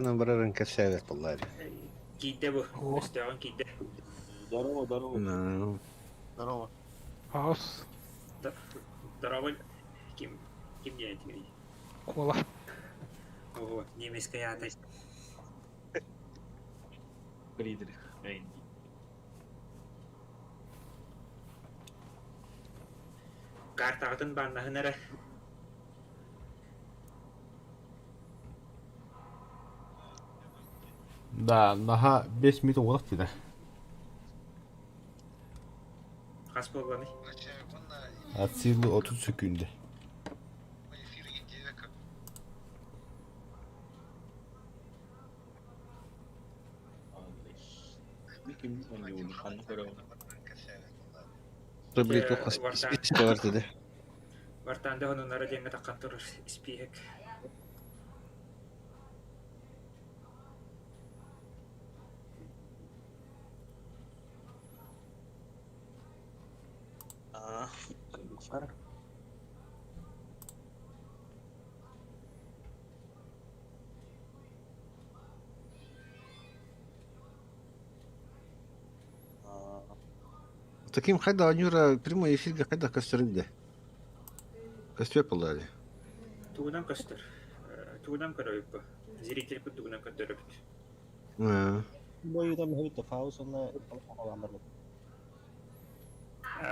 Гынан барарын кэпсээбэт буоллар. Киирдэ бу, өстөөҕүн киирдэ. Здорово, здорово. Ну, Здорово. Хаос. Здорово. Ким, ким диэн этигий? Куола. Ого, немецкая аата. Фридрих Рейн. Картаҕытын бааннаһын эрэ. Да, наһаа 5 минут уолах диде. Хас буолланый? От силы 30 секунды. Бар Вартаанда хонуннара диэҥҥэ таххан турар испииһэк. Таким хайда Анюра прямой эфирге хайда көстөрүндэ. Көстүө буолла Тугунан көстөр. Тугунан көрөбүт бу. Зритель тугунан көрдөрөбүт. Бойудан мөһүт Фаус онно алаандар.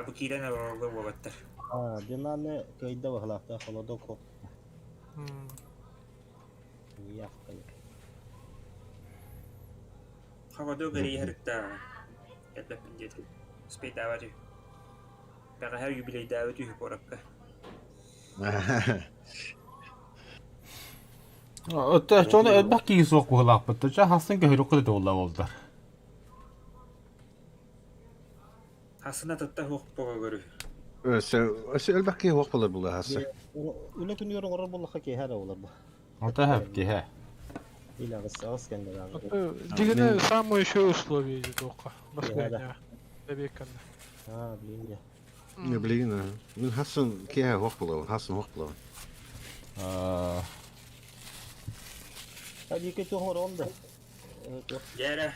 Бу киирэн олороллор буолаттар. А, Динаны кыйда баһылаахта холодок. Явка. Холодок эрийэ кэлбэппин диэтим. Успейдаабат үһү. Бэҕэһээ юбилейдаабыт үһү куоракка. Өттө чону элбэх киһи суох быһылаахпыт. Ча хасын көһөрүк кыды буолла болдар. Хасына тытта хуох бога көрү. Өсө өсө элбэх киһи хуох болар була хасы. Үлэ күнүгэр оҥорор буоллахха киэһэ эрэ буолар бу. Ата хэп киһэ. Или аҕыс аҕыс кэннэ Дигене самое еще условие туохха. Баскыня. Эбиэккэннэ. А, блин я. Не, блин, мин хасын киһи хуох болар, хасын хуох болар. А дике туох оҥорон да. Дьээрэ,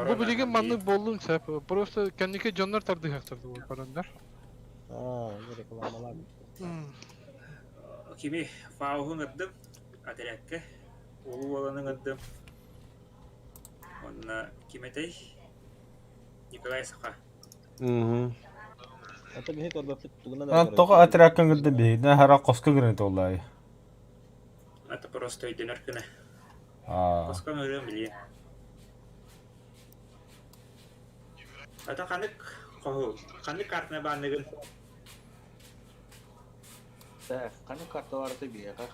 Бу билигин маннык буоллун сөп. Просто кэнники дьоннор тардыһахтар буол бараннар. А, рекламалар. Кими Фауһун ырдым, отрядка, улуу уоланы ыҥырдым. Онно ким этэй? Николай Саха. Это биһи көрбөппүт тугунан Тоҕо отрядка ыҥырдым биһигинэ хара хоско гынан туоллаай. Это просто өйдөнөр гына. Хоско ыҥырыам билиэ. Ата ханнык хоһу, ханнык картына баанныгын? Так, ханнык карталарыты биһиэхэ?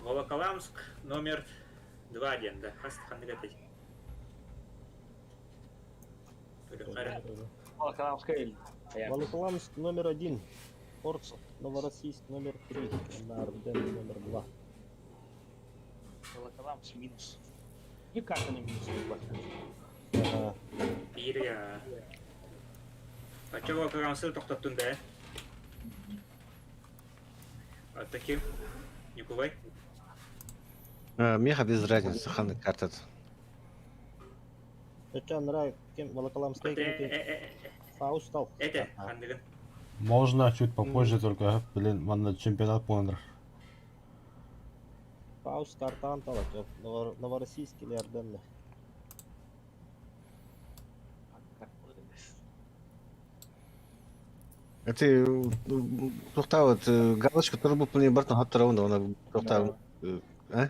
Волоколамск номер 2 диэн да, хас ханнык этэй? Волоколамская Волоколамск номер 1, Орск, Новороссийск номер 3, Нарден номер 2. Волоколамск минус. И карта на минус. Ага. Биир я. Оччо Волоколамскы тохтоттун да? А таким? Николай? Меха без разницы, ханнык картат. Это нравится, кем Волоколамская, Фауст стал. Это, ханныгын. Можно чуть попозже только, блин, манна чемпионат пондр. Фауст картан талат, Новороссийск или Арденны. Это тохтаабыт галочка турбут мне бартан хаттарабын да она тохтаабын а?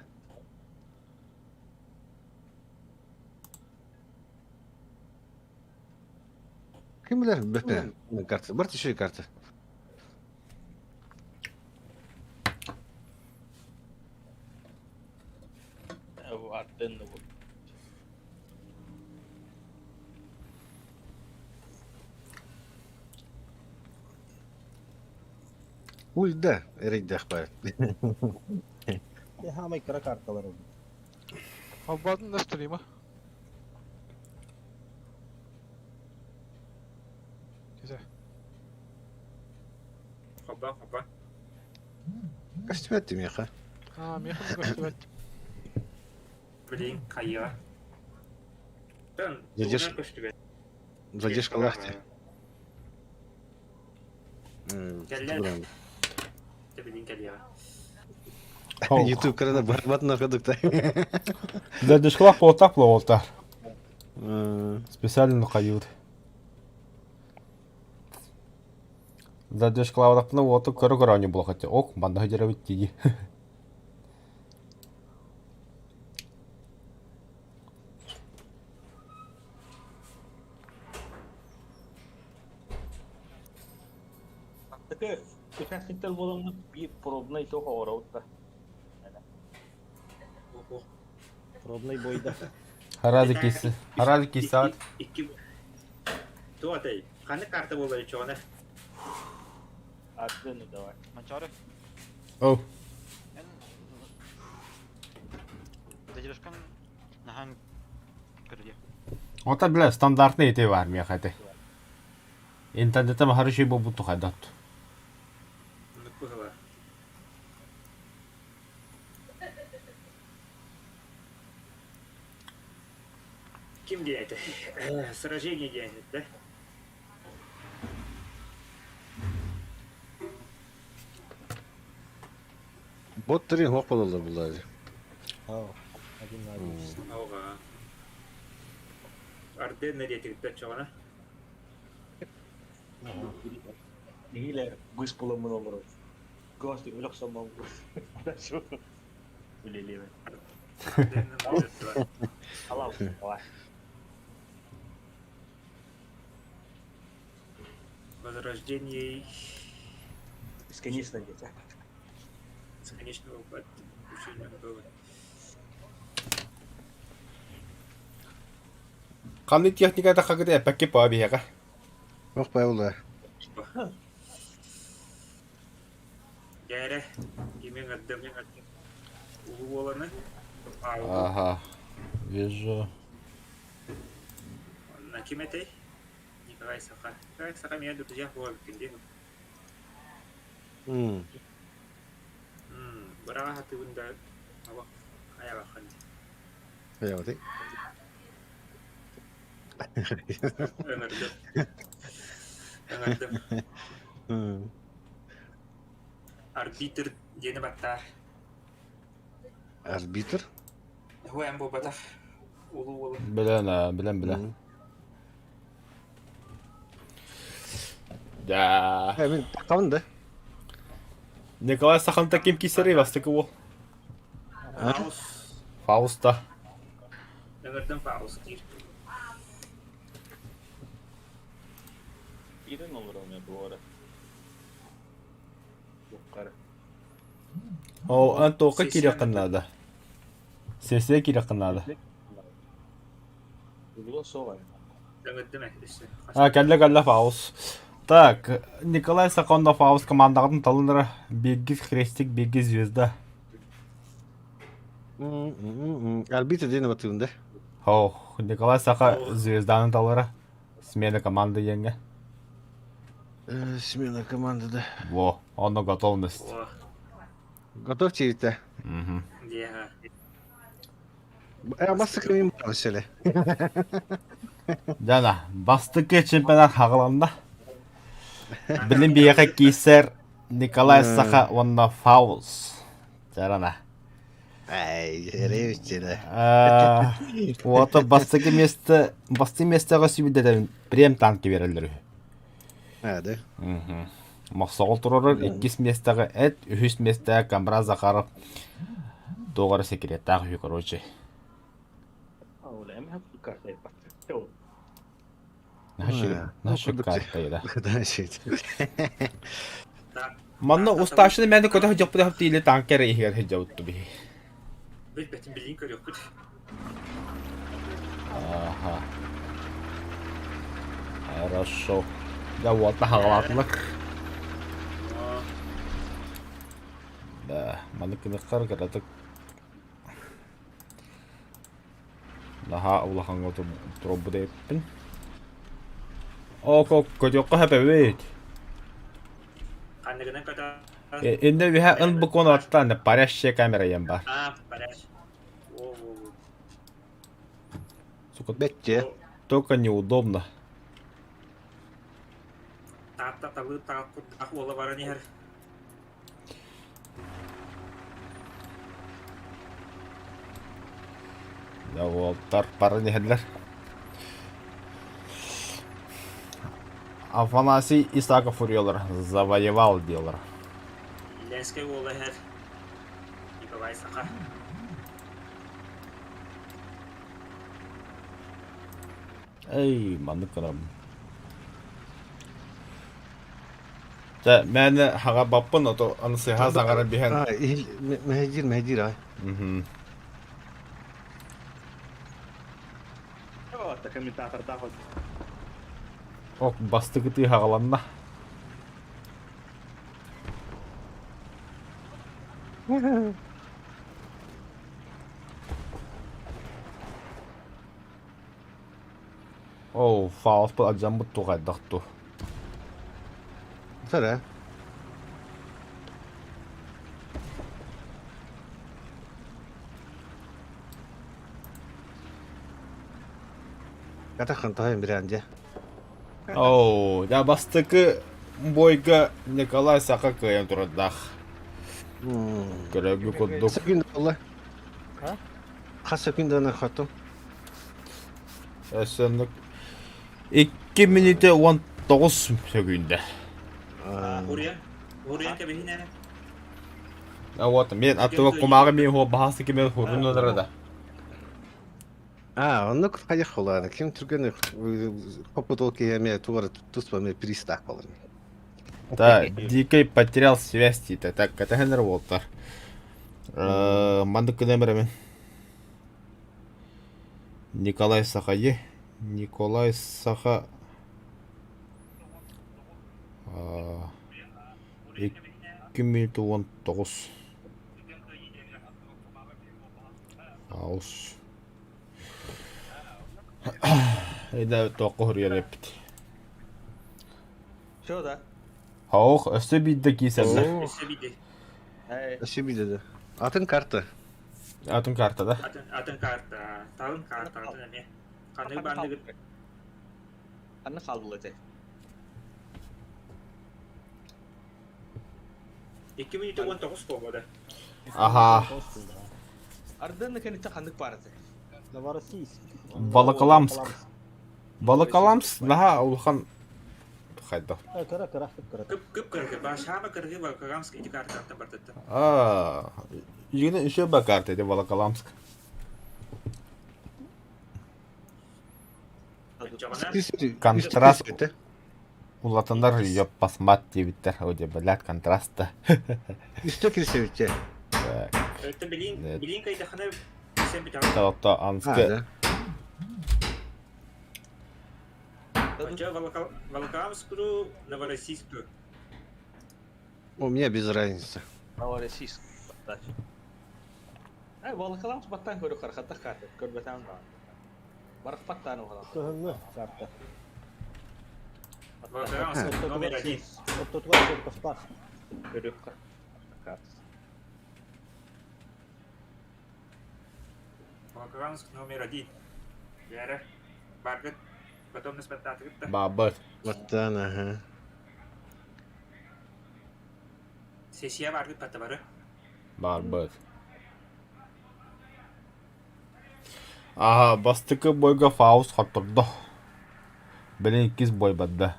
Ким билэр бэппэ карта барт еще карта. Арденны бу. Ульда эрейдэх баар. Хамай кыра карталар. Албадын да стрима. Güzel. Хоба, хоба. Көстүбэт миэхэ. А, миэхэ көстүбэт. Блин, хайа. Задержка. Задержка лахти. Кэллэ. Билин кэлиэҕэ. Ютуб көрөн барбатын курдукта. Задержкалаах буолтах буолтар. Специально хайыыр. Задержкалаабатахпына уоту көрө-көрө оонньуу буолуох этэ. Ок, манна сылдьарабыт дии. Аты участниктар буоламмыт биир пробнай туох оҥоробут да. Пробный бойда. Харады киси. Харады кисаат. Икки Туох этэй? Ханнык карта буолар чоҕуна? Ардыны давай. Манчары. Оу. Эн задержкаң наһаан көрдө. Ота бля стандартный ити бар миэхэ ити. Интернетте маһары шүй буолбут тухайдат. Оннук быһыла. Ким диэн этэ? Сражение диэн этэ. Бот три хуох буолаллар буллар. Один на один. Ога. Арденна диэтигиттэн чоҕуна. Нэһиилэ быыс буламмын олорор. Гости өлөх соммон Үлэлиэбин. Арденна молодец. Алау, давай. Возрождение Бесконечно где-то. бесконечного подключения было. Ханнык техниката хагыта эппэкки по биһиэхэ. Ох бай Дьээрэ, кимиҥ ардым, улуу уоланы Ага, вижу. Онно ким этэй? Николай Саха. Николай Саха меня друзья буолбуккун дии. Быраҕа сатыыбын да абах айабаххын дии. Хайабатый? Ыҥырдым. Ыҥырдым. Арбитр диэни баттаар. Арбитр? Хуэн буолбатах. Улуу уолу. Билэн, билэн, билэн. Да. Мин таххабын да. Николай Саханта ким кисерей бастакы уол? Фаус. Фауста. Ыҥырдым Фаус диир. Киирэн олорон дуора. Буккара. Ол эн туохха киириэххин наада? Сессия киириэххин наада. Углу соҕай. Ыҥырдым өссө. А, кэллэ кэллэ Фаус. Так, Николай Сахонов Фаус командаҕытын талынара Биргиз Хрестик, Биргиз Звезда. Арбитр диэн батыыбын да. Ох, Николай Саха Звезданы талара. Смена команды диэҥҥэ. Смена команды да. Во, онно готовность. О, Готовьте это. Мгм. диэхэ. Бастакы мин барсели. Дана, бастакы чемпионат хаҕыланна. Билин биһиэхэ киирсэр Николай Саха уонна Фаус. Чарана. Ай, эревиччиле. Уота бастакы место, бастакы местоҕа сүбүдэтэн прем танки берэллэр үһү. А, да? Мохсоҕол турарар иккис миэстэҕэ эт, үһүс миэстэҕэ Камбра Захаров туох эрэ секреттаах үһү, короче. Наша карта Манна устаашыны мээнэ көтө сылдьыппыт тииле танка эрэ иһигэр сылдьабыт биһи. Билбэтин билин көрүөхпүт. Ага. Хорошо. Да вот хаҕалаатылар. Да, маны кыныккар кыратык Наһаа улахаҥҥа туруорбут эбиппин. Оок көтүөххэ сөп эбит. Ханныгынан көтө Иннэ үһэ ын букваны аттаан парящая камера диэн баар. А, парящ. Во-во-во. Сука, Бетте. только неудобно. Таатта талыы таах уола баран иһэр. Да уолтар баран иһэллэр. Афанасий Исаков уруйалар завоевал диэлэр. Ленскэй уола иһэр. Николай Саха. Эй, маннык гынарым. Чэ, мээнэ хаҕа баппын, ото аны сыһа заҕара биһэн. А, мэһэдиир, мэһэдиир ай. Мгм. Комментатордаах Ок, бастакы тыы хаҕаланна. Оо, фауспут алдьаммыт дуу хайдах дуу? Сара. Катахан тоһойон бирээн дьэ. Оо, дьэ бастакы бойга Николай Саха кыайан турардаах. Көрөргө курдук. Секунд буолла. Хас секунданы хотум? Өссө 2 мүнүүтэ 19 сөкүүндэ. Уруйан, уруйан кэбиһин эрэ. А вот, мен аттыга кумааҕы мен хуо баһасы кимен хурун да. А, оннук хайах холааны. Ким түргэн хоппутол киһи эмиэ тугара туспа эмиэ приз-таах болар. Да, Дикий потерял связь дейді. Так, катаханер болтар. Мандык күнәмір Николай Сахайы. Николай Саха... 2 минута 19. Аус. Эдэ тоққа хөрүйер эппит. Все, да? Ох, өссө биирдэ киисэллэр. Өссө биирдэ. Өссө биирдэ да. Атын карта. Атын карта да? Атын, атын карта. Талын карта, атын эмиэ. Ханнык баандыгыт? Ханна хаалбыла этэ? 2 минута 19 буолла да. Аха. Ардыны кэнниттэн ханнык баар этэ? Новороссийск. Волоколамск. Волоколамск наһаа улахан хайдах. Кыра кыра кыра. Кып кып кыргы. Башама кыргы Волоколамск ити картаттан бартытта. Аа, Югина еще ба карта эти Волоколамск. Контраст улатандар ее посмат диэбиттэр о блядь контраста. Үстө кирсебитте. Это билин билин кайдахана сен бит. Тоото Анска. Волоколамскую, Новороссийскую. У меня без разницы. Новороссийск. Ай, Волоколамск баттан көрө кархаттах карта. Көрбөтәм да. Барахпаттан оҕолор. Кыһыҥҥы карта. Волоколамск номер один. Ортотугар Сорковтаах. Көрүөххэ. Карта. Волоколамск номер один. Вера. Баргыт. Потом наспаттаатыгытта. Бабыт. Баттан, ага. Сессия баргыт паттабары. Барбыт. Аха, бастакы бойга Фауст хоттордо. Билин иккис бой барда.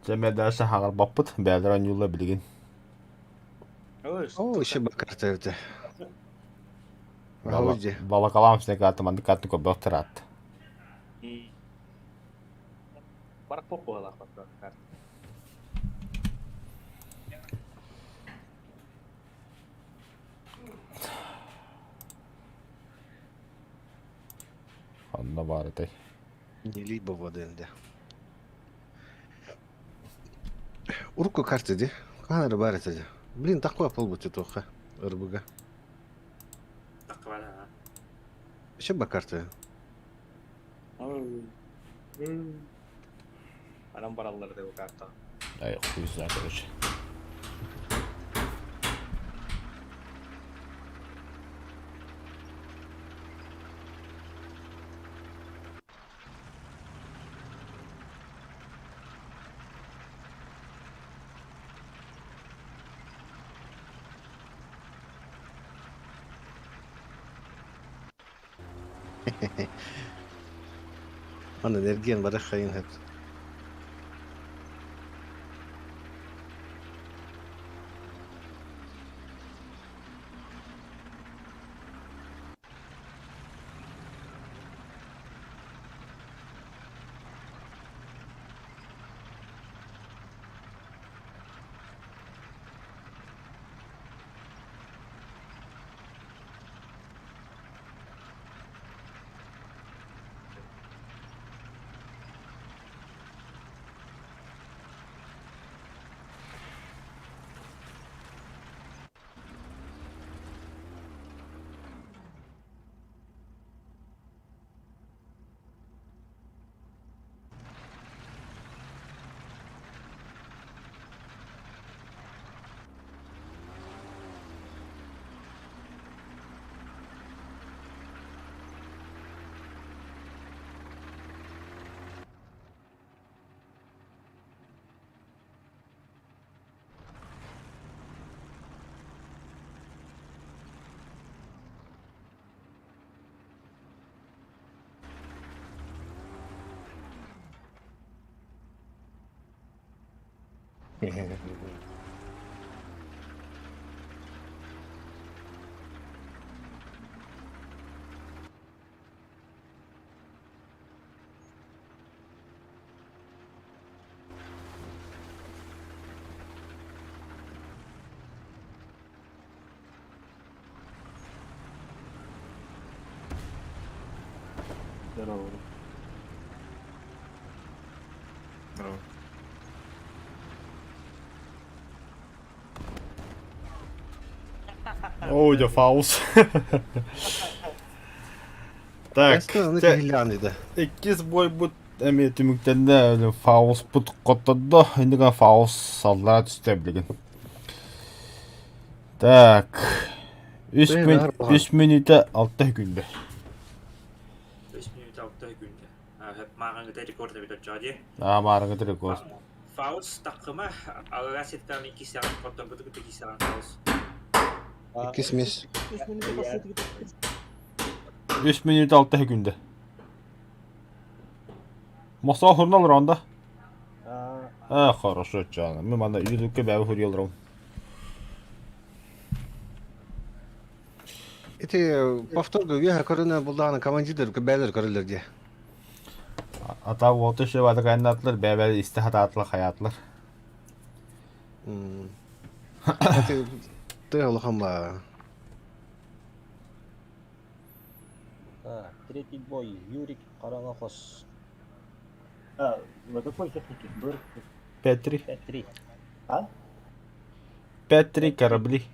Дьэ дальше хаҕарбаппыт, бэйэлэрэ оонньууллар билигин. О, еще бы карта это. Балакалаам сне карта маннык карта көрбөх тараат. Барак поп буолар карта. Онно баар этэй. Не либо воды, да. Урукку карта ди. Ханары бар это. Блин, такой полбути тоха. РБГ. Таква. Еще бы карта. Анан бараллар деп карта. Ай, хуй знает, короче. Онон эргиэн бары хайын сөп. Здорово. Здорово. Оо, дьэ, фаус. Так, Аны чэ, киһилээн да. иккис буойбут эмиэ түмүктэннэ, фауспут хоттордо, иннигэн фаус саллара түстэ билигин. Так, үс Бэйэ мүн баар буолан. үс мүнүүтэ алта күндэ. 3 минут 6 күндэ. Мааҕыҥҥыта рекорд эбит оччоҕо дии. Аа, маарыҥҥыта рекорд. Фаус такыма аллараа сиртэн иккис саҕан хотторбуту кытта иккис саҕан Фаус. Иккис миэс. 3 мүнүүтэ 6 күндэ. Мосоо хурнал ронда. А, хорошо, чана. Мы мана үйдүккэ бэбэ хуриялром. Ити повторга үөһэ көрүнэ булдаҕына командирдар бээлэр көрөллөр дии. Ата уолта еще бада кайнатлар бэбэ истэ хатаатылар хаятылар. Ити тыа улахан баа. Так, третий бой. Юрик Каранахос. А, на какой технике? Быр? 5-3. 5-3. А? 5-3 корабли.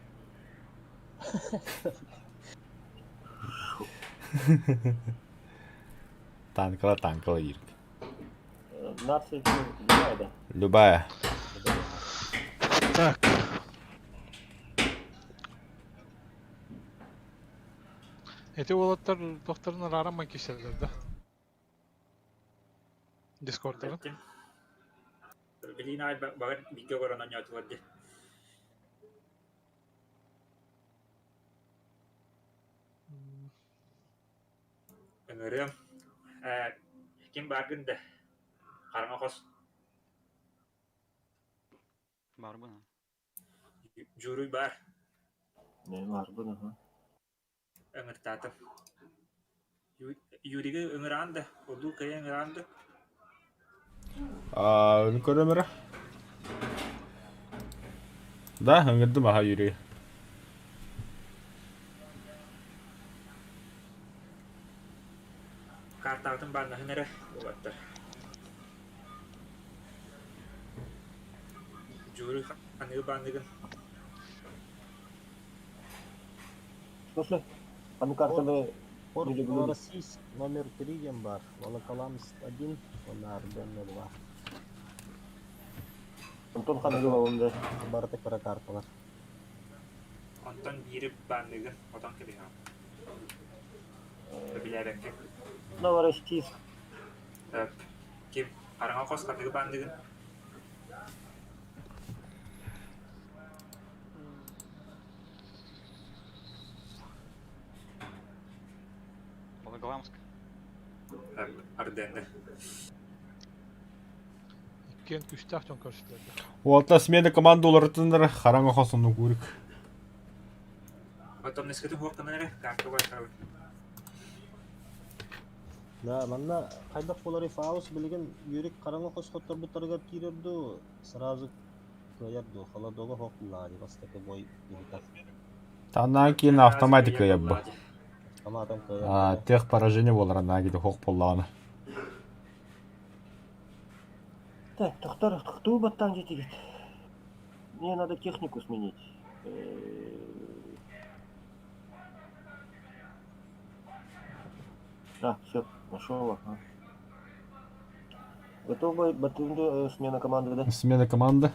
Танкала, танкала, Ирк. Нация, ну, любая, да. Любая. Так. Эти уолаттар докторун арааран киселлэр да. Дискордтарын. Билин аай багар бигэ олорон оонньоотулар дии. Ыҥырыам. Ээ, ким бааргын да? Хараҥа хос. Баарбын. Дьууруй баар. Не, баарбын, ага. Ыҥыртаатым. Юригы ыҥыраан да, улуу кыайа ыҥыраан да. А, көрөмөрө. Да, ыҥырдым аха Юрий. Картаҕытын бааннаһын эрэ уолаттар. Дьууруй аныгы баанныгын. Слушай, а ну картаны Порт Или Блюм. Новороссийск номер 3 диэн баар. Волоколамск 1 уонна Арбен 02. Антон Ханагова он да. Барыта кыра карталар. Онтон биири баанныгын отон кэбиһэҕин. Билээбэккэ. Новороссийск. Сөп. Ким хараҥа хос ханныгы баанныгын? Волоколамск. Арденны. Иккиэн күүстээх дьон көрүстүлэр. Уолта смена команда уларытыннар хараҥа хосуну курик. Потом несколько хуокканан эрэ карта бар. Да, манна хайдах буоларый Фаус билигин Юрик хараҥа хос хотторбуттарыгар киирэр дуу, сразу кыайар дуу, холодога хоқ буллаҕа бастакы бой киһитэ. Танаа киин автоматика ябба. Аматан кыайар. Тех поражение болар анаа хох боллаҕына. Так, доктор, кто баттан жетигит? Мне надо технику сменить. А, все, нашел. Ага. Готов бой, батынды, смена команды, да? Смена команды.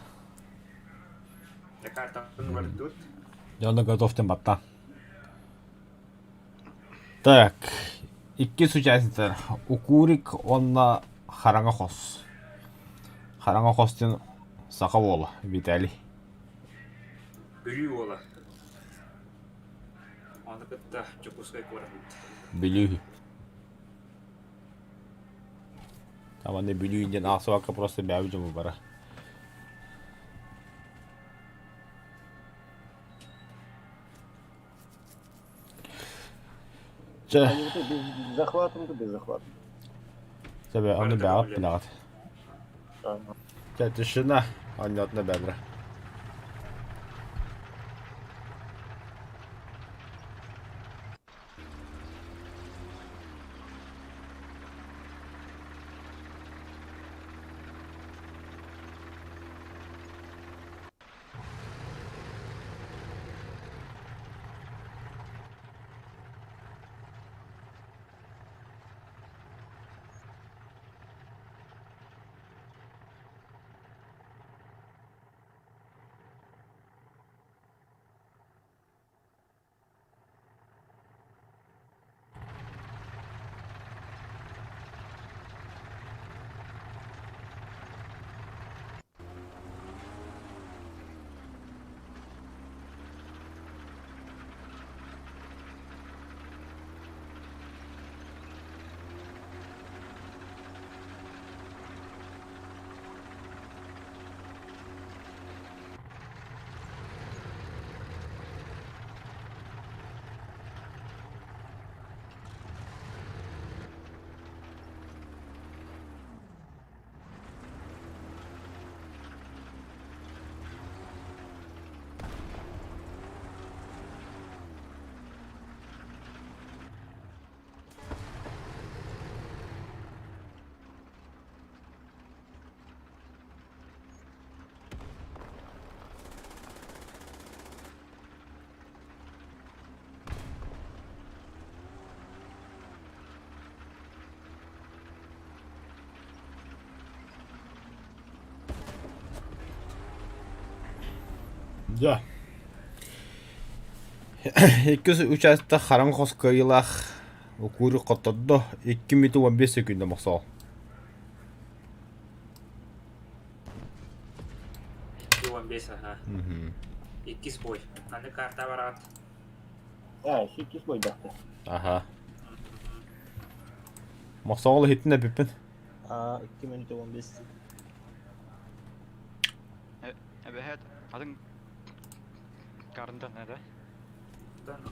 Карта тут. Дьоно готов тем батта. Так, иккис участниктар. Укурик онна хараҥа хос. Хараҥа хос диэн саха уола Виталий. Бүлүү уола. Ону кытта Дьокуускай куорат. Бүлүү. Таманы Бүлүү диэн аахсыбакка просто бэйэбит дьоммут бара. Чэ, Они вот это без захвата, ну без захвата. Тебе аны бэҕэт билэҕит. Ага. Чэ, тишина, анньотна бэбрэ. Дьэ. Иккис участок хараҥа хос кыайыылаах Укууру хоттордо 2 мүнүүтэ 15 секунда мохсоҕол. 2.15 ага. Иккис бой. Аны карта бараат. А, еще иккис бой дахта. Аха. Мохсоҕол иһиттин эпиппин. А, 2 минуты 15. Эбэһэт атын карындан да?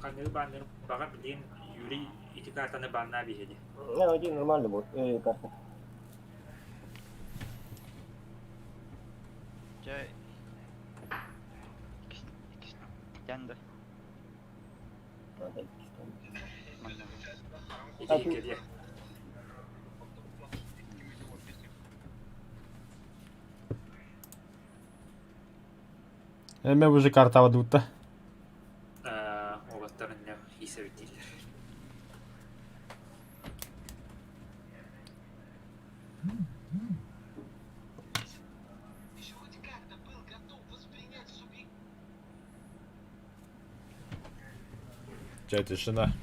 Ханныгы бааннарын баҕар билигин Юрий ити картаны бааннаа биһиги. Ну, один нормально будет. Карта. Чэ иккис да. Надо иккис там. Манна. Ити икки Эме уже картаба дутта. Уолаттарын иисэбиттииллэр. Чэ, тишина.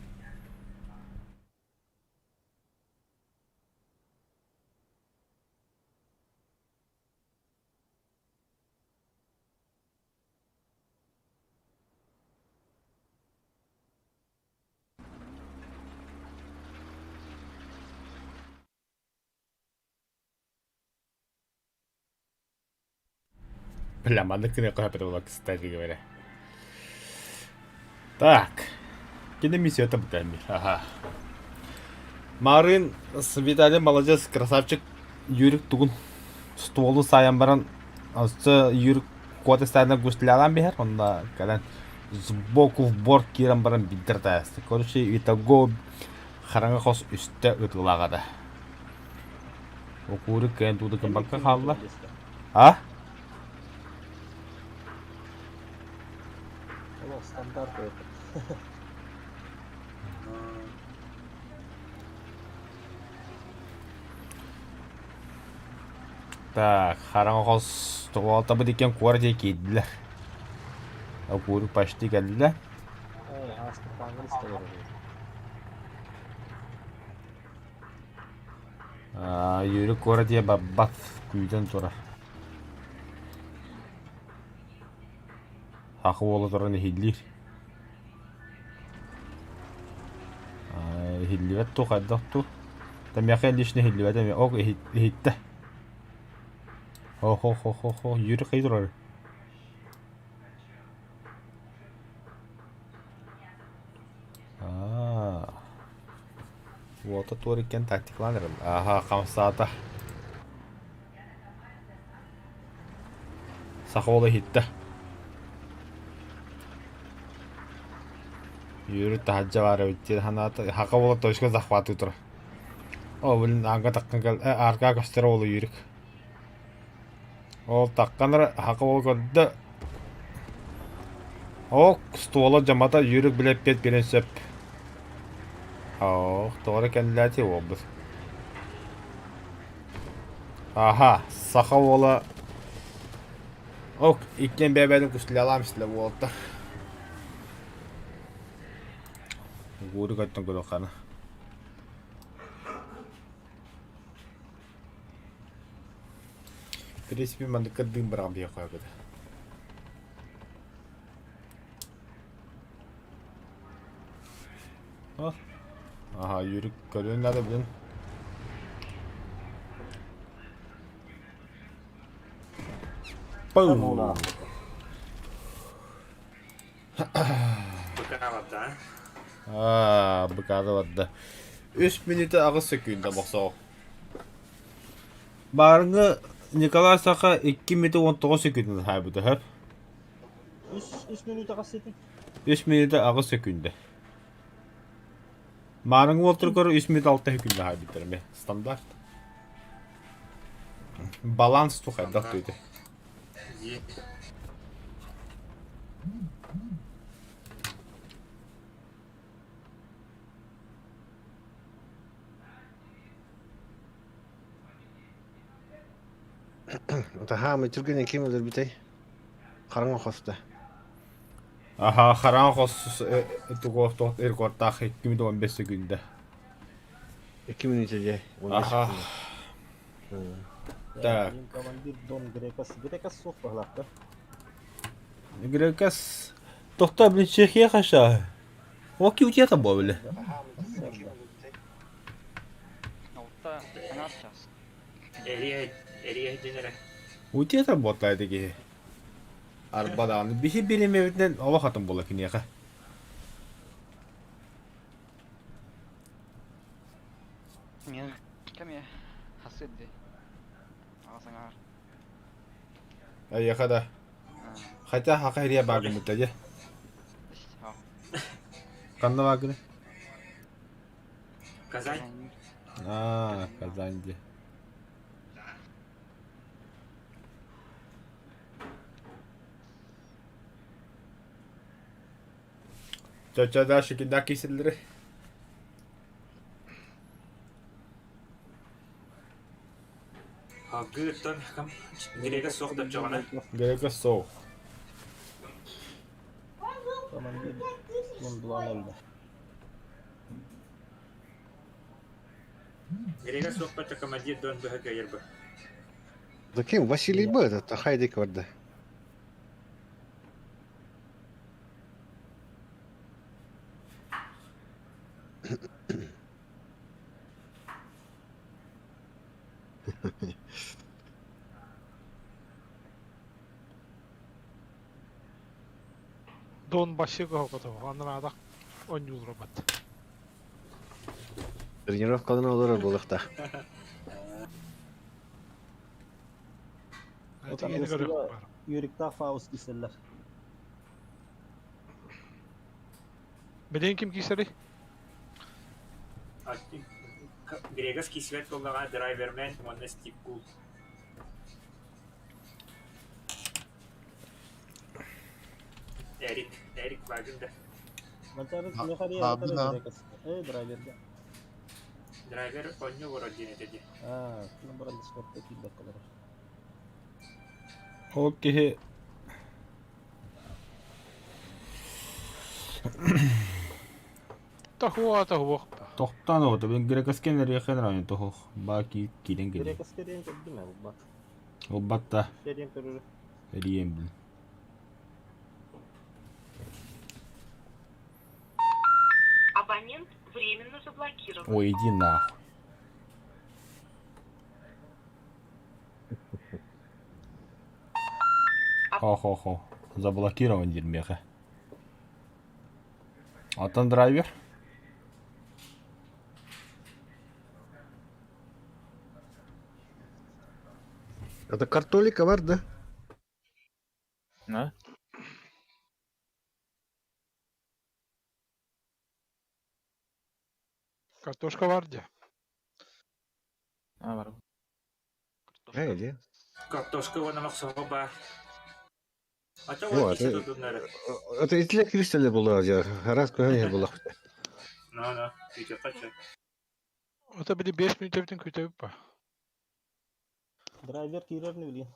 Бля, маннык гыныахха сөп этэ буолла, кстати говоря. Так. Кини миссията бүтэммит. Аха. Марын Виталий молодец, красавчик. Юрик тугун стволу саайан баран өссө Юрик куота стайна гуслялаан биһэр, онно кэлэн сбоку в борт киирэн баран биддер тааста. Короче, итого хараҥа хос үстэ ытылаҕа да. Окууру кыайан тууда гыммакка хаалла. А? Олох стандарт это. Так, хараҥа хос тоҕуолтабыт иккиэн куорат диэки киирдилэр. Окууру почти кэллэ. Эй, ааспыттааҥҥын истэ олорор. Юрий куорат диэ барбат күүтэн турар. Саха уола туран иһиллиир. Иһиллибэт дуу, хайдах дуу? Да миэхэ лично иһиллибэт эмиэ. Ок, иһиттэ. Хо-хо-хо-хо-хо, Юрий хайыы турар? Аа. Уота туор иккиэн тактикалаан эрэл. Аха, хамсаата. Саха уола иһиттэ. Юрий таһырдьа баар эбит диэн санаата. Саха уола точка захватыы турар. О, блин, ааҥҥа таххан кэл, аарга көстөр уолу Юрик. Ол таххан эрэ саха уола көрдө. Ок, ствола дьамата Юрик билэппиэт биэриэн сөп. Ох, тоҕо эрэ кэллээти уолбут. Аха, саха уола Ок, иккиэн бэйэ-бэйэлэрин кустулялаам истилэр уолаттар. Угууру көттөн көрүөххэ В принципе, маннык дым быраҕан биһиэхэ эбит. Аха, Юрик көрүөн надо, блин. Пау! Быкаа барда. Аа, быкаада барда. Үс мүнүүтэ аҕыс сөкүүндэ бохсоҕо. Баарыҥҥы Николай Саха 2 мүнүүтэ 19 сөкүүндэ хаайбыта сөп. Үс мүнүүтэ хас сити? 3 мүнүүтэ 8 сөкүүндэ. Маарыҥҥы уолтаргар 3 мүнүүтэ 6 сөкүүндэ хаайбыттар эмиэ. Стандарт. Баланс тухайдах түйді. Таһаамай түргэнин ким өлөрбүтэй? Хараҥа хоста. Аха, хараҥа хос тугу рекордтаах 2015 секунда. 2 минута дьэ. Аха. Так. Командир Дон Грекас. Грекас суох баһылаахта. Грекас тохто блин Чехия хаша. Оки у тебя там были. Алта аҥаар чаас. Эрия эрия дьин эрэ. У тебя там работает киһи. Арба даҕаны биһи биримэбитинэн олох атын буола киниэхэ. Мен кэми хасыт ди. Аҕыс аҥаар. Эйиэхэ да. Хотя хака эрия баагыммыта дьэ. Ханна баагыны? Казань. Аа, Казань дии. Чача дальше кидак киселлери. Алгыыртан кам Грека суох да чоҕуна. Грека суох. Командир Мундулан өлдө. Грека суох бачча командир дон быһа кыайар бы. Да ким? Василий Б. этот, Хайдик барда. Дон вообще кыһалҕата анараадах оонньууллар бат. Тренировкаларын олорор буолуохтаах. Отан Ылыстыга Юриктаах Фауст киирсэллэр. Билигин ким киирсэрий? Грегас киирсибэт буоллаҕа Драйвермен уонна Стив Гул. Эрик, Эрик Вагин да. Мачары Э, драйверга. Драйвер онньу олорор диэн этэ дии. Аа, баран Дискордка киирбэккэ олорор. Ол киһи Тохуо, тохуох. Тохтоон оҕото, мин грекоскин эриэхэ район тохох баа киирэн кэлин. Грекоска диэн көрдүм ээ, булбат. Булбат да Диэн көрөрү. эрийэн бил. Абонент временно заблокирован. Ой, иди нахуй. Хо-хо-хо. Заблокирован диир миэхэ. Оттон драйвер? Это картолика бар да? Да? Картошка бар дии. А, бар. Э, иди. Картошка уонна мохсоҕо баар. Ата О, уон это, киһи тутуннары. это итиле киристеле була раз көһөн була. Ну, ну, күүтүөххэ сөп. Ото били 5 мүнүүтэбитин күүтэбит ба. Драйвер киирэр не билигин.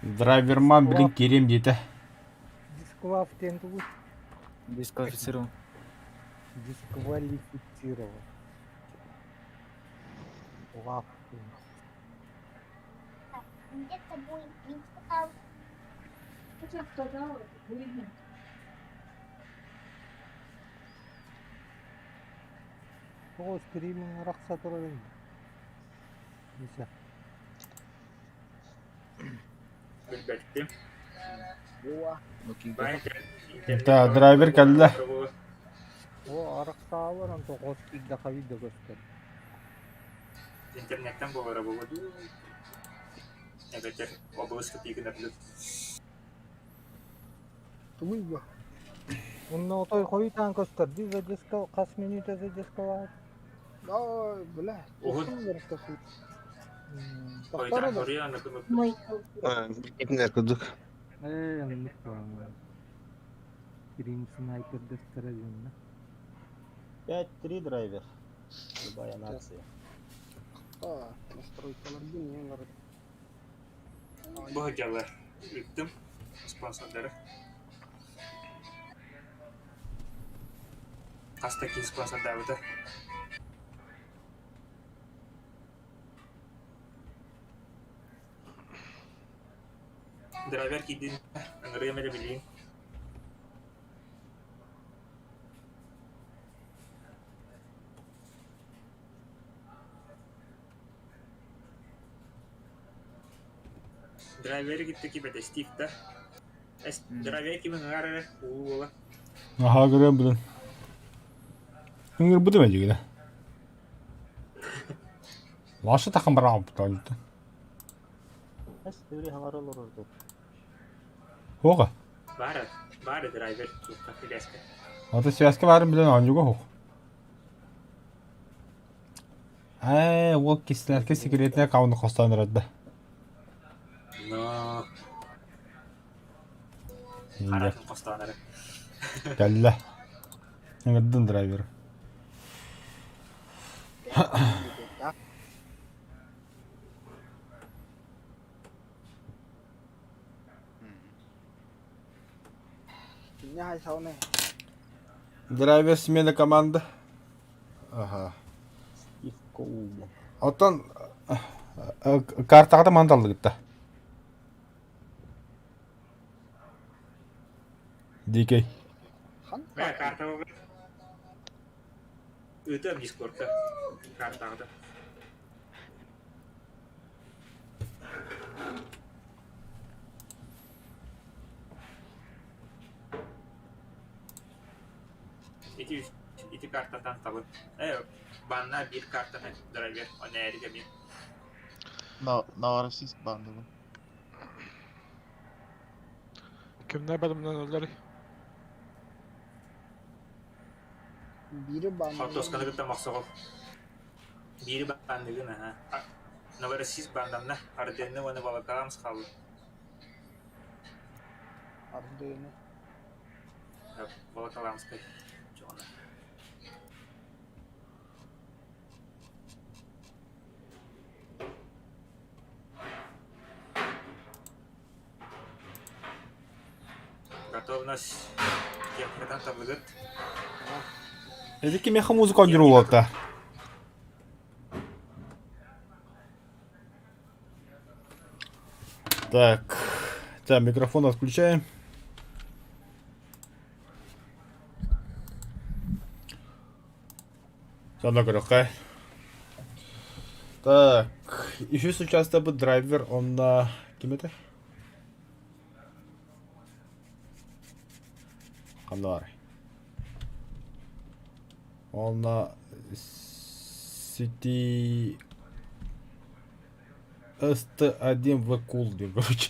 Драйверман билин киириэм диэтэ. Дисклав диэн тугуй? Дисквалифицирован. Дисквалифицирован. Лав. Тоҕо стриминг арахса турарын? Миша. Билбэттим. Да, драйвер кэллэ. О, арахсаалар онто хос киирдэхэ да көстөр. Интернеттен буолара буолуо дуу. Эбэтэр область копейкин блюд. Тугуй бу? Онно отой хойутаан көстөр. Ди задержка хас минута задержкалаат? Ой, бля. Уһун. Хойутаан хоруйа аны Итиннэр курдук. Ээ, оннук буолан. Стрим снайпер дэстэрэ диэннэ. 5-3 драйвер. Любая нация. А, настройкалар не бар. Бу дьалар ыыттым спонсордары. Хас да киһи спонсордаабыта. Драйвер киирдин ыҥырыам эрэ билигин. Драйвери кытта кибэтэстиик да. Драйвер ким ыҥырар эрэ улуу уола. Аһаа көрөм билин. Ыҥырбытым эдьигинэ. Лаша тахын бараҕаппыт Эс, төбүрү хаҥара олорор дуо? Хуоҕа. Баара, баара драйвер туохха филиаска. Ата связка баарын билэн оонньууга хуох. Ээ, уол кистэлэргэ секретнэй аккаунну хостоон эрэрдэ. Но. Харатын хостоон эрэ. Кэллэ. Ыҥырдын драйвер. Драйвер смена команда. Аха. Стив Коул. Оттон картаҕа да манталлыгытта. Дикий. Мэ картаҕа Ыытыам Дискордка картаҕа Ити ити картатан табын. Э, банна биир картаны драйвер, онээрик эмиэ. Новороссийск баандыбын. Кимнэ бэлэмнэн өлөр? Биири банныбын. Хортуосканы кытта мохсоҕол. Биири банныгын, аха. Новороссийск баннанна, Арденны уонна Волоколамск хаалла. Ардены. Волоколамскай. Чоҕуна. Готовность техникатан табылыгыт. Эти кимиэхэ музыка оонньуур Так, так, микрофон отключаем. Сонно көрөххө. Так, үһүс учаастакпыт драйвер онно ким этэ? Ханна баарый? Онно City СТ1 В диэн короче.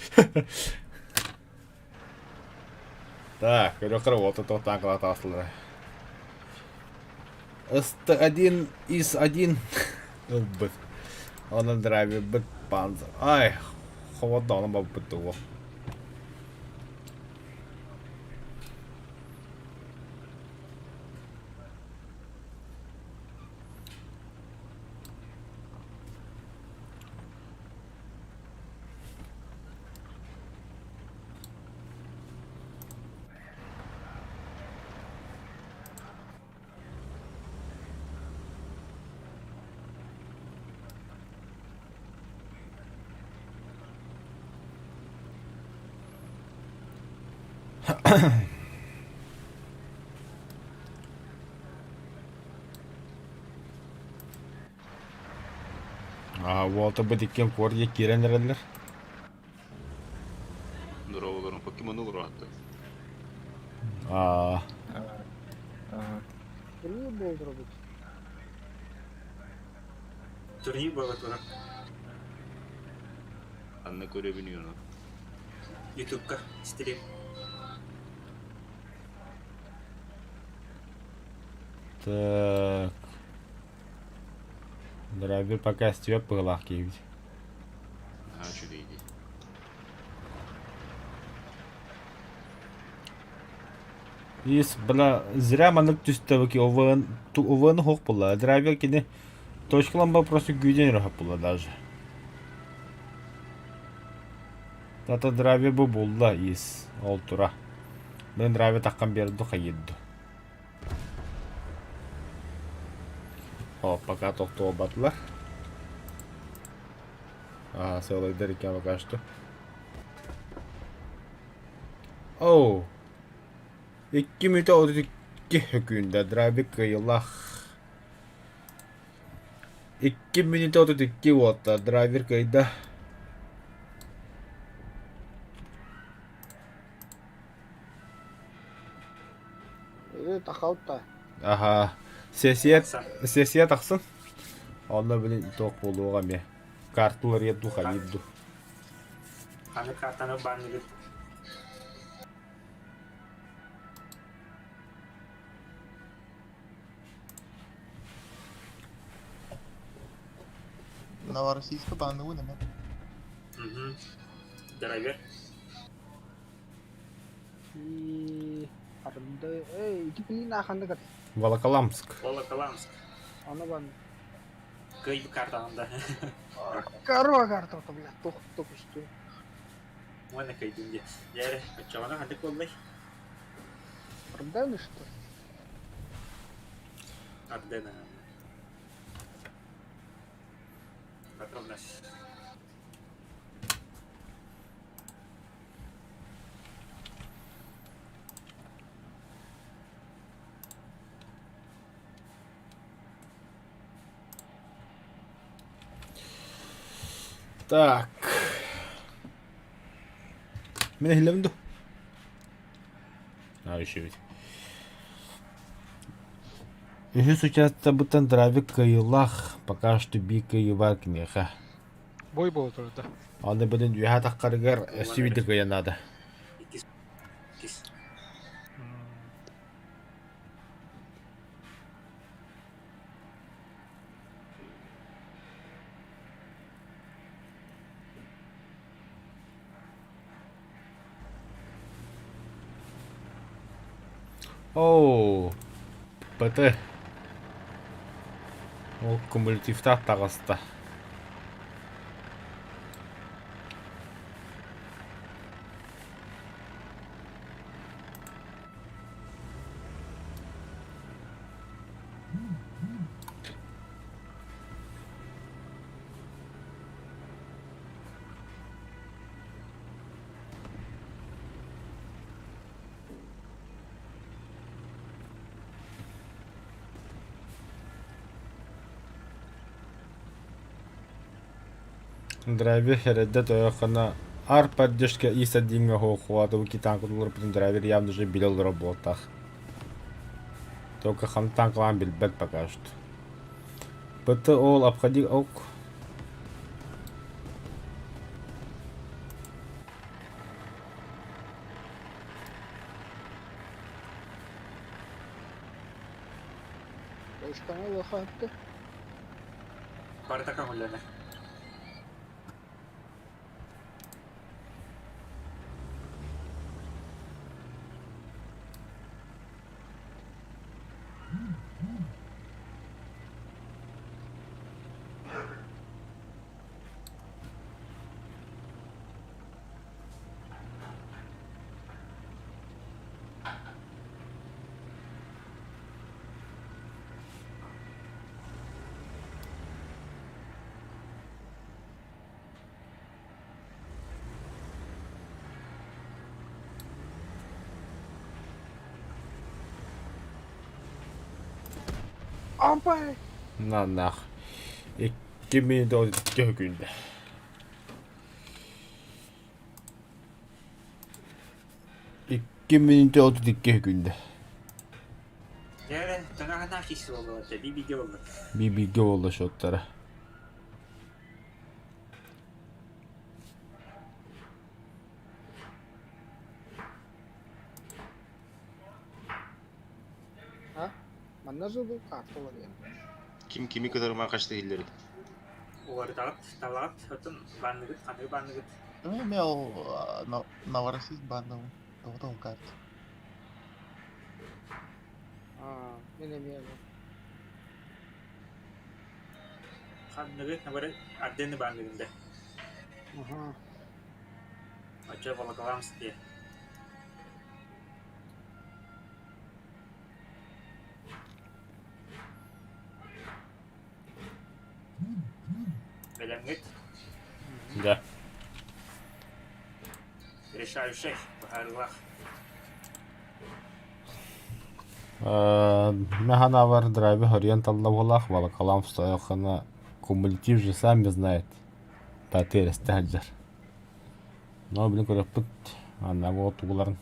Так, көрөххө уота тохтоон кылаатаастылар. СТ1 ИС-1 ылбыт. Онон драйвербыт панзер. Ай, хобот даҕаны баппыт дуо. Аа, уолтарбыт иккиэн куорат киирэн эрэллэр. Здорово, покемон ураатта. Аа, Турнир буолдуробут. Турнир буола турар. Анна көрөбүн юну. Ютубка стрим. так. Драйвер пока степ пыгылаах киһибит. Аа, үчүгэй дии. Ис, бля, зря маннык түстэ ОВН, ОВН хуох буолла. Драйвер кини точкалан просто күүдэн ыраһап буолла даже. Тата драйвер бу булла ис, ол тура. Мен драйвер таххан биэрду хайырду. О, пока тохтуолбатылар. Аа, сыалайдар иккен пока что. Оу! Икки мүнүүтэ 32 өкүүндэ драйвер кыайыылаах. Икки мүнүүтэ 32 уолта драйвер кыайда. Или тахалта. Аха. Сессия сессия тахсын. Онно билин туох буолуоҕа эмиэ. Карталар еду хайыду. Аны картаны банныгыт. Новороссийска баандыбын эмэ. Угу. Драйвер. И Арды. Эй, ити билин аханды Волоколамск. Волоколамск. Аны бан. Кыйбы картаҕында. Корова карта, блядь, тух тух что. Уонна кыйдым диэ. Дьэ, оччоҕуна ханнык буоллай? Ардены что? Ардена. Готовность. Так. Мин иһиллэбин дуо? А, еще ведь. Үһүс учаастакпыттан Дравик кыайыылаах, пока что биир кыайыы баар киниэхэ. Бой буола турар да. Аны билин үөһэ таххарыгар өссө биирдэ кыайан наада. Иккис. Иккис. Оо, ПТ. Ол кумулятивтаах таҕыста. Драйвер эрэдэ тойоххуна ар поддержка ИСа диҥҥэ хоохуатыбы китаан кутуларбытын драйвер явно же билэ олорор буолтах. Только хантан танкалаан билбэт пока что. ПТ ол обходи ок. Ыстаҥа улахан Барыта көҥүллэнэр. Ампай! На нах. 2012 күндэ. 2 минута 32 күндэ. Дьэ, таҥаһына киһи буолла, би-бигэ буолла. Би-бигэ буолла счеттара. А? Манна жыл карта бар Ким кими кытары маакашта иһиллэрий? Уларытаҕыт, талаҕыт, оттон банныгыт, ханныгы банныгыт? Ну, имел Новороссийск бандовый. Тоҕотоҕун карта. А, мен эмиэ Ханныгы, Новор... Арденны банныгын да. Аха. Оччо Волоколамск диye. Бэлэмҥит? Да. Решающий, быһаарыылаах. Механавар драйвер хорьян таллабылах Волоколамск тойоххуна кумулятив же сами знает. Татересте сылдьар. Но билин көрөппүт аннагы тугуларын.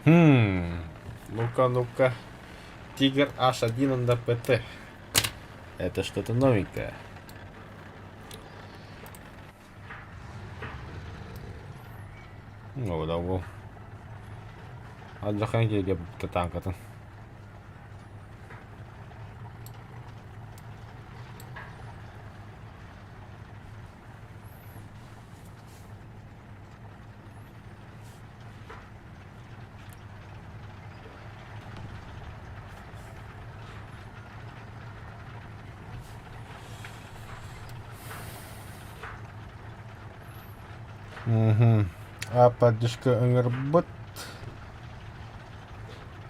Хм. Ну-ка, ну-ка. Тигр H1 на ПТ. Это что-то новенькое. Ну, да, ол. Алдьархан киһигэ танкатын. Мгм. А поддержка ыҥырбыт.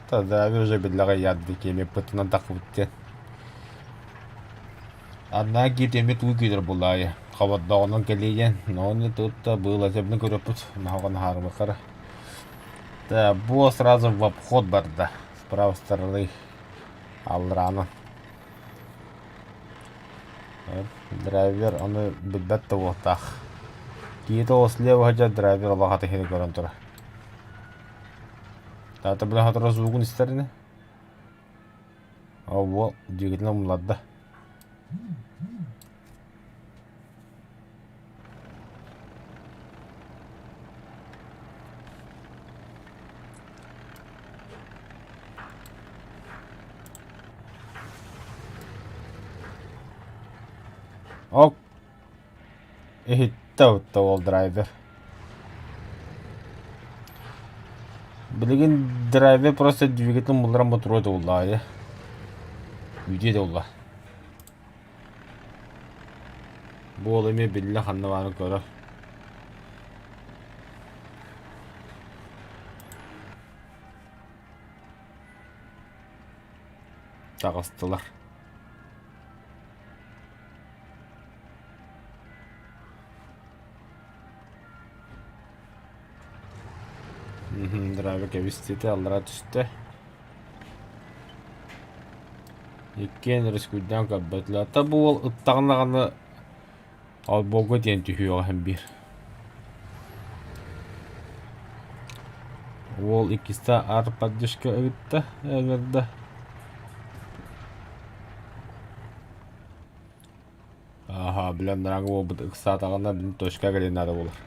Тогда уже биллэҕэ ядды киэми пытынан таххыбыт диэн. Одна киитэммит уу киирэр булаайы. Хобордооҕунан кэлиийэн, но не тут-то было сөбүн көрөппүт, наһаҕын аһаарбаккара. Да, бу сразу в обход барда. С правой стороны аллараанан. Драйвер ону билбэт да буолтаах. Киһитэ ол слева сылдьар драйвер олох атыһыны көрөн турар. Таата бile хатыра звугун истэр ини. Ол уол дьиэгитин умулларда. Ок. Иһиттэ отто ол драйвер. Билигин драйвер просто двигатель булларан ботуруо да Үйдүө да улла. Бу уол эмиэ биллэ ханна баарын көрөр. Таҕыстылар. Драйвер кэбистиитэ аллара түстэ. Иккиэн өрүскүйдээн көрбөтүлэр. Та бу уол ыттаҕын даҕаны олбуорга диэн түһүөҕэ иһин биир. Уол иккистэ ар поддержка ыытта, ыҥырда. Аха, билэн нараҥы уолбут ыксаатаҕына бин точка кэлин наада буолар.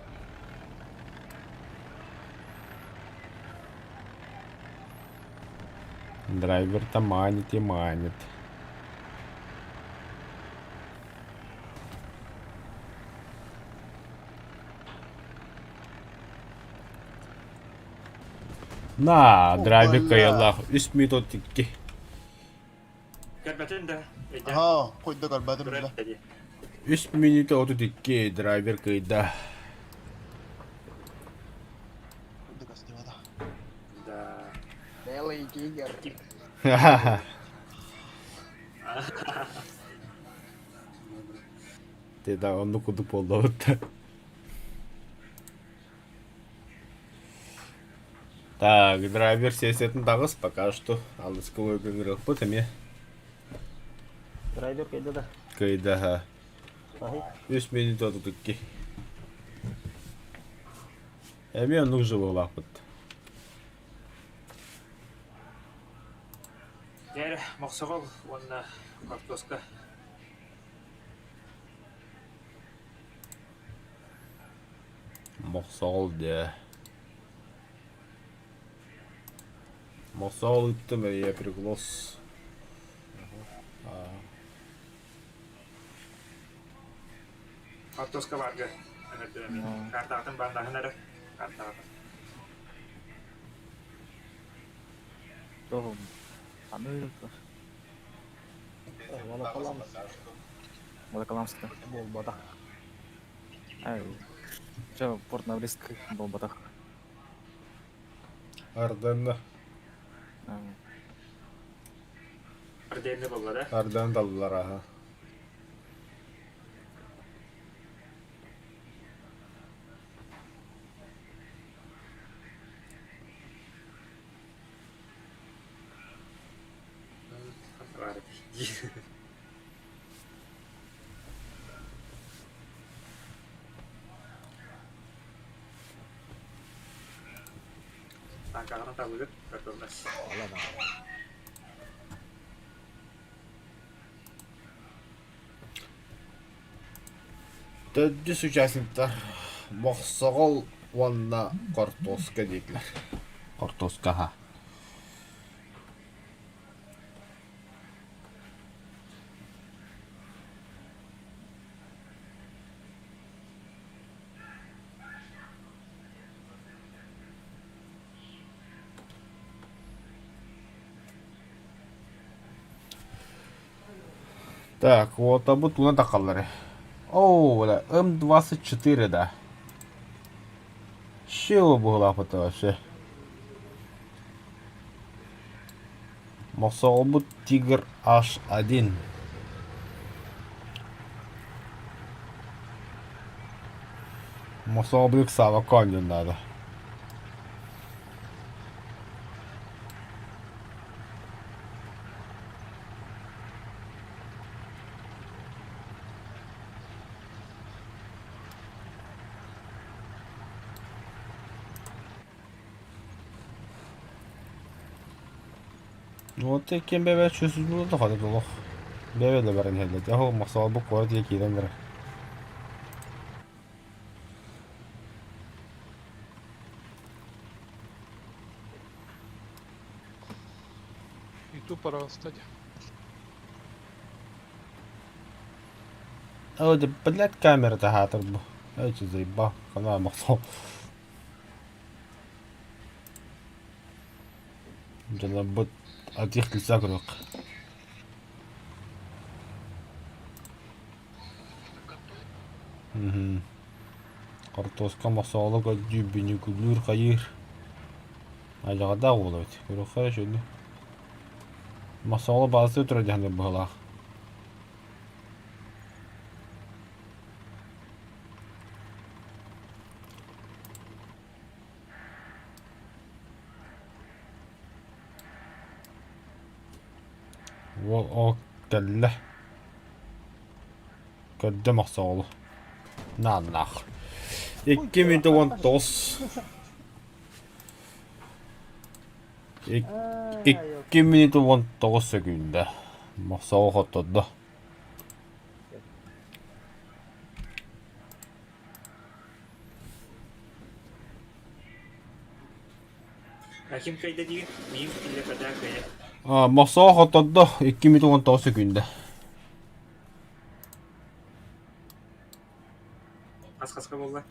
Драйвер-то манит и манит. На, драйвер кыайаллаах үс минут икки. Көрбөтүн да. Аха, койда көрбөтүм да. Үс минута 32 драйвер кыайда. Да. Белый тигр. Ты да оннук курдук буолла Так, драйвер сессиятын таҕыс пока что алыска ыҥырыахпыт эмиэ. Драйвер кыйда да. Кыйда ха. Үс минут 32. Эмиэ оннук живолаахпыт. Дьэ, Мохсоҕол уонна хортуоска. Мохсоҕол дьэ. Мохсоҕол ыыттым эрийэ приглас. Хортуоска баарга ыҥырдым эмиэ. Картаҕытын бааннаһын эрэ. Картаҕытын. Тоҕум. Аны Волоколамск. Волоколамскта. Буолбатах. Ай, Чэ, порт Навриск буолбатах. Арденна. Арденна буолла да? Арден даллар аха. Таҥкаҕынан табыгыт көрдөрмөс. Төрдүс участниктар Мохсоҕол уонна Хортуоска диэтилэр. Хортуоска аһа. Так, вот а бу туна тахаллары. О, бля, М24 да. Чего буолаапыта вообще? Мохсоҕолбут Тигр H1. Мохсоҕолбут Сава конню надо. Вот ким бэбэ чувствую да хады долох. Бэбэ да баран иһэллэр. Дьэ, ол махсаал бу куорат диэки киирэн барар. Иду пора встать. О, да, блядь, камера таһаатар бу. Эй, че заебал. Хана махсаал. Дьонорбут атыах лица көрүөх. Мгм. Хортуоска мохсоҕоло көрдүү бүнүкүлүүр хайыыр. Айдаҕардаах уол эбит. Көрүөххэ үчүгэй. Мохсоҕоло баҕастыы турар дьаһанар быһыылаах. Уол ол кэллэ. Көрдө мохсоҕолу. Нааннаах. 2 19. 2 19 сөкүүндэ. Мохсоҕо хоттордо. Ким кыайда диир? Миим или когда кыайар? Мохсоҕо хоттордо 2 19 сөкүүндэ. Хас хаска буолла?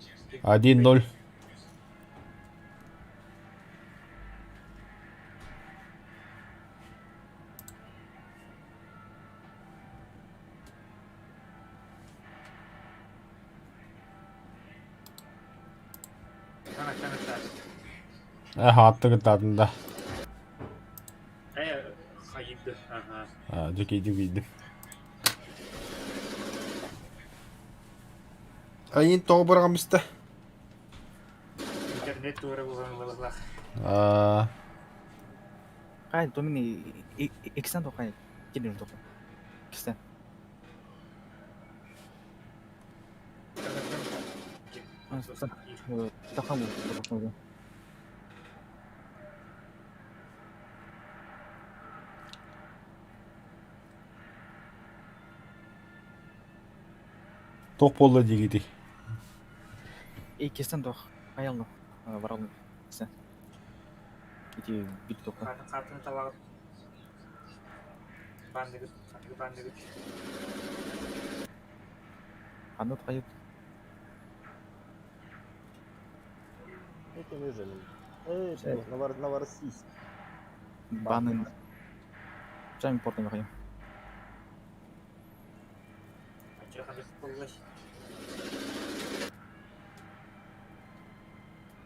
1-0. Хааттыгы таатында. Э, хайды. Ага. Дьэ киирдим. Айын тоҕо быраҕамыста? Интернет туора булан ылалах. Кай, домини икстен тоқай келин тоқай. Кистен. Тахан бу. Туох буолла диигитий? Иккистен тох аялны баралны. Кистен. Ити бит тоқай. Хатын хатын талағыт. Бандыгыт, хандыгы бандыгыт. Анут кайып. Это мы же. Эй, Новороссийск. Банын. Жайм портын кайым. Ача хандык болла.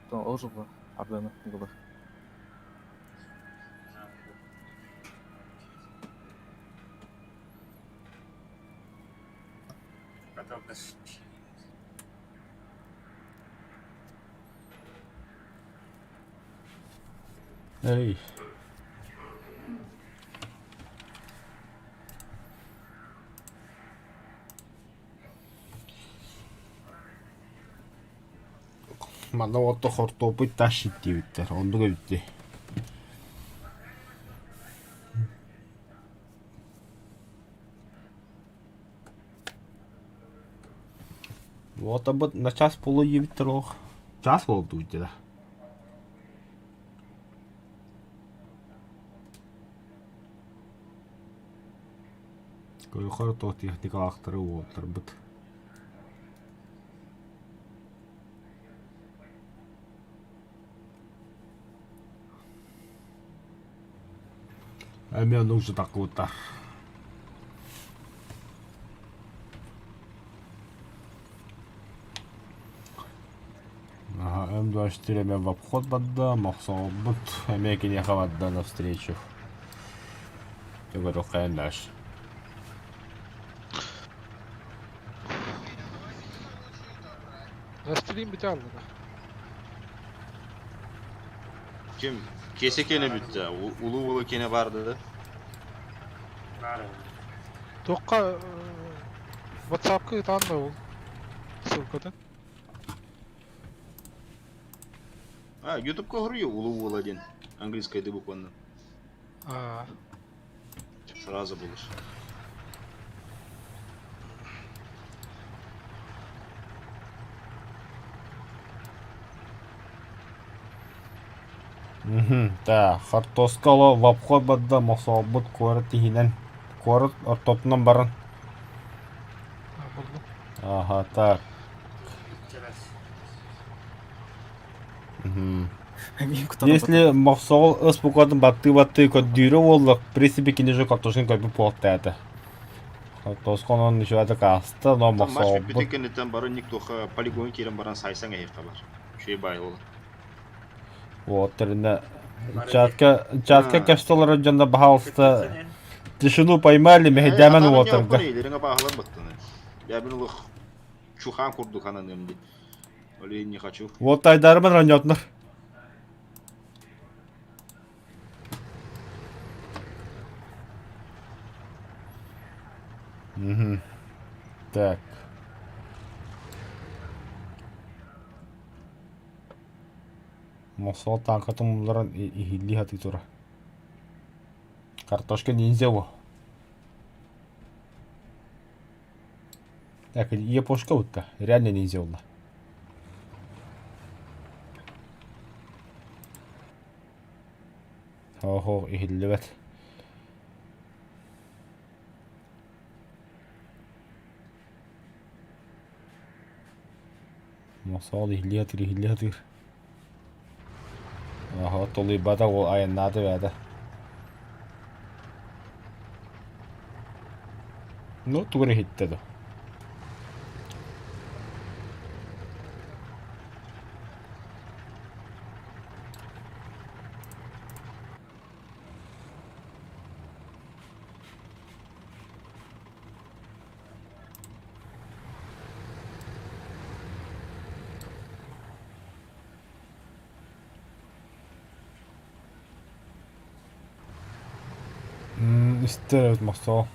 То ожугу ардыны гылы. Готовность. Эй. Манна уотта хортуопуй тащит диэбиттэр, оннук эбит дии. Уотабыт на час полу диэбиттэр олох. Час буолдубут дьэ. Көрөхөр туох техникалаахтары уолаттарбыт. Эмиэ оннук сытаккыбыттар. Аха, М24 эмиэ в обход барда, мохсоҕолбут эмиэ киниэхэ барда навстречу. Төгөрүк дальше. На стрим биталлара. Ким? Кесе кene bitti. Ulu ulu kene vardı. Бар. Тоққа WhatsApp-ка ытаан да ол. Ссылкатын. А, YouTube-ка говорю, ulu ulu один. Английская ды буквально. А, Сразу булur. Да, хортуоска в обход барда мохсоҕолбут куорат иһинэн, куорат ортотунан баран. Булдум. Ага, так. Чэбэс. Если мохсоҕол ыс букатын баттыы-баттыы көрдүүрэ буолла, в принципе, кини же картошканы көрбүт буолуохтаата. Картошка онон ничего кааста, но Там матч мохсоҕолбут бүппүтүн кэнниттэн бары никтоха полигон киирэн баран сайсан эһиэхэ бар. Үчүгэй баай ол. Вот, тэринэ чатка чатка кэпсэ олорор дьонно баһаалыста тишину поймали мэһэйдээмэн уотарга. Илериҥэ бааһылар баттаны. Я бин улух чухан курдук ананым ди. Оле не хочу. Вот айдарыман ранньотнар. Угу. Так. Мосол тааҥкатын умнуларан иһиллии сатыы турар. Картошка ниндзя во. Так, япошка будто. Реально ниндзя буолла. Оһо, иһиллибэт. Мосоол иһиллии сатыыр, иһиллии сатыыр. Оһо, толуйбата уол айаннаата бэйэтэ. Ну, тугу эрэ иһиттэ дуо? Истэр эбит мохсоҕо.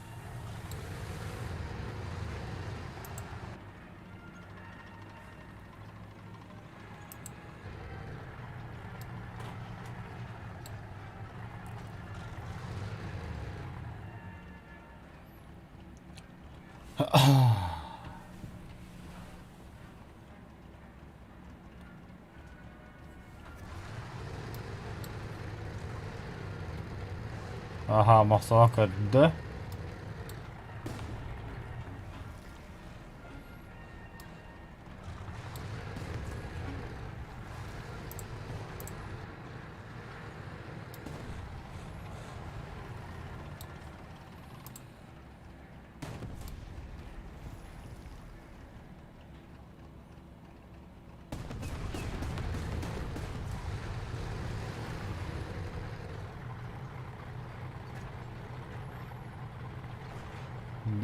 Аха, мохсоҕо көрдө.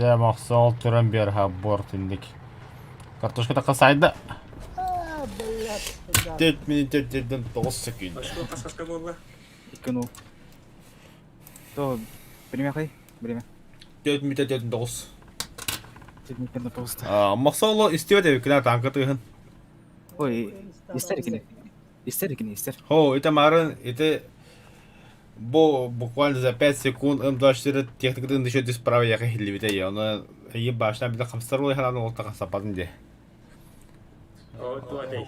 Дэ мохсоҕол туран биэрһа борт инник. Картошка такка сайда. Тет минут деден 9 секунд. Очко хас-хаска буолла? Икки То время хай? Время. 4 минут 9. 4 минут 9. А, мохсоҕоло истибэт эбиккинэ танка тыһын. Ой, истер кини. Истер кини, истер. Хо, это марын, это бу буквально за 5 секунд М24 техникатын еще справа яка хиллибите я. Оны ебашна биле хамстар олай халан ол така сападын де. О, туатай.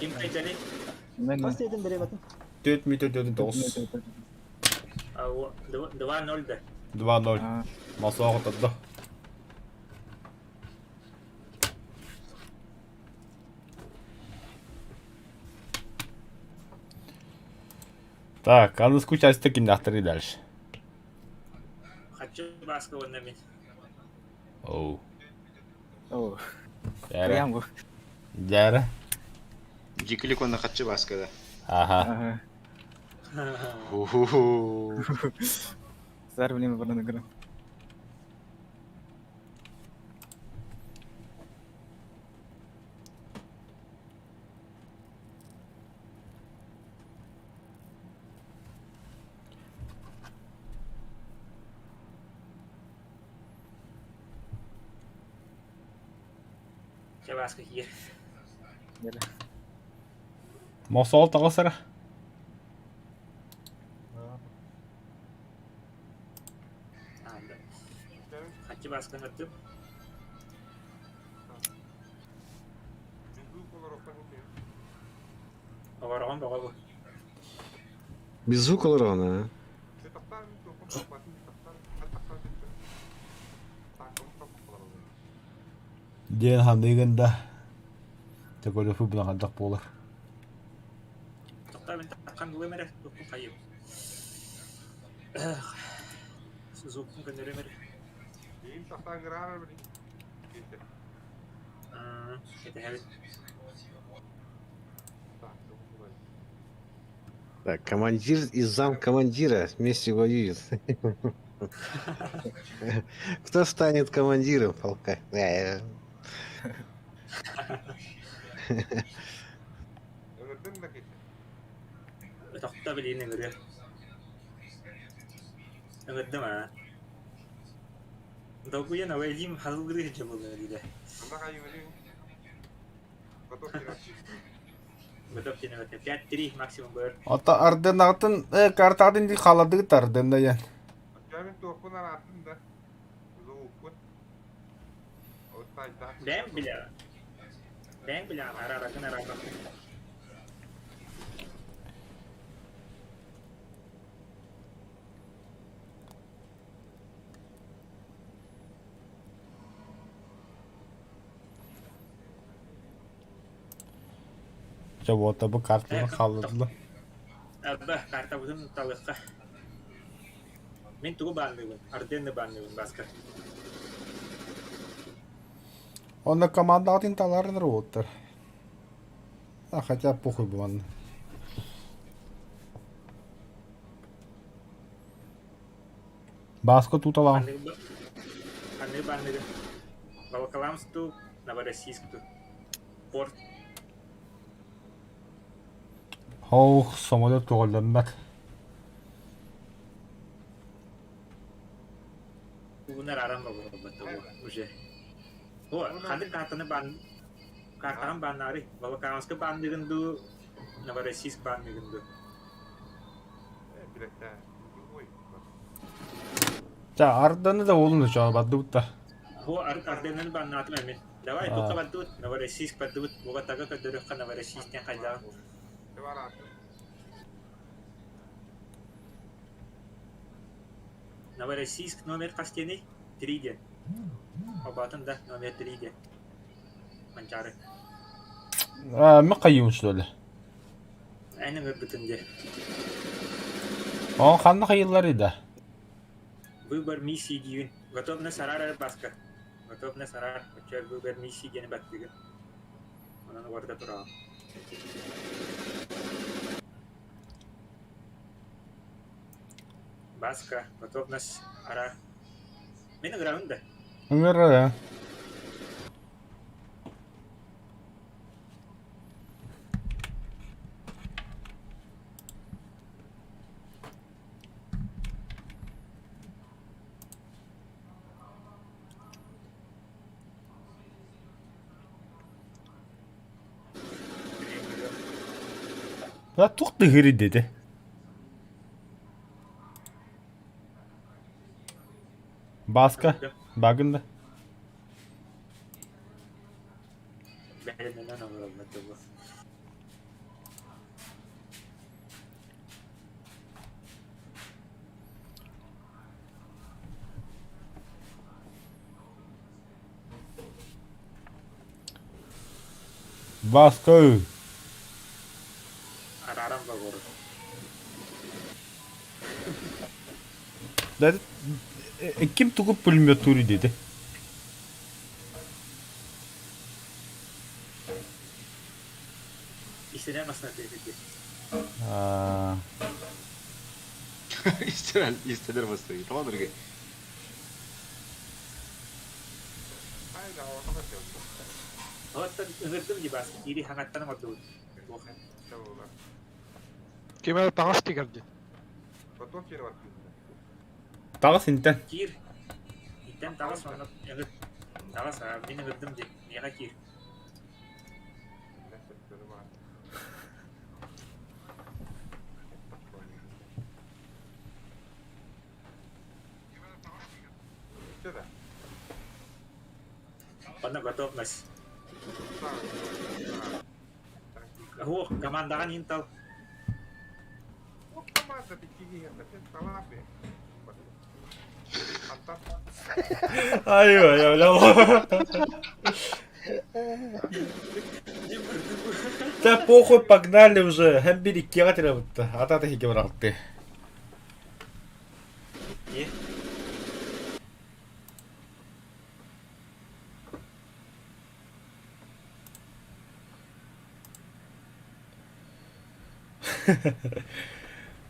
Ким кайтали? Хас диэтин беребатын? 4 минут 9. 2-0 да. 2-0. Мохсоҕо хоттордо. Так, аны скучать кимнахтары дальше. Хочу баска уонна мин. Оу. О. Дьэрэ. Прям бу. Дьэрэ. Дьикилик уонна хаччы баскада. Ага. Ху-ху-ху. Сар время баран гына. Чэ баска киир. Мосол таҕысара. Хаччы бааскан аттым. Обороҕон бөҕө бу. Без звука олорон, а? Диэн ханыыгын да Чоколефу булан хайдах буолар. Тохтоо мин таххан ылыам эрэ, туппун хайыам. Звукпун көннөрүөм эрэ. Кэтэһэбит. Так, командир и замкомандира вместе воюют. Кто станет командиром полка? Тохтоо билигин ыҥырыа. Ыҥырдым аа. Долгуйан абай илиим халыгырыы сылдьар буолла диирэ. Готов диэн 5-3 максимум баар. Ата ардынаҕытын картаҕытын дии хаалардыгыт ардынна диэн. Бэйэм билэҕин. Бэйэм билэҕин араараргын араарбаккын. Дьэ уота бу картаны хааллардылар. Арба, картабытын талыахха. Мин тугу баанныыбын? Арденны баанныыбын, Бааска. Онно командаҕытын талаарынар уолаттар. А хотя похуй бу манна. Бааска туталаан. Ханнык баанныгы? Волоколамск дуу, Новороссийск дуу? Порт. Ох, самолет көҕүллэммэт. Уунар аран бобурбат уже. О, ханнык картаны баан картаҕын бааннаары? Волоколамска баанныгын дуу, Новороссийск баанныгын дуу? Ча арданы да уолун чоо бардыбыт да. Бу Арденаны баннаатым эмин. Давай, тука бардыбыт, Новороссийск бардыбыт, буга тага көрдөрүөххэ Новороссийск хайдаҕын. Новороссийск номер хас диэний? Три диэн. Обаатын да номер три диэн. Манчаары. Мы хайыыбын что ли? Эн ыҥырбытын диэ. О, ханна хайылларый да? Выбор миссии диибин. Готовность араар Баска. Готовность араар. Оччо выбор миссии диэни баттыгын. Онон уорда тураҕын. Баска, готовность араар. Мин ыҥырабын да? Ыҥырар Да туох тыһыырый деді. Баска, багын да. Бэлэмнэнэн олороллор дуу. Баска. Арааран богор. Да ким тугу пулеметтуур диэти? Истинэ масына тиэхирди. Истер истер бастыгы. Тоҕо дөргө. Оттон ыҥырдым дии баас. Ири хаҥаттан оҥордубут. Ким эрэ таҥас тигэр дии. Таҕыс интэн. Киир. Интэн таҕыс онно ыҥыр. Таҕыс аа мин ыҥырдым дии. Миэхэ киир. Онно готовность. Ох, командаҕын интал. Ай, ай, ай, Да похуй, погнали уже. Hem bir ikiye тиребытта. Ата ата хиге баралты.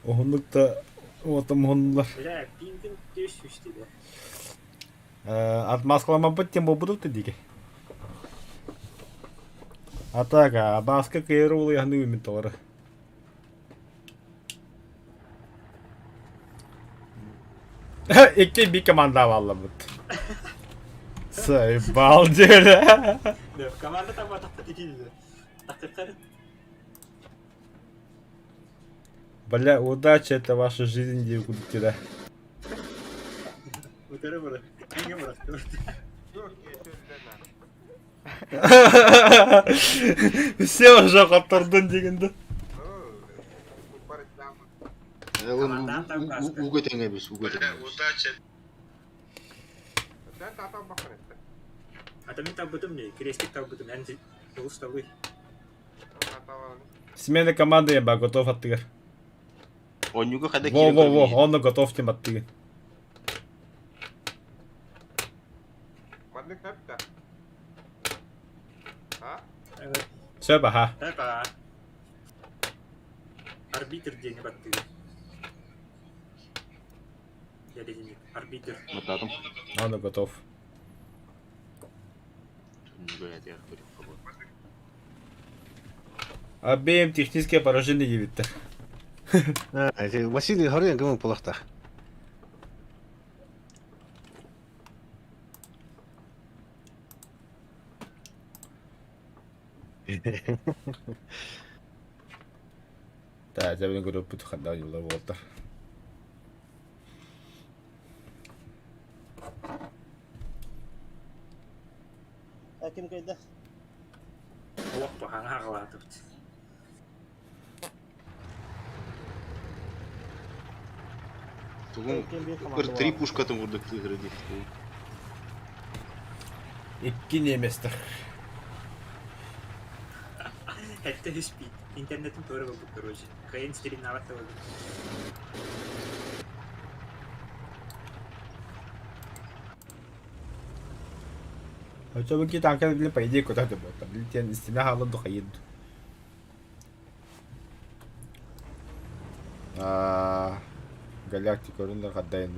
Ohunluk да отом honlar. Бля, пингин түс үстиде. Отмаскаламаппыт тем буолбутут диги. Атака, абаска кыйыр улуйахны үмүт толору. Икки би команда аллабыт. Сайбал дьэ. Команда там атахта титиде. Тахтыктар. Бля, удача это ваша жизнь, девкутера. Утары бара. Пинге бара. Все уже котордун дегенде. Уга теңебис, уга теңебис. Ата мен табытым не, крестик табытым, ән улус табый. Смена команды я готов аттыгар. Оннюга хада Во, во, во, он готов тем аттыгар. Все, баха. Опа. Арбитр день батты. Я день арбитр. Мататым. Он готов. Обеим техническое поражение явит. Василий Горин кымын полахта. Да, я бы говорю, путь ханда юлар болтар. Ким кайда? Ох, пахана агалатып. Тугун бір три пушка там вурдук тыгырды. Икки неместер. Это спид. Интернетим тоже был, короче. Кайын стрим нават болды. А что вы какие-то анкеты, по идее, куда-то был. Там летен стена холоду хаид. Галактика рынок отдай.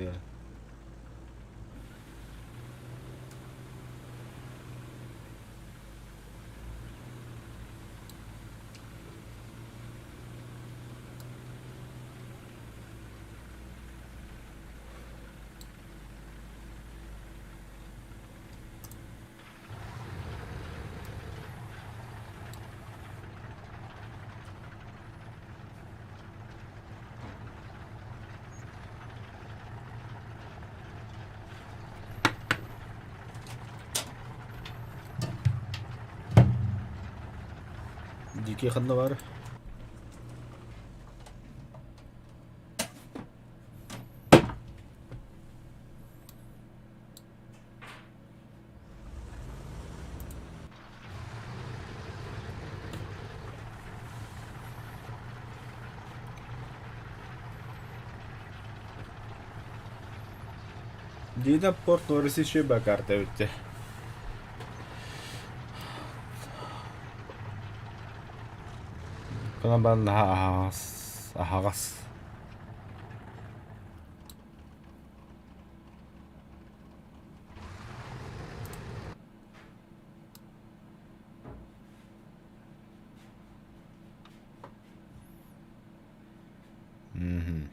Дикий ханна бар. Дина порт Норисичи бакарта өтте. Кына бан ахагас ахагас. Мгм.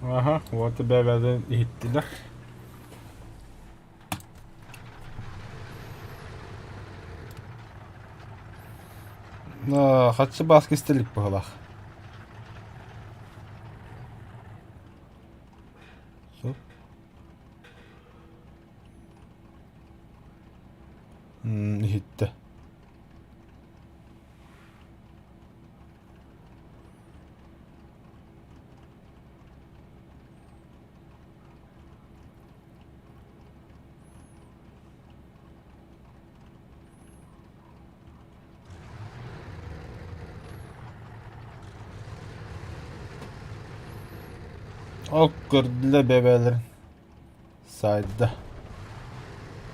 Аха, вот бэбэдин иһиттилэр. Хаччы бааска истэлик быһылаах. Иһиттэ. Ол көрдүлэр бэбээлэрин сайда.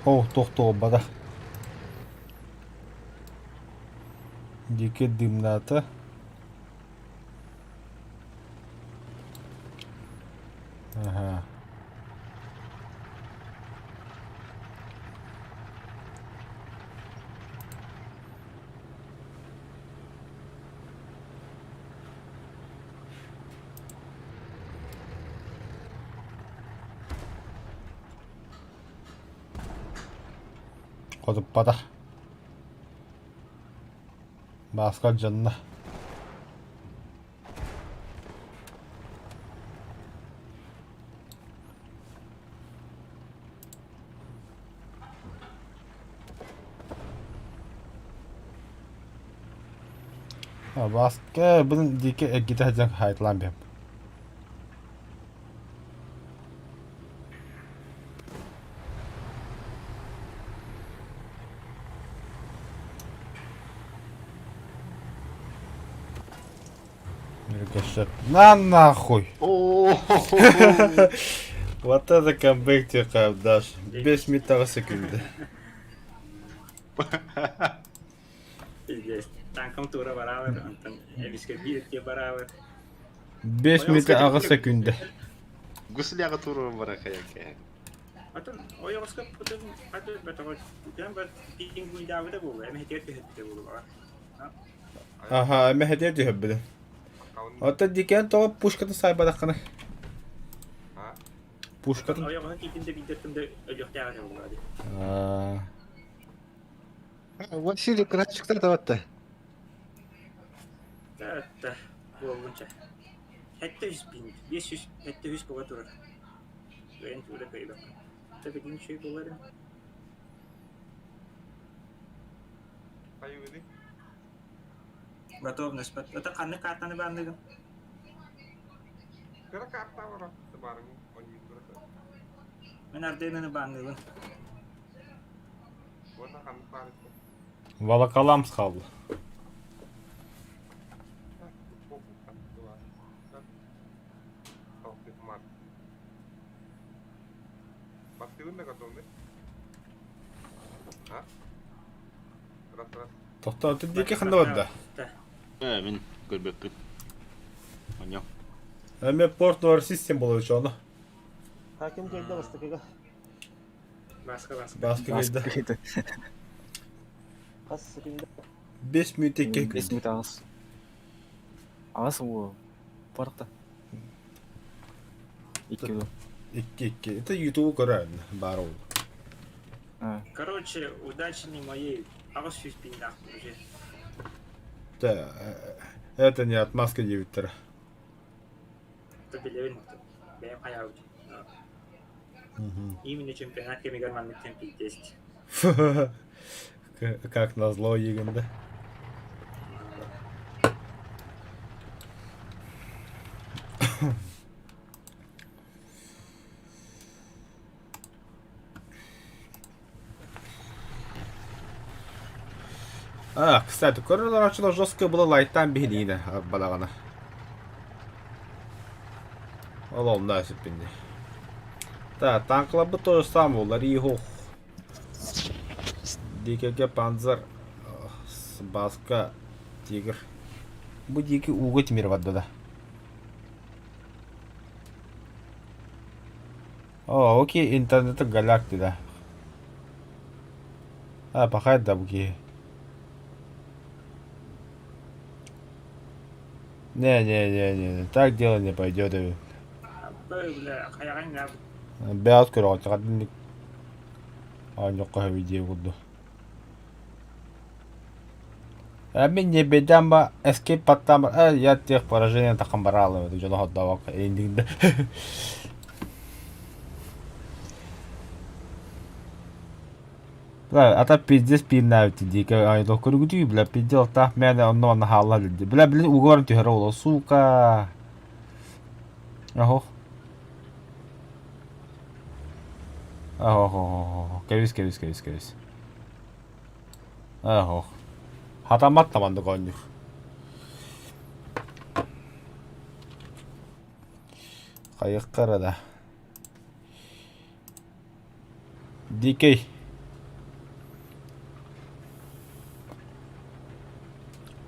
Оо, туох туолбатах. Диэки дымнаата. Аха. Хотуппатах. Бааска алдьанна. Бааска бу диэки эргитэ сылдьан хаайталаан биһэм. Рикошет. На нахуй! Вот это камбэк тебе дашь. 5 метров секунды. Пиздец. Танкам тура барабар, онтон эбискэ биир те барабар. 5 метр аҕыс секунда. Гусляга турур баракая. Атын ойоҕоско путун аты бөтөҕө күтэн бар пингуйдаабыта буолуо, эмэһитигэр түһэрбитэ буолуо. Аха, эмэһитигэр түһэрбитэ. Оттон дикэн тоҕо пушкатын сайбатаххына? Пушкатын? Ойоҕоһун тиитин да биирдэртэн да өлүөхтээх этэ буолуо дии. Василий Красчиктар табатта. Та буоллунча. Хэтте үс бин, 500 хэтте үс буга турар. Бэйэн тура кыйбак. Та билин şey болар. Готовность. Это ханнык картаны баандыгын? Кыра карта бар, барың Мен Арденаны баандыгын. Волоколамск хаалла. Тохтоо, диэки ханна барда? Э, мин көрбөппүн. Оня. Эме порт нуар систем болор ону. Хаким кэлдэ бастакыга. Баска баска. Баска кэлдэ. Хас секунда? 5 мүнөт 2 5 мүнөт аҕыс. Аҕыс уу. Барта. Икки дуу. Икки икки. Это YouTube көрөр баар ол. Короче, удачи не моей. Аҕыс сүүс пиннаах уже. Да, это не отмазка диэбиттэрэ. Это билэбин бэйэм хайаабыт. Именно чемпионат кэмигэр маннык темпийтест. Как назло егінде. А, кстати, көрөр жестко было лайтан биһиниинэ балаҕана. Ол онно сүппүннэ. Да, танкларбыт то же самое, лари хох. ДКГ Панзер, Баска, Тигр. Бу диэки ууга тимир барда да. О, окей, интернеты голяк да. А, пахай да бу киһи. Не-не-не-не, так дело не пойдет. Бля, хайаҕаҥ Бэйэҕит көрөҕүт, хардыннык оонньуохха сөбүй диэ курдук. А мин не бедам ба эскейп паттам я тех поражение тахам бараалы дьоно hodдообокко эйиндигинде. Бля, ата пиздец пииннээбит дии айдол көрүгүтүй бля пиздец таах мээнэ онно манна хаалла дии. Бля блин угоран түһэр оҕолор сука. Охох. Охох. Кэбис кэбис кэбис кэбис. Охох. Хатаммат таманнык оонньуур. Хайыкка эрэ да. Дикий.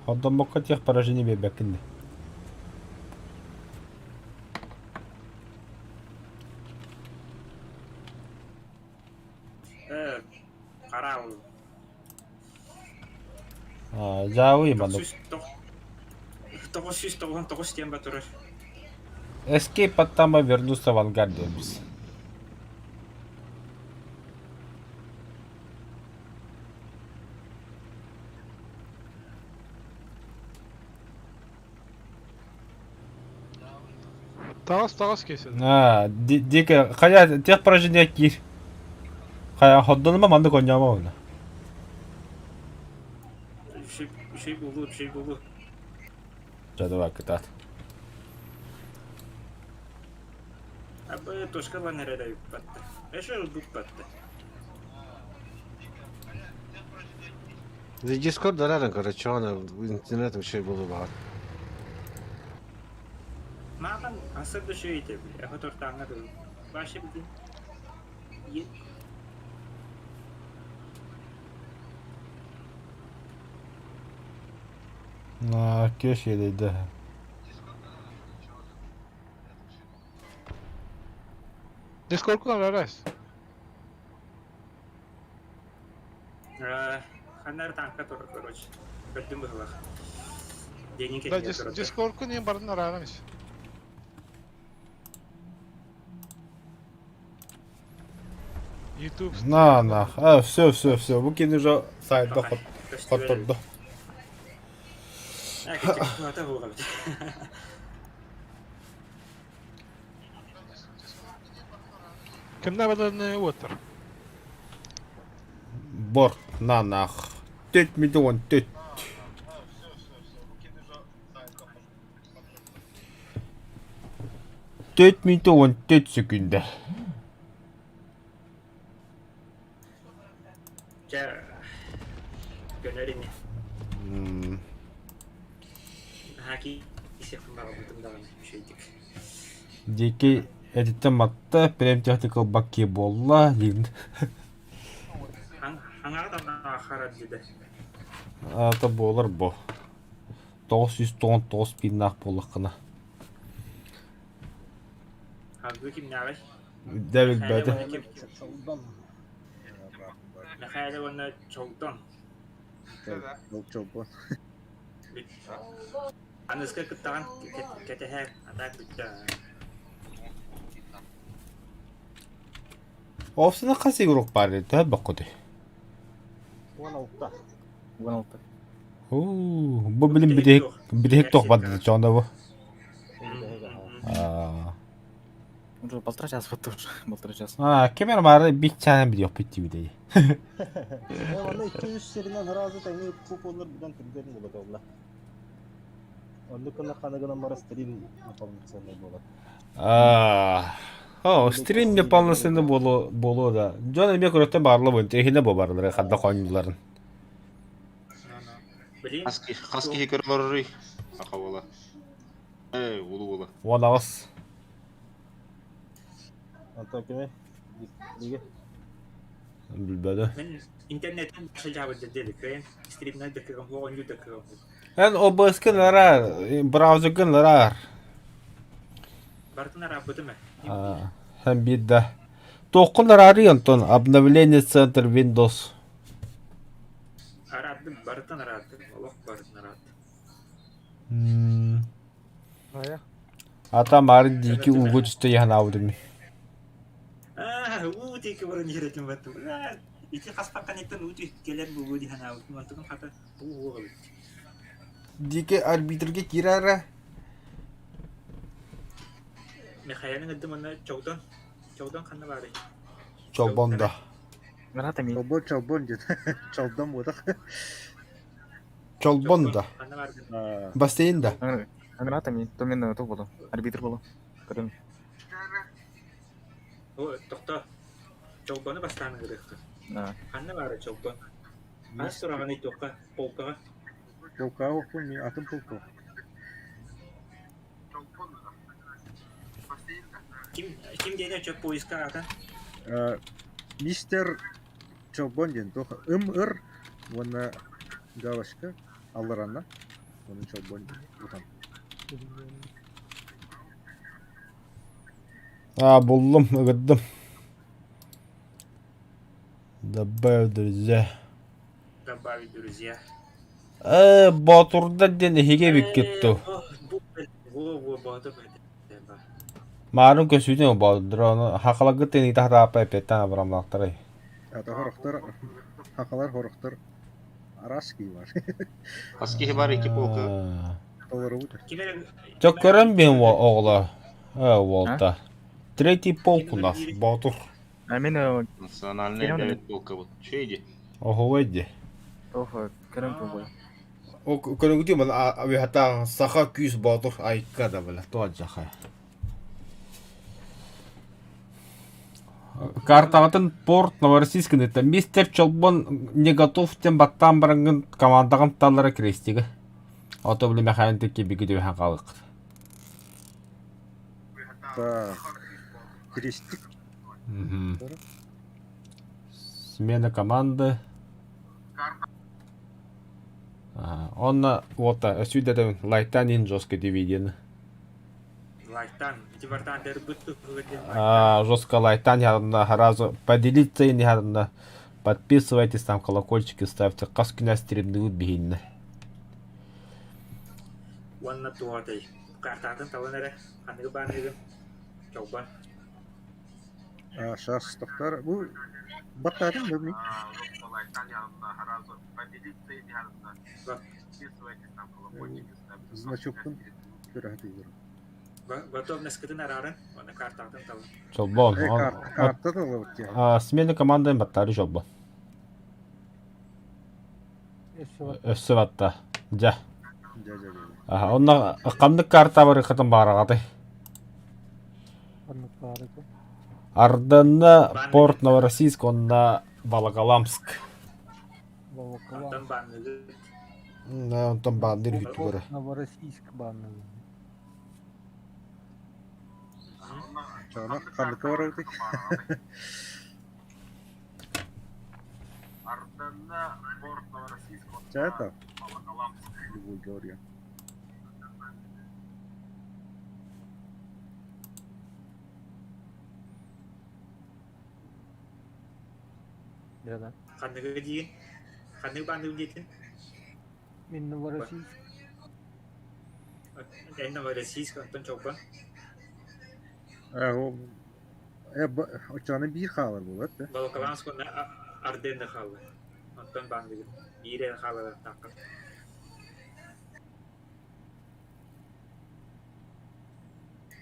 Хордоммокко тех поражение биэрбэккин дии. Э, хараал. Дьаабый маннык. 999 диэн батырар. Escape Паттама вернулся в ангар диэбис. Таҕыс таҕыс киэсэ. А, дико хайа тех поражение киир. Хайа хордонума маннык оонньоомо уна. Үчүй булу, үчүй булу. Дьэ давай кытаат. Абы точка лан эрэ ыппатта. Эше ылбыппатта. За Discord дараран, короче, он интернет вообще было баар. Маған асыр да шөйте, бля, тортаңа да. Башы битин. На, кеш елейді. Discord'dan ararız. Ханнар танка турар, короче. Көрдүм быһылах. Денин Да, кэннигэр турар. Discord'ку не барын арарамыз. YouTube. На, на. А, все, все, все. Бу кини уже сайда хоттордо. Кимнэ баданы уоттар. Бор, на, нах. Төт миллион төт. Төт миллион төт секунда. Чэ, көнөр ини. Хаки исиэхпин баҕарбытым даҕаны үчүгэйдик. Диэки этиттэн матта, прям техникал бакки буолла диин. Хаҥаҕа да харар дии Аата буолар бо. 999 пиннаах буоллаххына. Хагы кимнээҕий? Дэ билбэтэ. Чолдон. Мэхээлэ уонна Чолдон. Чолбон. Аныска кыттаҕан кэтэһэр, атаак бүттэ. Офсына хас игрок бар төһө боккуты? 16. 16. Оо, бу билим бириһик бириһик тох барды чонда бу. Аа. Уже полтора часа вот уже, полтора часа. А, кемер бары бик чаан видео питти видео. Э, онно 2-3 сиринэн ыраазы тэҥҥэ куполлар быдан түргэн буолар олла. Оннук гына ханы гынан бара стрим неполноценный буолар. Аа. О, стрим неполноценный болу болу да. Дьон эмиэ көрөттөн баарлы интехине бу барлары хадда хоннуларын. Хас киһи хас киһи көрөлөрүй? Саха буола. Ээ, улуу буола. 18. Антон кими? Диге. Билбэдэ. Мен интернеттен сылдьабыт дедик, стримнер дыкыгым, оонньуу дыкыгым. Эн OBS-кын араар, браузергын араар. Бартын арабытым ээ. Хэн биир да. Туоххун араарый онтон обновление центр Windows. Араардым, барытын араардым, олох барытын араардым. М, Ая. Ата марын дики ууга түстэ яһанаабытым. Аа, уу тики баран иһэр этим баттым. Ити хаспакканиттан уу кэлэр буолуо дии санаабытым. Онтукум хата уу уоҕа эбит. Дики арбитрга киирэрэ. Михаилын ыддым онно Чогдон. Чогдон ханна баарый? Чолбондо. Чолбон чолбон диэн. Чолдон буотах. Чолбондо. Ханна бааргын? Бассейн да. Анграта ми, то мен то боло. Арбитр боло. Көрөн. О, тохто. Чолбону бастаан ыҥырыахха. Ханна баарый Чолбон? Хас тураҕыный туохха? Полкаҕа? Полкаҕа оппун мин атын полка. Ким ким диэн өчө поиска аата? Мистер Чолбон диэн туох ым-ыр уонна галочка алларанна уонна Чолбон утан. А, буллум, ыгырдым. Добавь друзья. Добавить друзья. Боотурдар диэн эһиги эбиккит ту. Во-во, боотур Маарын көсүүтүн боотурдар, ону хахалагыт тени тахтааппа эппеттэн абырамлаахтарай. Ата хорохтор, хахалар хорохтор араас кии бар. Хас киһи бар ики полка? Толорубут. Чок көрөн бин оҕолор. Уолта. Третий полк у нас, Боотур. А мен Национальный девять полка вот. Че иди? Оһуой ди. Ох, көрөн боло. Көрүгүтү ман авиата саха күүс Боотур айка да била туаджаха. Картаҕытын порт Новороссийск это мистер Чолбон не готов тем баттаан бараҥҥын командаҕын таллара крестига. Ото били мэхээн кибиги түбэһэн хаалыккыт. Так, крестик. Смена команды. Онно уота өсүйдэтэн лайтан ин жестко DVD-ни. Лайтан, ити бартаан дэрбит А, жестко лайтан яһарна сразу поделиться ин яһарна подписывайтесь там колокольчики ставьте хас күнэ стримнигут биһиннэ. Уонна туотай. Картатын талан эрэ. Ханныгы бааныгын? Чолбон. А, сейчас тохтор. Бу баттаатын да ми. Значокпун көрөһөтүгөр. Готовность арарын, уонна картатын талан. Чолбон. Карта талабыт тиэ. Смена команданы баттары Чолбон. Өссө батта. Дьэ. Дьэ дьэ дьэ. Аха, онно ханнык карта барыхатын баарагаты? Ханнык баарыты? Арданна порт Новороссийск, онно Волоколамск. Онтон бааныгы. Да, онтон баандыр үтүгөрө. Новороссийск баанныгы. Чана ханныка барабытый? Чата. Любой говорю. Да. Ханныгы диин? Ханныгы бааныгы диэтин? Мин Новороссийск. Эн Новороссийск, онтон Чолбон. А, очаны биир хаалар буолар да. Волоколамск уонна Арденна хаалла. Онтон бааныгы. Биир хаалар таакка.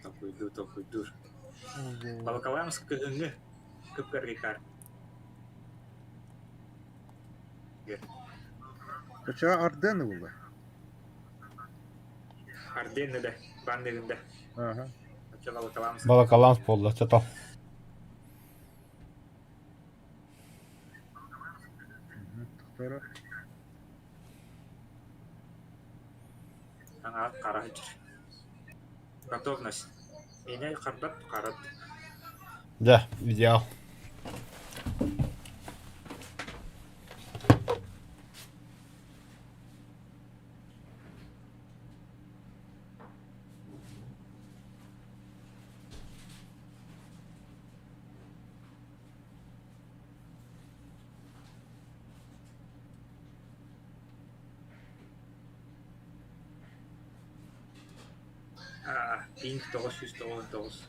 Толкуйдуур, толкуйдуур. Волоколамск кыһыҥҥы кып-кыргый кар. Оча Арден буолар. Арденна да, бааныгында. Ага. Оча Волоколамск. Волоколамск буолла, чато. Тохтор. Аңа қара жүр. Готовность. Меня харбат қарат. Дьэ, идеал. Аа, пинг 999.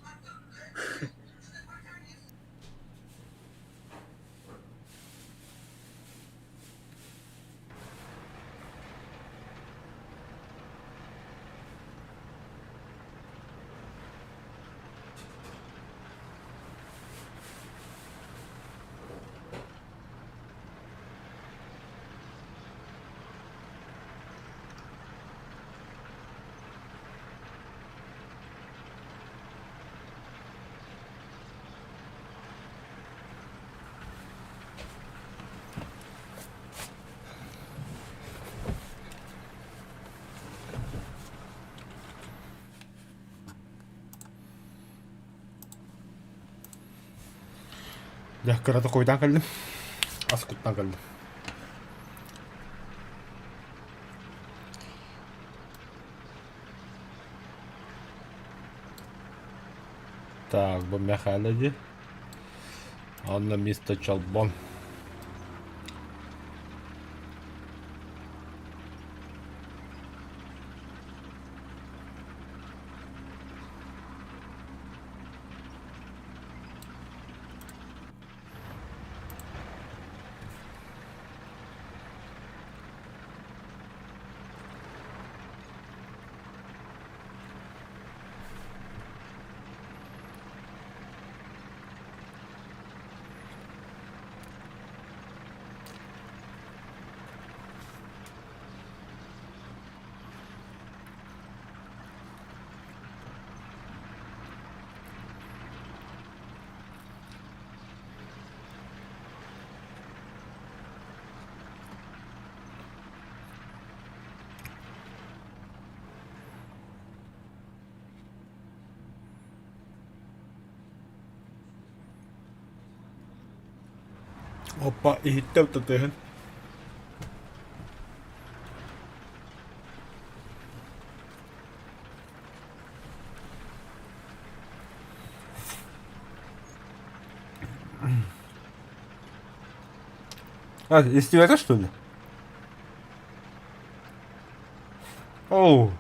Дьэ, кырата хойутаан кэллим. Ас куттан кэллим. Так, бу Михайло дии. Онно мистер Чолбон. Опа, иһиттэ тутуһун. А, истибэтэ что ли? Оу.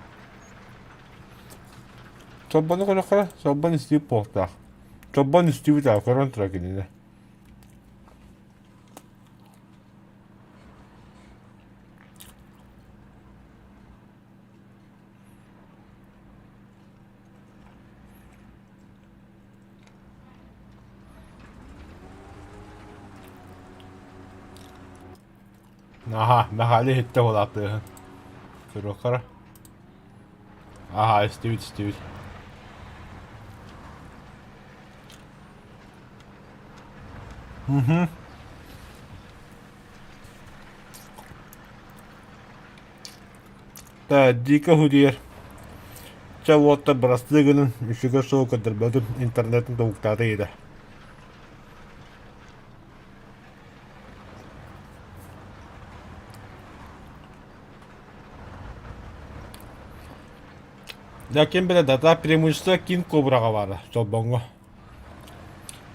Чолбону көрөххө, чолбон истибит буолтаах. Чолбон истибит аа, көрөн турар кинини. Аха, Михаил иһиттэ буолааттыыһын. Көрүөххэ Аха, истибит, истибит. Угу. Да, дико худиер. Чэ уотта бырастыы гынын, үчүгэй суол көрдөрбөтүм, интернетин тобуктаата иһитэ. Дьэ ким билэ дата преимущество ким кобраҕа баара Чолбоҥҥо.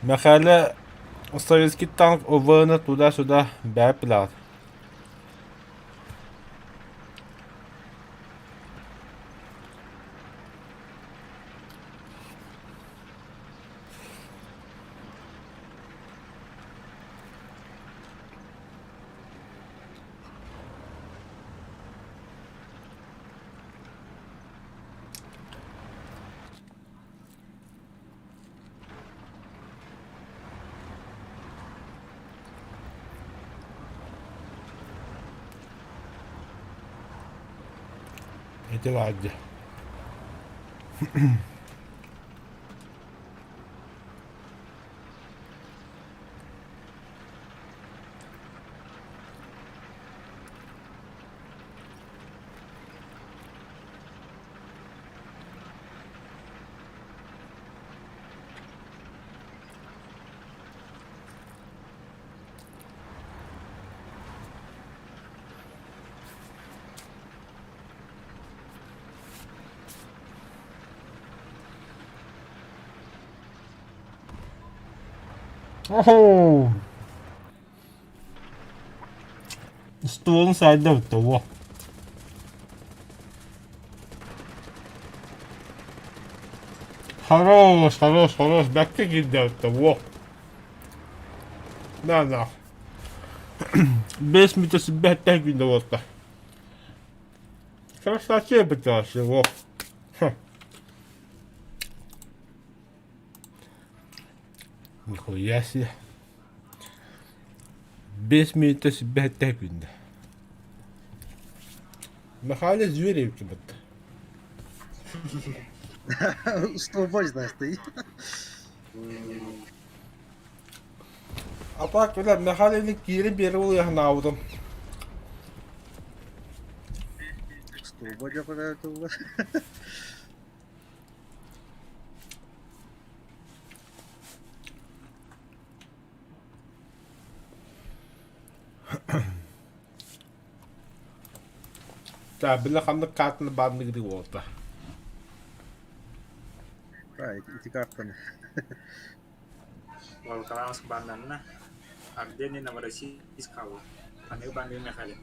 Мэхээлэ советский танк УВН туда-сюда бэп билэҕит. Ити баар дии. Оһоо! Стуолун сайда того. Хорош, хорош, хорош, бэккэ киирдэ оттон, уох. На, на. 5 мүнүүтэ сүбэһэттээх күндэ буолта. Красавчик бытаасы, уох. Нихуя себе. 5 мүнүүтэ сүбэһэттээх күндэ. Михаил Зверев кыбытта. Столбой, знаешь, ты. А так, бля, Михаил киири биэри улуйахнаабытым. Столбой дьэ Так, били ханнык картаны баанныгы буолта. Да, ити картаны. Волоколамск баннанна. Арденный Новороссийск хаалла. Аныгы банныгы Михаил.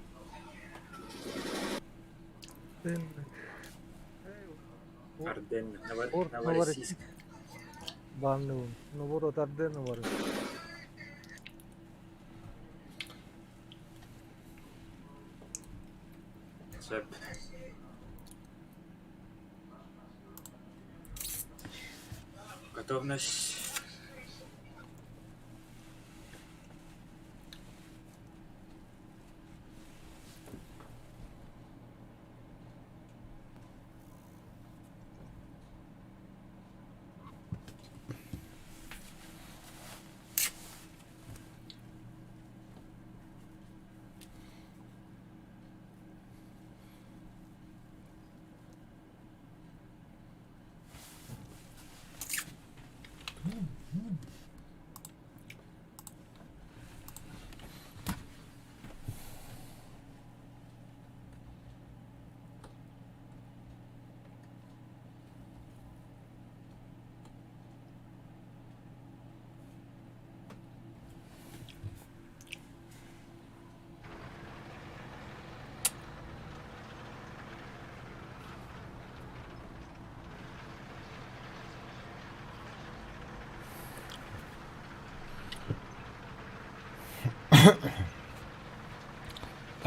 Арденный Новороссийск. Банныбын. Новорот Ардена бар. Сөп. Готовность.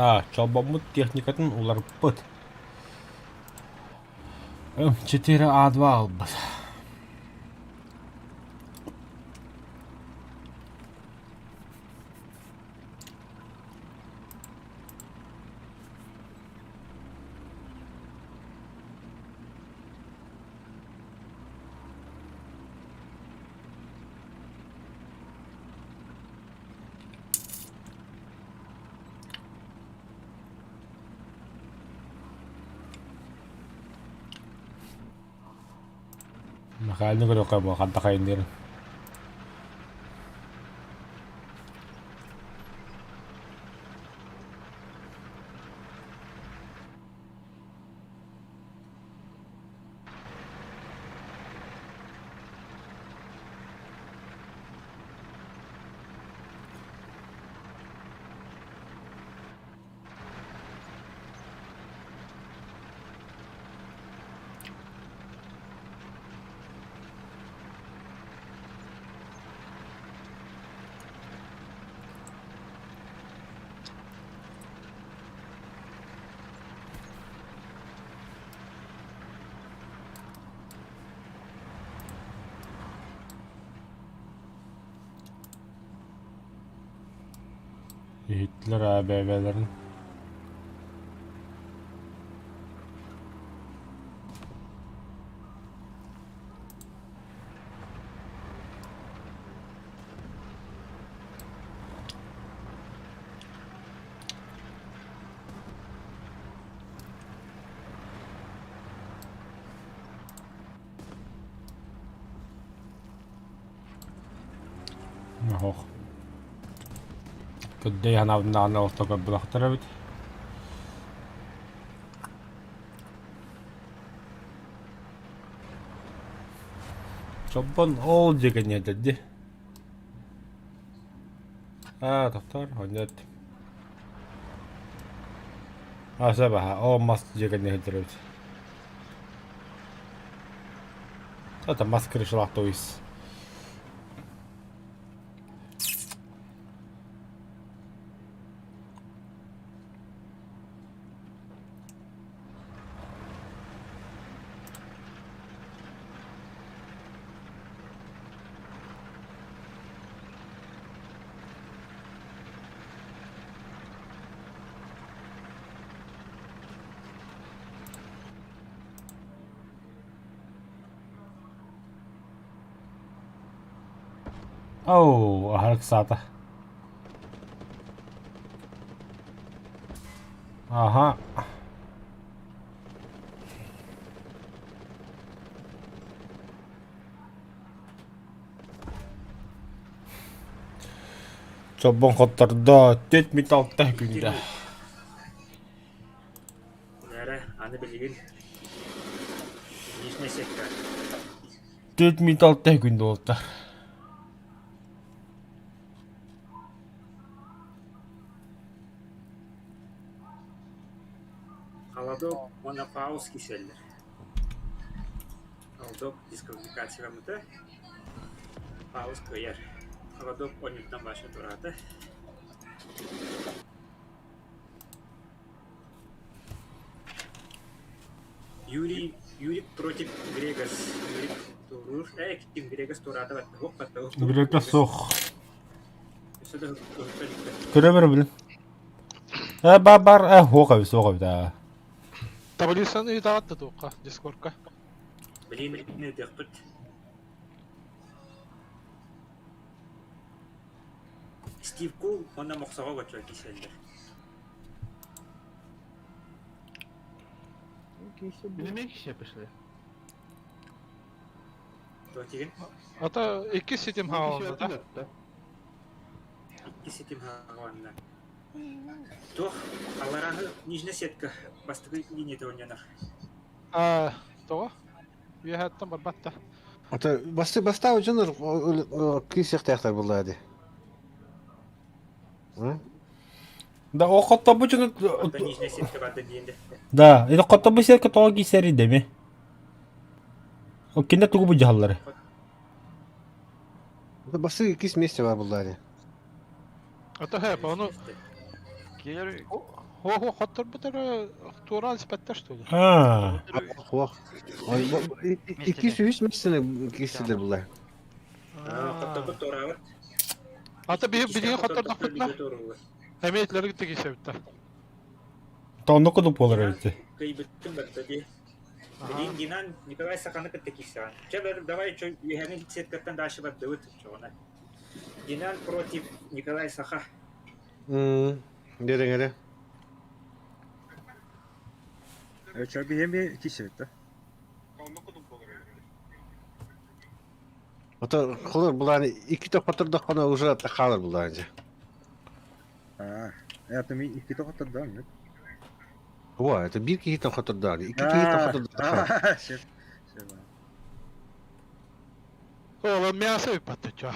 А, чолбоммут техникатын уларыппыт. 4А2 албыт. Михаил көрүөххэ бу ханта хайыннырын. Иһиттилэр аа бэйэлэрин. Оһох. Көрдөй санаабын олохто көрбөтөхтөр эбит. Чолбон ол дьиэгэ дии. Аа, тохтоор, онньот. Аа, сөп аха, ол мас дьиэгэ эбит. Это мас крышалаах то есть. Оу, аһара ыксаата. Аха. Чолбон хоттордо, түөрт мүнүүтэ алта күндэ. Нэрэ, аны билигин личный сетка. Түөрт мүнүүтэ алта күндэ буолта. Холодок уонна пауз киселлэр. Холодок дисквалификацияламмыта. Пауз кыайар. Холодок оонньууттан баша тураата. Юрий Юрик против Грегас. Юрик туоруур. Ээ, ким Грегас туораата батта. Уох батта. Уох Грека суох. Өссө да уһукта иликтэр. Көрө билин. Э бар бар э хуох эбит суох эбит аа. Таблицаны ыытаҕыт да туохха, дискордка. Билигин ыытыахпыт. Стив Кул уонна Мохсоҕо көччө киирсэллэр. Билимэ киһи пішли. Туотигин Ата икки ситим хааланна да? Икки ситим хааланна. Туох, алларааһы нижняя сетка бастакы линията оонньонор. А, тоҕо? Үөһэттэн барбат да. Ата басты бастаабы дьоннор киирсиэхтээхтэр буоллаа дии. Да ол хоттобу дьону Оттон нижняя сетка барда диэн да. Да, это хоттобу сетка тоҕо киирсэрий деми. Ол кинилэр тугу былдьаһаллары? Бастакы иккис миэстэ баар буоллаа дии. Ата хэп, ону Киэр Хо-хо, хотторбут эрэ туораан испэттэр что ли? А. Хуох. Иккис үһүс миэстэни киирсилэр буоллаа. Хотторбут туораабыт. Ата биһи билигин хоттордохпутуна эмиэ итилэргэ тигисэбиттэр. Тонну кудук буолар эбит. Кыйбыттын барда дии. Билигин Динан Николай Саханы кытта киирсэҕин. Чэ, давай чё үөһэни сеткаттан дальше бардыбыт чоҕуна. Динан против Николай Саха. Диэриҥ эрэ. Чё биһиэми киирсэбит да? Ото холор булааны иккитэ хотордоххуна уже хаалар булаан дьэ. Аа, это ми иккитэ хотордоон нет? Во, это биир киһиттэн хотордоон, икки киһиттэн хотордоон. Сөп, сөп. Ол мясо ыппатта чё.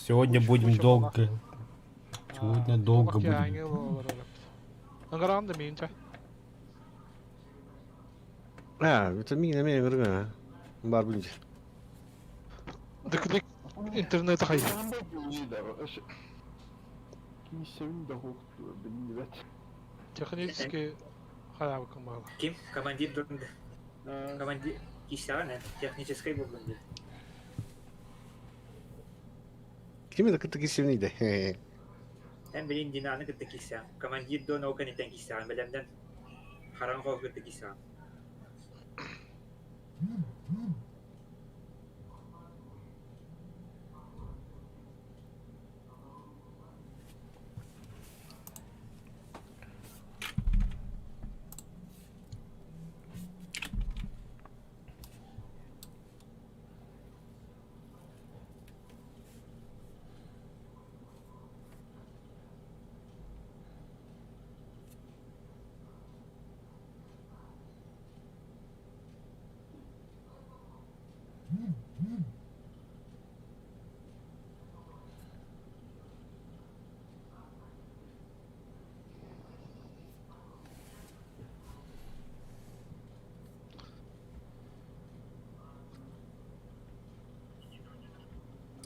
Сегодня будем долго. Сегодня долго будем. Ыҥыраҕын да миин чэ. А, это миин эмиэ ыҥырыҥ Бар бүлдь. Дыклик интернет хай. Технически хаябыкын баала. Ким? Командир дурында. Командир киирсэҕин техническай буоллун диэн. Ким это кытта киирсибиний да? Эн билин Динаны кытта киирсэҕин. Командир до наука нитэн киирсэҕин бэлэмнэн. Хараҥа хоһу кытта киирсэҕин.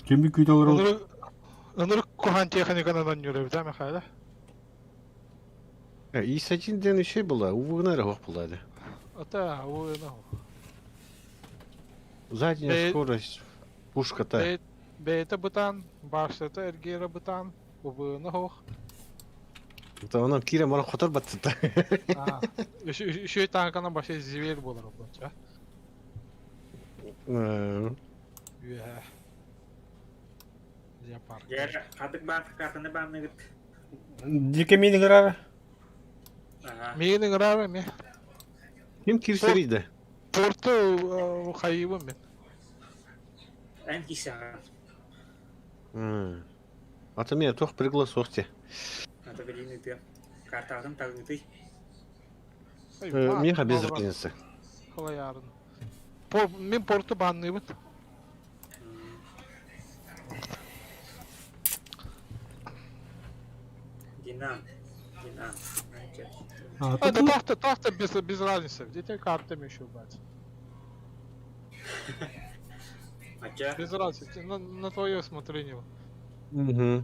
Кими күүтэ олорор? Ынырык ынырык куһаҕан техниканан оонньуур эбит а Михайло. ИС-1 диэн үчүгэй была, УВГ-на эрэ суох буолла дии. Ата, УВГ-на Задняя Бэйэ- скорость, пушката. бэйэ- бэйэтэ бытаан, башнята эргиирэ бытаан, УВГ-на суох. Это онон киирэн баран хотор баттыта. А, Үчүгэй тааҥканан вообще зверь буолар буолча. Үөһэ. Зоопарк. Дьэ, хадык баар картаны баанныгыт. Дике мин ыҥырар. Ага. Миигин ыҥыраабы эмиэ. Ким киирсэрий да? Порту хайыыбын мин. Эн киирсэҕин. Ата миэ туох приглас суох дии. Ата билиин ыытыам. Картаҕытын таҥыытый. Миэхэ без разницы. Халайаарын. Мин порту баанныыбын. Динам. Динам. А, да так-то, так-то без, без разницы. Где картами еще брать? Ача. Без разницы, на твое усмотрение. Угу.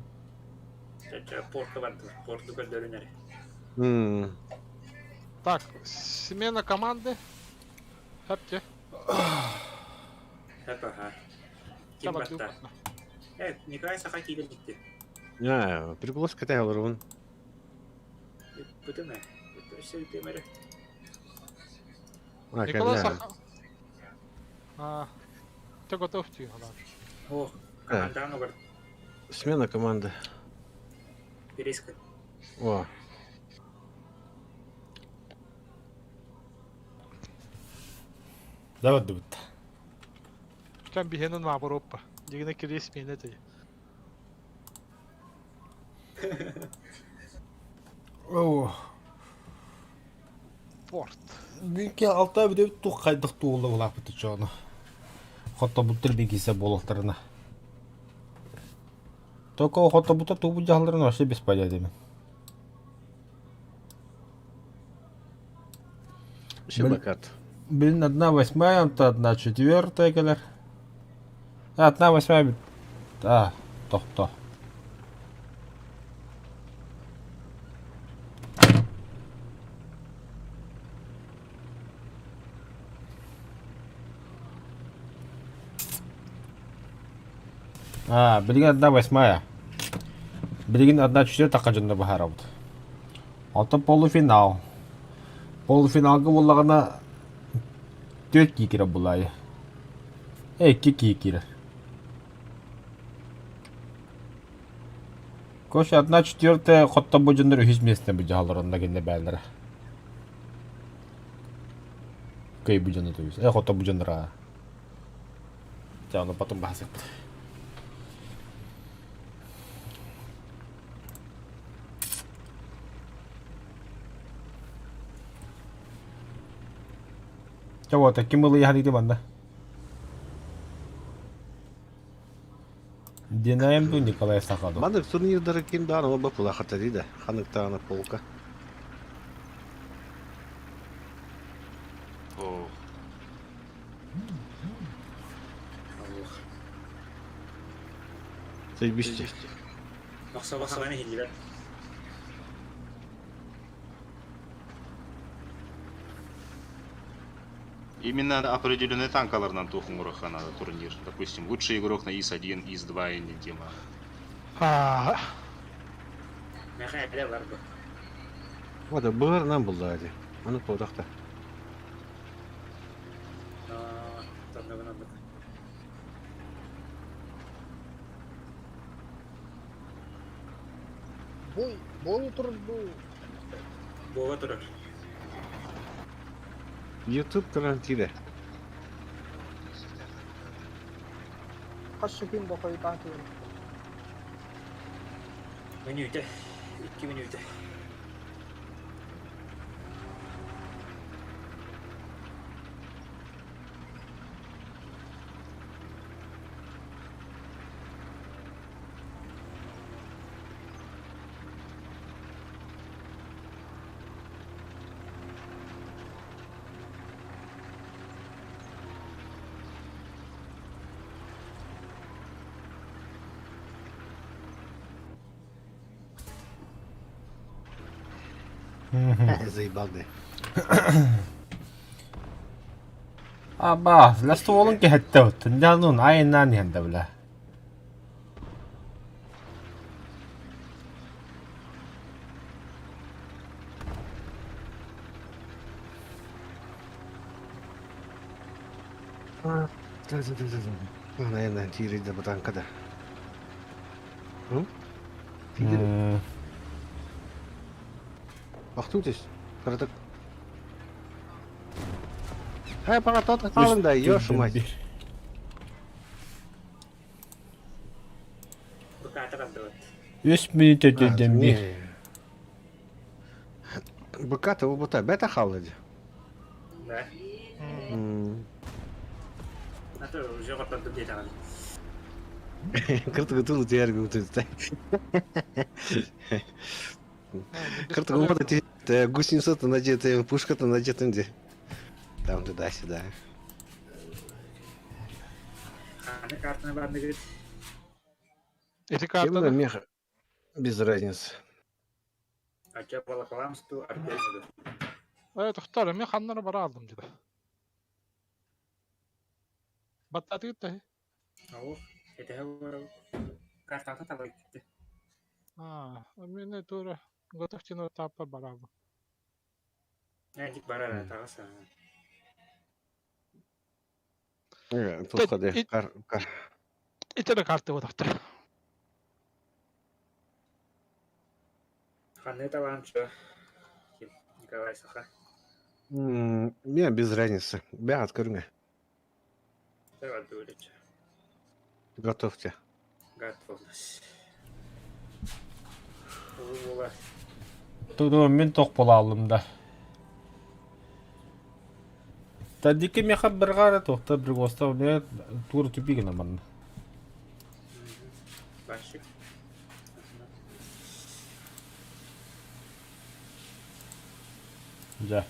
Ча порту барды. Порту көрдөрүнэр. Так, смена команды. Хапте. Хапаха. Ким батта? Э, Николай Саха киирэн дикти. А, приглас кэтэһэ олоробун. Бүтүмэ. Өссө бүтүмэрэ. А, Николай кэллэ. Саха. А, ты готов тихо, да. О, командаан угар. Смена команды. Переска. О. Давай дыбыт. Кем биһиэнин наоборот Дигине кири смена ты. О. Порт. Бике алта бүтөп тух хайдах туолла улааппыт чоону. Хоттобуттар бикисе буолуохтарына. Только хоттобуттар тугу дьаһалларын вообще без понятия. Шибакат. Блин, 1/8, онто 1/4 кэлэр. 1/8 а, тохто. А, билигин 1/8. Билигин 1/4 тахха дьонно быһаарабыт. Оттон полуфинал. Полуфиналга буоллаҕына түөрт кии киирэр булаайы. Икки кии киирэр. Короче, 1/4 хоттобу дьоннор үһүс миэстэ быдьаһаллар онно гиннэ бээллэрэ. Кый бу дьону туйус. Хоттобу дьоннора. Ча, ону потом баһасыппыт. Чэ, вот, ким ылыйаһан манна? Динаем ду Николай Сахаду. Маннык турнирдары ким даҕаны оҥорбот буолаахата дии да, ханнык даҕаны полка. Ох. Заебись. Охсоба саҕана иһиллибэт. Именно определенный танкаларынан туох оҥоруохха наада турнир. Допустим, лучший игрок на ИС-1, ИС-2 или тема. А, Михаил бар бу. Вот, быһарынан булла дии. Аны куотахта. Тоннугунан бу. Бой, бой турар бу. Буола турар. YouTube гарантире. Хас секунда хойутаан киирэр. Мүнүүтэ. 2 мүнүүтэ. Заебал да. Аба, la стволун кэһэттэ оттон дьаанун айаннаан иһэн да бля. Наверное, тиирэй да бутанка да. Охтуйтесь. Кыратык. Хай, пока тот хаалын да, ёшу мать. Үс мүнүүтэ өтөрдөн биир. Быката убута бэта хаалла дии. Да. А то уже хоттордум диэтэҕин. Кыртыгы тыл утуйар гутуйта. Кыртыгы убута гусеница-то надета, пушка-то надета где. Там туда-сюда. Ханы картаны баардыгыт. Эти картаны? Меха без разницы. Ача Волоколамск Артезиду. Тохтор, мен ханнары бара алдым деді. Баттатыгыт да. Оо, этэһэ картата талай китте. А, мен тура готовтина таппар бара алдым. Эдик барар тагаса. Туохха кар кар. Итер карты бодохтор. Ханны таланчы. Николай Саха. Мне без разницы. Бягат көрүңэ. Давай дуэлить. Готовьте. Готовность. Була. Ту мен тох буолаалым да. Тадики меха бірғара тоқта бір госта мен тур тупи гына манна. Башик. Да.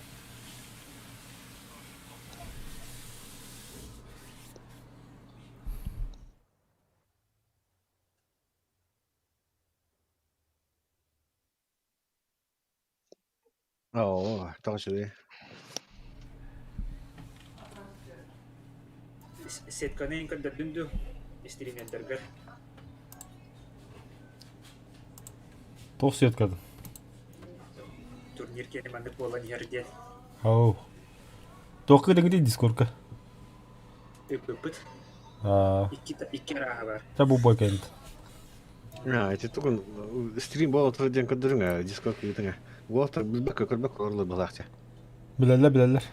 Оо, тоҕо үчүгэй. Сетканы көрдөрдүн дуу стримердэргэр. Туох сеткатын? Турнир киэнэ маннык буолан иһэр диэн. Оу. Туохка дэгити дискорка? Ыппыппыт. Аа. Икки икки арааһа бар. Та бу бой кэлбит. А, эти тугун стрим буола турар диэн көрдөрүҥ дискорд ыытыҥа. Уолаттар билбэккэ көрбөккө орлор былаахча. Билэллэр билэллэр.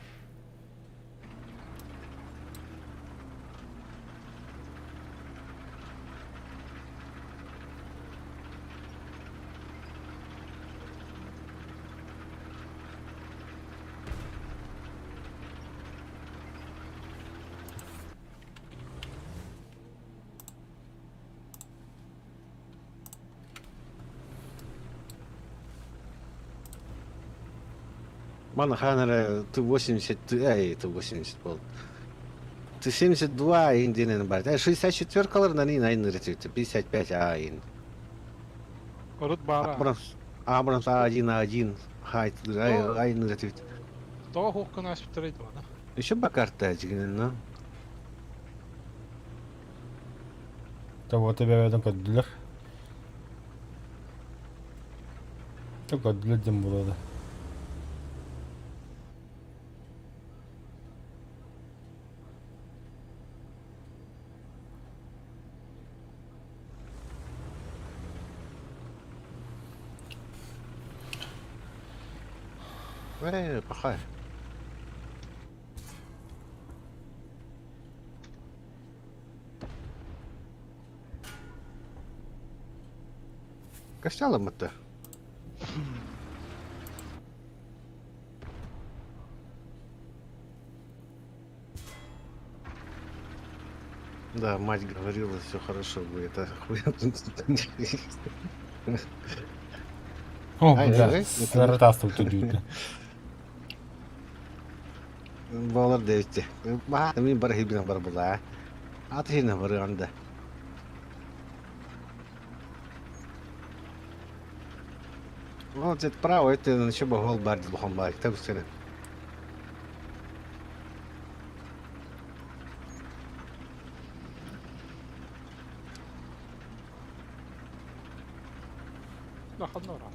Мана хаан эрэ Т-80, эй, Т-80 буол. Т-72 индиэнэн бар. 64-каларынан иин айныр 55 А иин. Урут баара. Абрамс, Абрамс А1 А1 хайт айныр этибит. Тоҕо хууккун аспыттарай дуона. Еще бакарта дьигинэн, но. Того тебе көрдүлэр. Көрдүлэр диэн буолуо да. Э, пахай. Костяла-то. Да, мать говорила, все хорошо будет, а хуя тут О, Ай, бля, ай, саратастыл түдүүтэ. Балар дэвте. Баа, мин бар хибин бар була. Аты хина бар анда. Вот это право, это еще бы гол бар дилхон бар. Так сказать. Да, ханнора.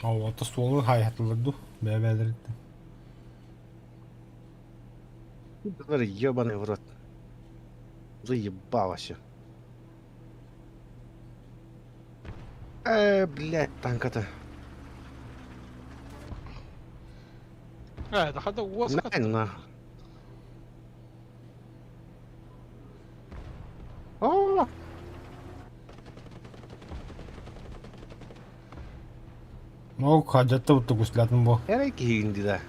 Ол суолун хайатылар ду. Бэбэлэр. Ебаный в рот. Заебал вообще. Блядь, танк-то. Это хада уоска. На, на. О! Ол хадьатта бутта гуслятын бу. Эрэй киһигин да.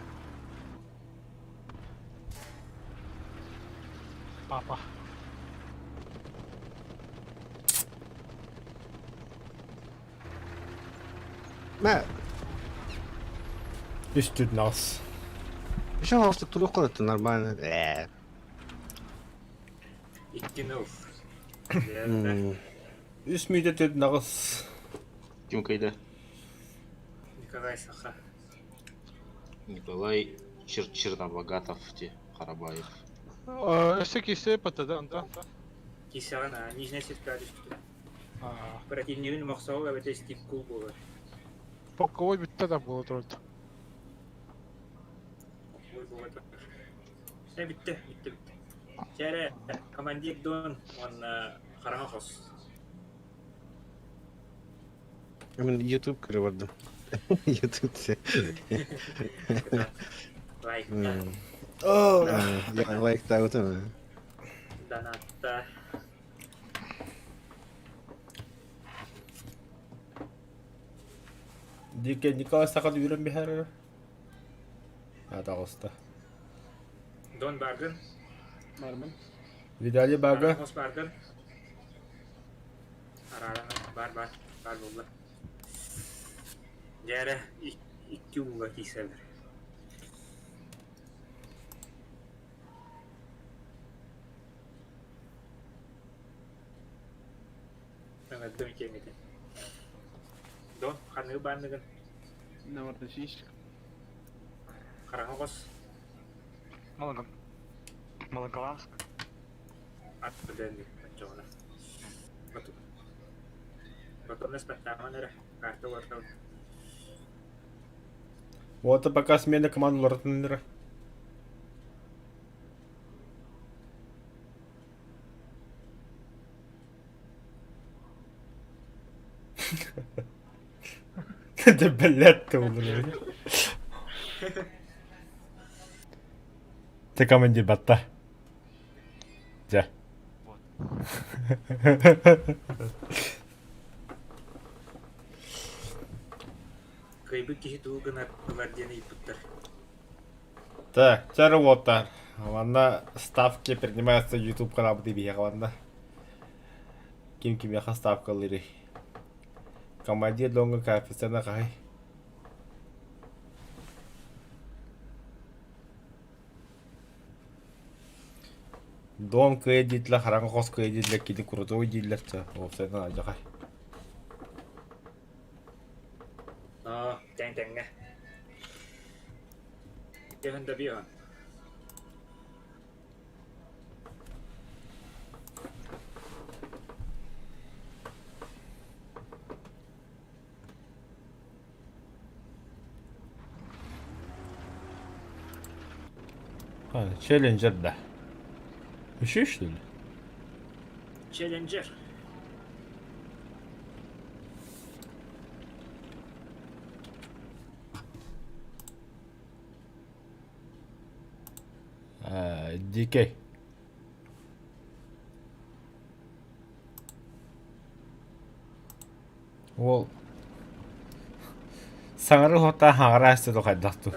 Папа. Мэ, Үстүт нас. еще может турук это нормально. 2-0. М. Үс мүйтө төт нағыс. Ким кайда? Николай Саха. Николай Чернобогатов те Карабаев. Өссө кисе патада да. Кисаған нижняя сетка түстү. Противнигин мохсоҕо эбэтэ Стив Кул буолар. Поковой бүтте да буола турат. Ой, буолар. Э, бүтте, бүтте, бүтте. Чәрэ, командир Дон, он хараҥа хос. Мен YouTube көрө бардым. YouTube се. Лайк, Я лайк тагытым. донатта. Дике Николай Сахат үйрен бихәрі. Атағыста. Дон Баргын. Бармын. Видали бага. Хараҥа хос Баргын. Арарана бар бар бар буолла. Дьээрэ икки ууга киисэлэр. Ыҥырдым киэҥитин. Дон ханыы баанныгын Новороссийск. хараҥа хос Малага... Малоголамск. ат быдыаннык оччоҕуна. Потом спектакль эрэ карта уортан Вот пока смена команды лоратыннара. Да блядь ты умрешь. Ты команде батта. Дя. Кыйбыт киһи тугу гынар гвардияны ыыппыттар. Так, вот Ладно, ставки принимаются YouTube канал бихе ладно. Ким ким яха ставка лири. Командир донга коэффициент кахай. Дон кредитле хараҥа хос кредитле кини крутой дииллэр чэ уопсайынан алдьархай. Аа, тэҥ тэҥҥэ. Дэһэн да биһан. Челленджер да. Еще что ли? Челленджер. DK. Ол саҥары хота хаҥара астыды хайдахту.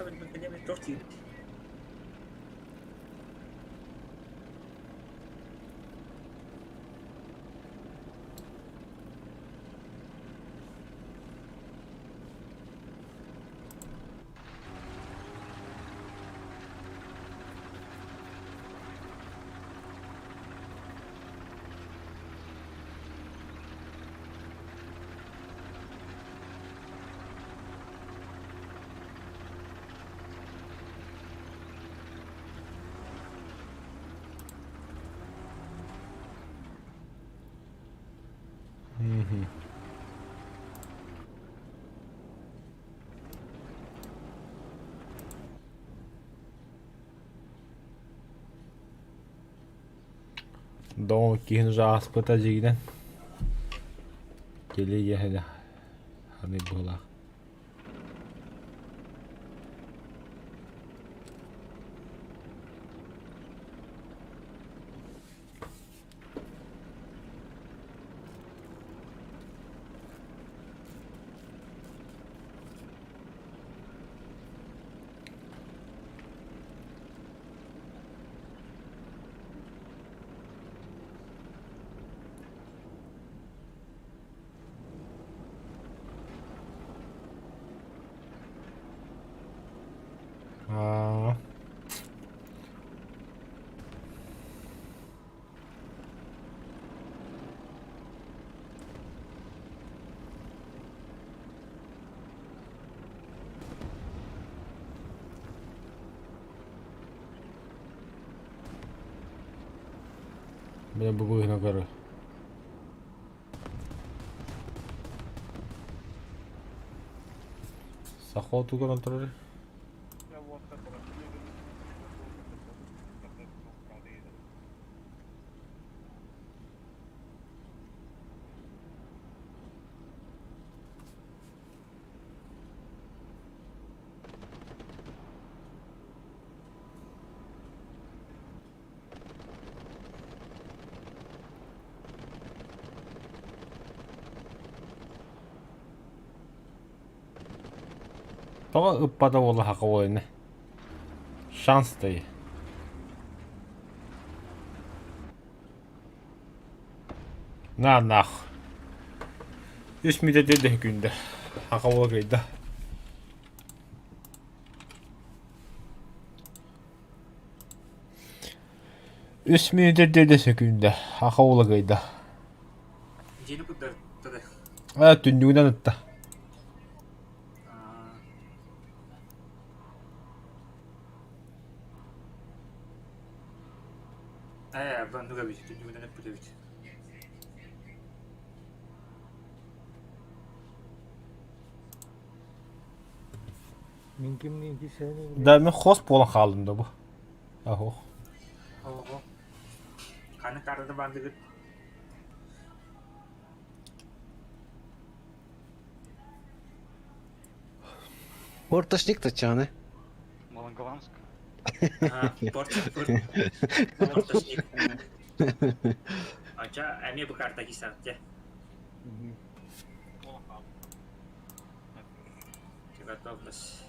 Доо киһин уже ааспыта дьиҥинэн. Кэлиэ ханыы быһыылаах. Аа. Бля, бу быһына көрө. Саха отугар онторор. Тоҕо ыппата буолла хака буолайны? Шанс дайы. На нах. Үс мүнүүтэ да күндэ. Хака буола кыйда. Үс мүнүүтэ да сөкүүндэ. Хака буола кыйда. Дьиэни куттарда. Аа, түннүгүнэн ытта. Ээ, баннуга эбит, түннүгүнэн ыппыт эбит. Мин кимниин кисэни Да, мен хос буолан хааллым да бу. Аһох. Ого. Ханнык картада бандыгыт? Ортошник Татьяны. Волоколамск. Порт, портошник. Ача, эмиэ бу карта кисаатте. Готовность.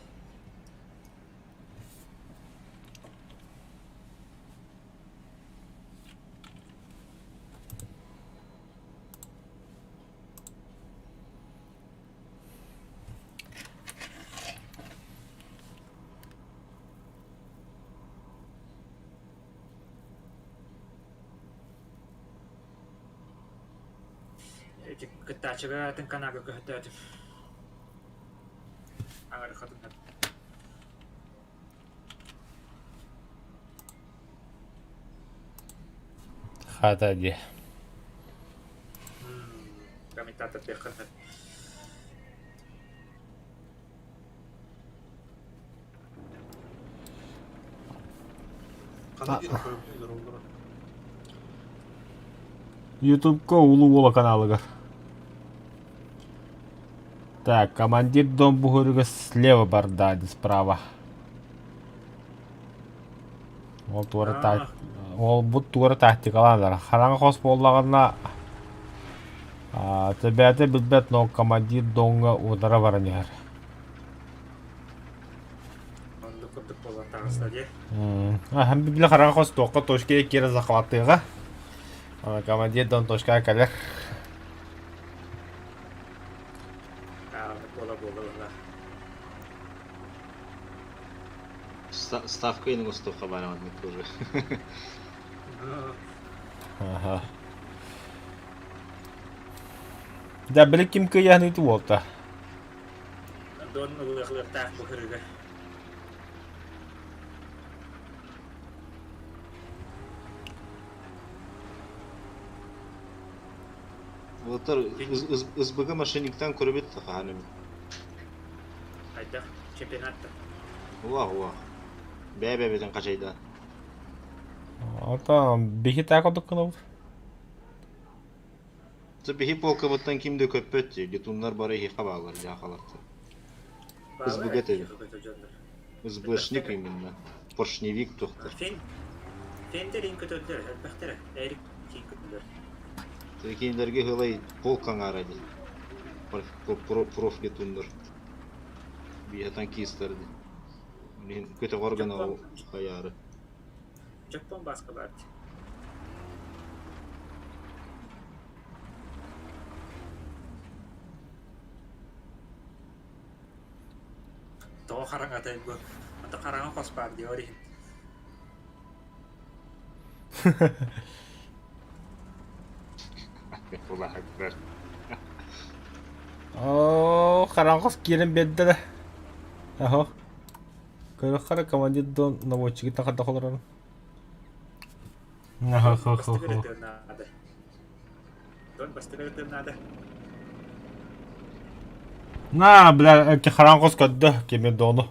Эти кыттааччыга атын канаага көһөттөөтүм. Аҥарыхатыннар. Хата дии. Комментатор диэххэ Ютубка Улуу Уола каналыгар. Так, командир дом буһуруга слева барда, справа. Ол туора та ол бу туора тактикалааннар. Хараҥа хос буоллаҕына төбөтө билбэт, но командир доҥҥа удара баран иһэр. Оннук курдук буолан таҕыста дии. Аһам били хараҥа хос туохха точка киирэ захваттыаҕа. Командир дон точка кэлэр. Буола буола буола. Ставка иһин оҥостуохха баар маннык тоже. Аха. Да, били ким кыйаһыныйты буолта? Дон ылыахлыахтаах бу кырыга. Уолаттар СБГ мошенниктан көрөбүт хаһан эмит. Хайдах чемпионатта? Уах уах. Бэйэ бэйэбитин хачайдаан. Ата биһи таак курдук гынабыт. Биһи полкабыттан ким да көппөт дии, летуннар бары эһиэхэ бааллар дьаахалартар. СБГ тэбэ. СБшник именно. Поршневик туохтар. Фендерин көтөллөр, элбэхтэрэ. Эрик киин көтөллөр. Кинилэргэ ыһылай полк аҥаара дии. Профлетуннар. Биһи танкистар дии. Мин көтөҕөр гына хайаары. Дьоппуон Бааска баар дии. Тоҕо хараҥатай бу? Ата хараҥа хос баар дии ол иһин. Улаһыктар. Оо, хараҥа хос киирэн биэрдэ да. Аһо. Көрөххө эрэ командир дон наводчигы тахарда олорорун. Бастакы ырытыан наада. Дон бастакы ырытыан наада. На, бля, хараҥа хос көрдө кими дону.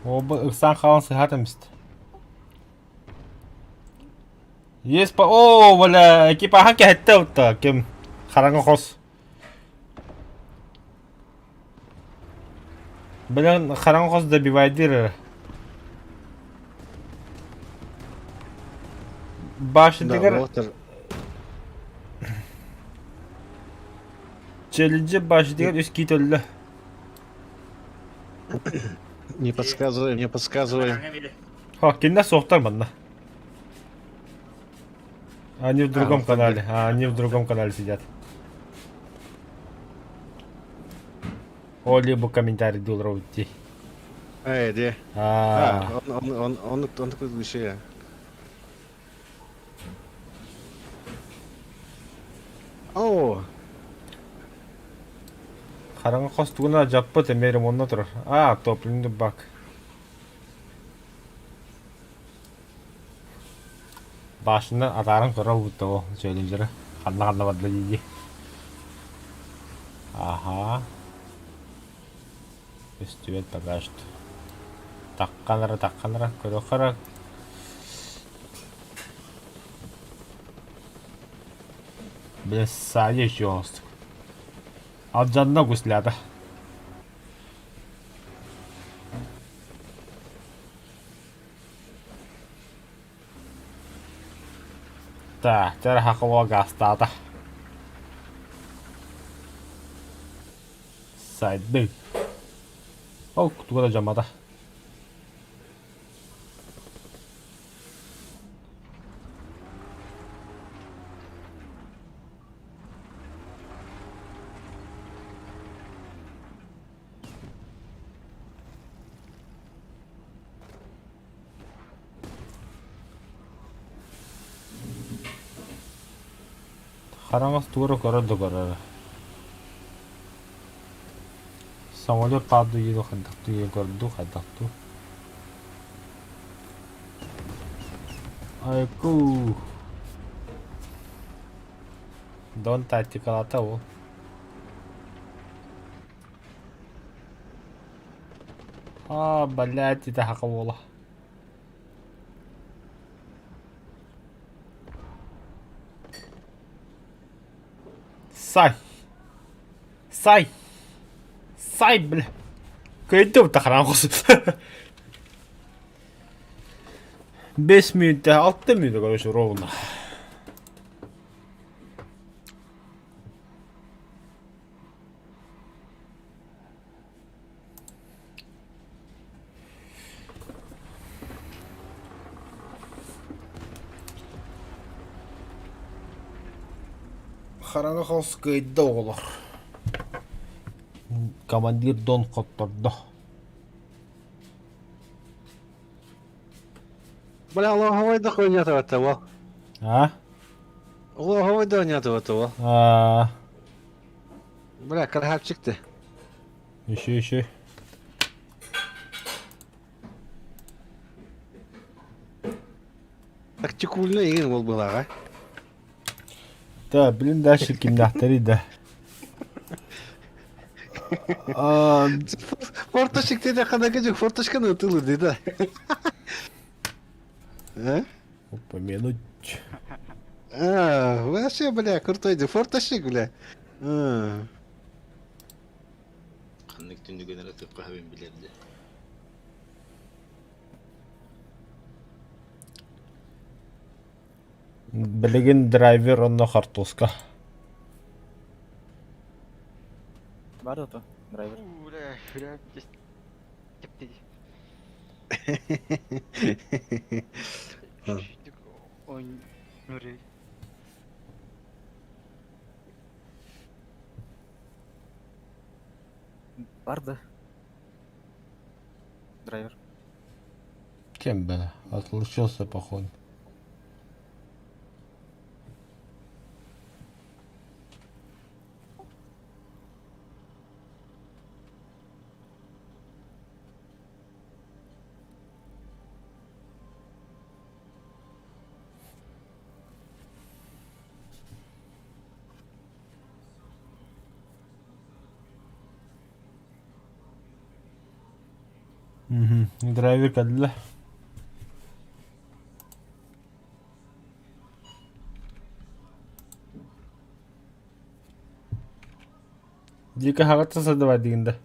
Оба ыксаан хаалан сыһаат эмист. Есть по... О, бля, экипаһа кэһэттэ утта. Ким? Хараҥа хос. Блин, хараҥа хос добивайдыр эрэ. Да, Башнятыгар уолаттар челленджи башнятыгар үс киит өллө. Не подсказывай, не подсказывай. Ха, кинилэр суохтар манна. Они в другом канале, а они в другом канале сидят. О, либо комментарий долларов уйти. Эй, где? А, А, он, он, он, он, он такой еще. О, Хараҥа хос тугуна дьаппыт эмиэ ремонна турар. А, топливный бак. Башня атааран көрө ылбыт ол челленджеры. Ханна-ханна барда дии. Аха. Көстүбэт пока что. Таххан эрэ, таххан эрэ, көрүөххэ эрэ. Бля, сзади еще оҕустук. Алдьанна гуслята. Так, тэр хахылуа гаастаата. Сайдыы. Ол туга да дьаммата. Хараҥас туора көрөр да көрөрө. Самолет падаю хайдахтыы көрдүү хайдахтуу. Айку. Дон тактикалата ол. А, блядь, это хакавола. Сай. Сай. Сай, бля. Кыйдым тахаран хос. 5 мүнүүтэ, 6 мүнүүтэ, короче, ровно. Хараҥа хос кыайда оҕолор. Командир Дон хоттордо. Бля, логовой да хуйня того. А? Логовой да хуйня того. А. Бля, красавчик ты. Еще, еще. Так текульно игин ол была, а? Да, блин, дальше кимнäхтери да. Форточек ты да хана кыжык форточканы ытылы да. А? Упомянуть. А, вообще, бля, крутой дефортащик, бля. А. Ханнык түннүгүн эрэ тыппаһа бин билэрдэ. Билигин драйвер онно хартуска. Бар да то, драйвер. Бля, бля, тепти. Он нүрей. Бар да. Драйвер. Кем бля? Отлучился походу. Угу. Драйвер кэллэ. Дико хаҕатта садавай дигинде.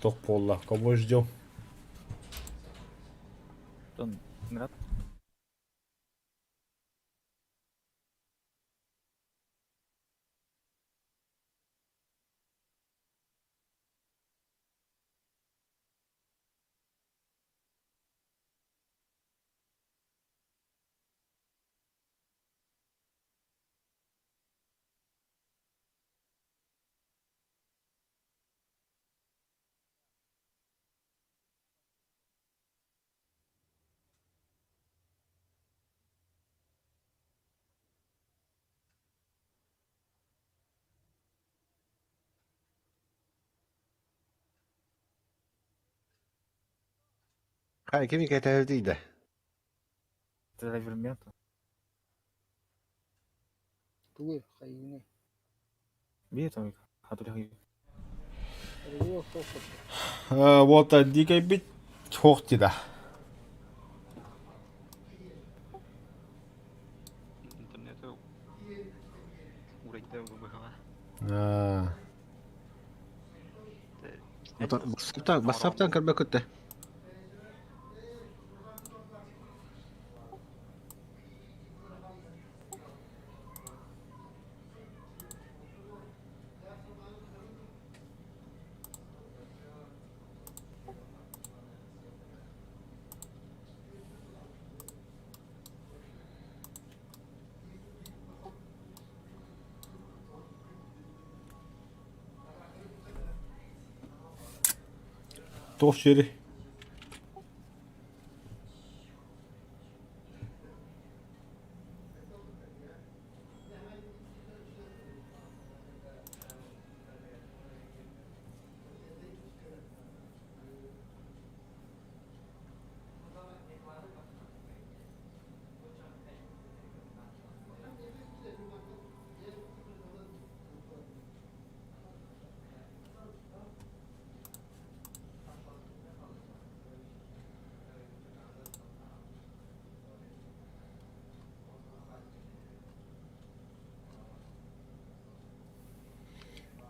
Туох буолла? Кого ждем? Тон, Мират. Хай, кими кэтэһэлдийдэ? Драйвер мента. Тугуй, хайыны. Бие там, хатулях. Ревел сохот. Вот дикой бит хохтида. Интернет урайда быһыла. А. Бассаптан, бассаптан көрбөкүттэ. Туох сири?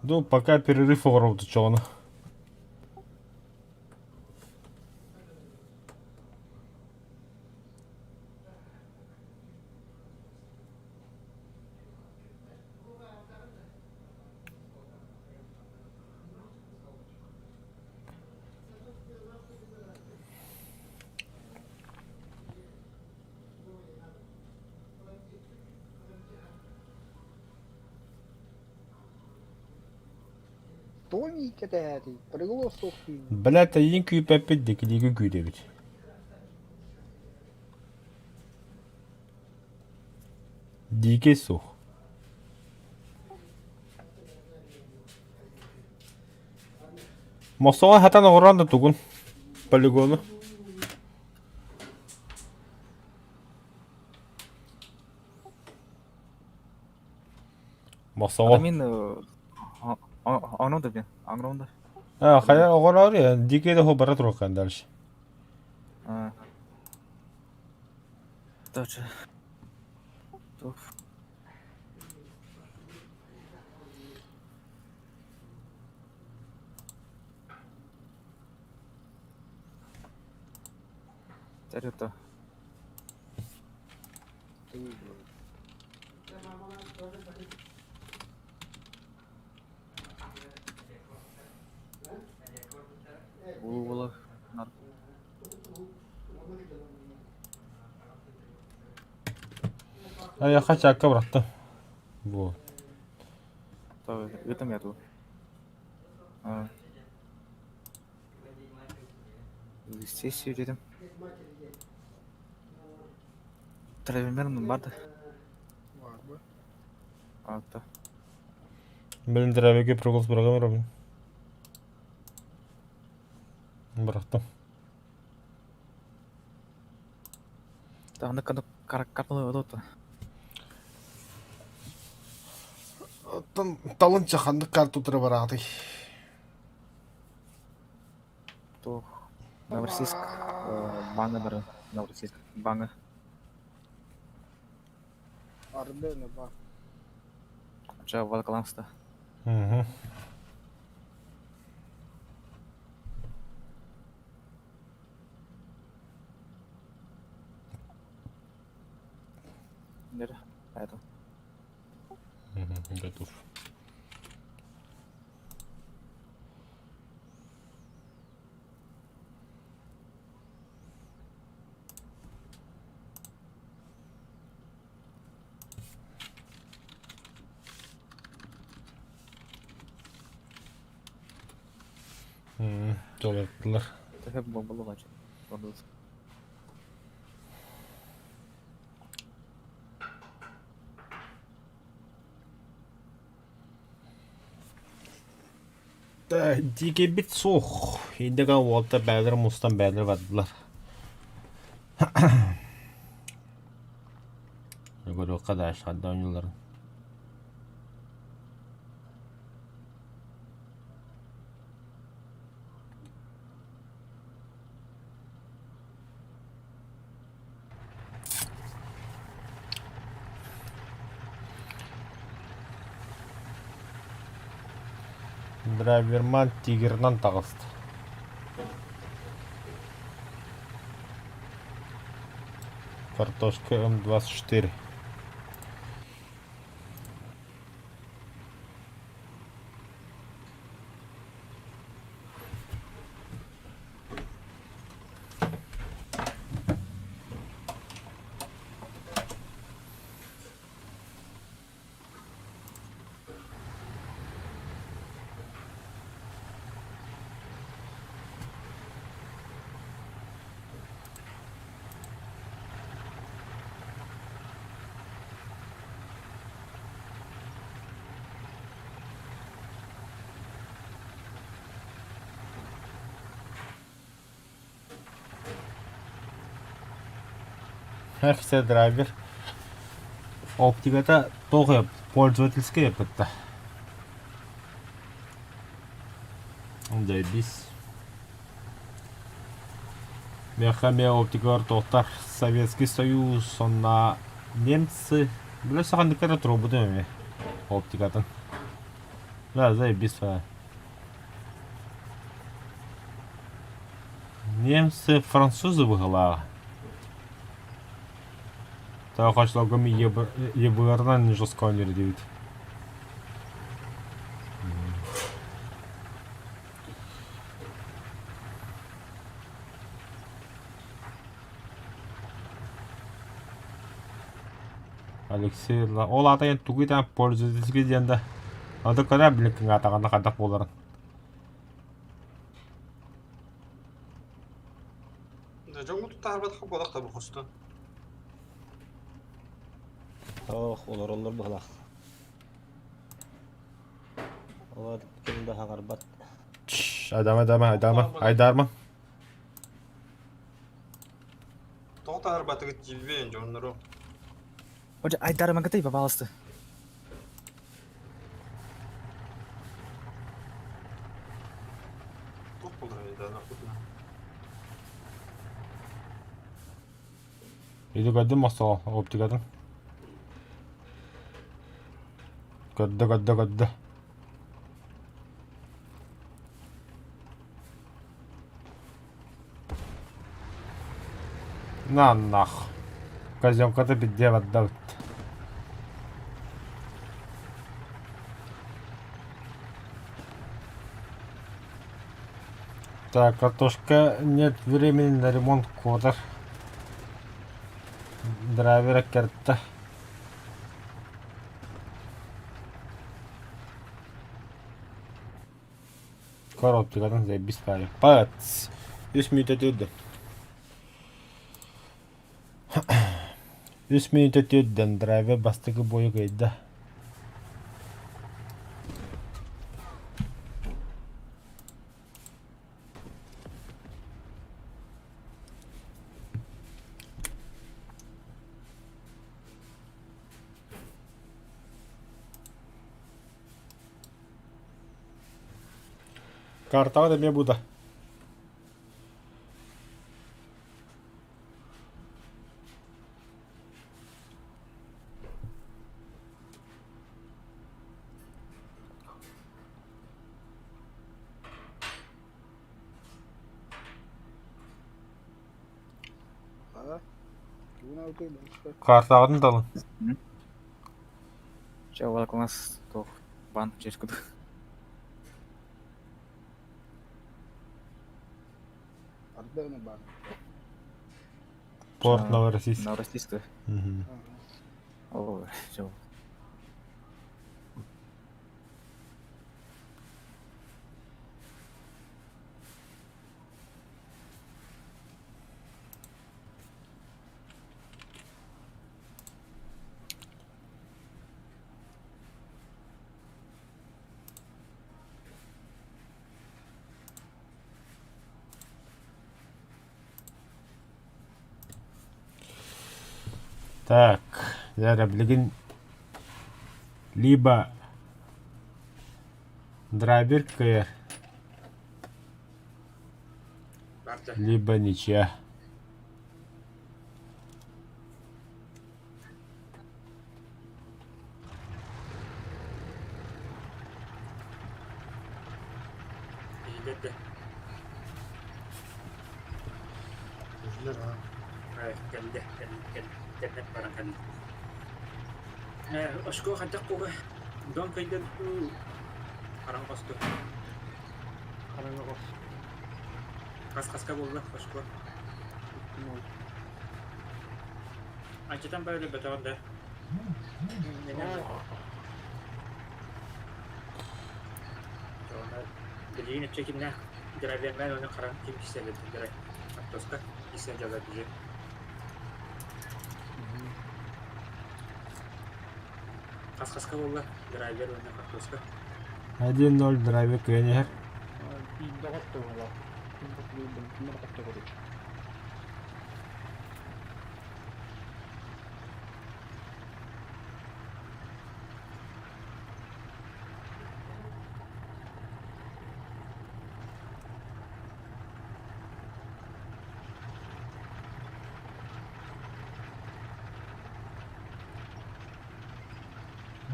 Ну, пока перерыв оҕоробут чоҕуна. Тоҕо мииккэ тэһээтий? Прыгал суох дии. Блядь, эйигин күүппэппит дикилиги күүтэбит. Дикий суох. Мосоҕо хатан оҕорон да тугун полигону. Мосоҕо. Мин ону да бин, аңрон да. А, хайа оҕороор я, дикий да бара туруоххан дальше. Точно. Тух. Тарета. Була нар. А я хачакка бырахтым. Бу. Ыытым яту. Сессию дедим. Травимерным барды. Бар Атта. Блин, дровиге прогулс бырагам робин. Бырахтым. Тағны каны картаны өдөтті. Оттон талынча ханнык карта утары бараатый. Тух. Новороссийск баңы бар. Новороссийск баңы. Ардена бар. Жа Волоколамскта. Угу. Нер. Это. Угу, готов. Жолаттылар. Тэхэ бомбалыгач. Бомбалык. Дикий бит суох. Индиган уолта бээлэр мустан бээлэр бардылар. Көрүөххэ да хадда оонньуулларын. Драйверман тигрынан таҕыста. Картошка М24. Все драйвер. Оптиката тоҕо пользовательская эппитта. Заебись. Меха ме оптикалар тоқтар Советский Союз, онна немцы. Бля, сахандыкара трубу эми оптикатын. Да, заебись. Немцы, французы быһылааҕа. Таа хачларга ЕБР-нан жестко диэбит. Алексей, ол аата тугу итэн пользовательский диэн да. Аты көрө билик атаҕана хайдах буоларын. Дьоҥҥо туттарбатах буолах да бу хостон. Ох, олороллор быһылаах. Олор ким да хаҥарбат. Айдама, айдама, айдама, айдарма. Тоҕо таһарбатыгыт дьиибэйэн дьоннору. Отже, айдарма гытай, пожалуйста. Туох буолар айдаана кутуна. Иди көрдүм мостоо оптикатын. Көрдө, көрдө, көрдө. На нах. Казёнката бидде бардабыт. Так, картошка нет времени на ремонт квотер. Драйвера керта. Коробкадан заебись парень. Пац. Үс мүнүүтэ түрдэ. Үс мүнүүтэ түрдэн драйвер бастакы бойу кыайда. Картаҕа эмиэ буда. Картаҕытын талын. Чэ, волоконас туох бан чешкуду. Порт Новороссийск. Новороссийск. Мгм. О, все. Так, дьэ билигин либо драйвер кыайар, либо ничья. Кэллэ, кэллэ, кэллэ, баран кэллэ. Очко хайдах буга дон кыйдан харан хосту. Хараҥа хос. Хас-хаска буолла очко. Анчатан бары бөтөҕөн да. Билигин өччө кимнээх дровянмен оны харан ким кисэлэтин Артоска кисэ дьала бижи. Хас-хаска буолла драйвер уонна картоска. 1-0 драйвер кыайан иһэр.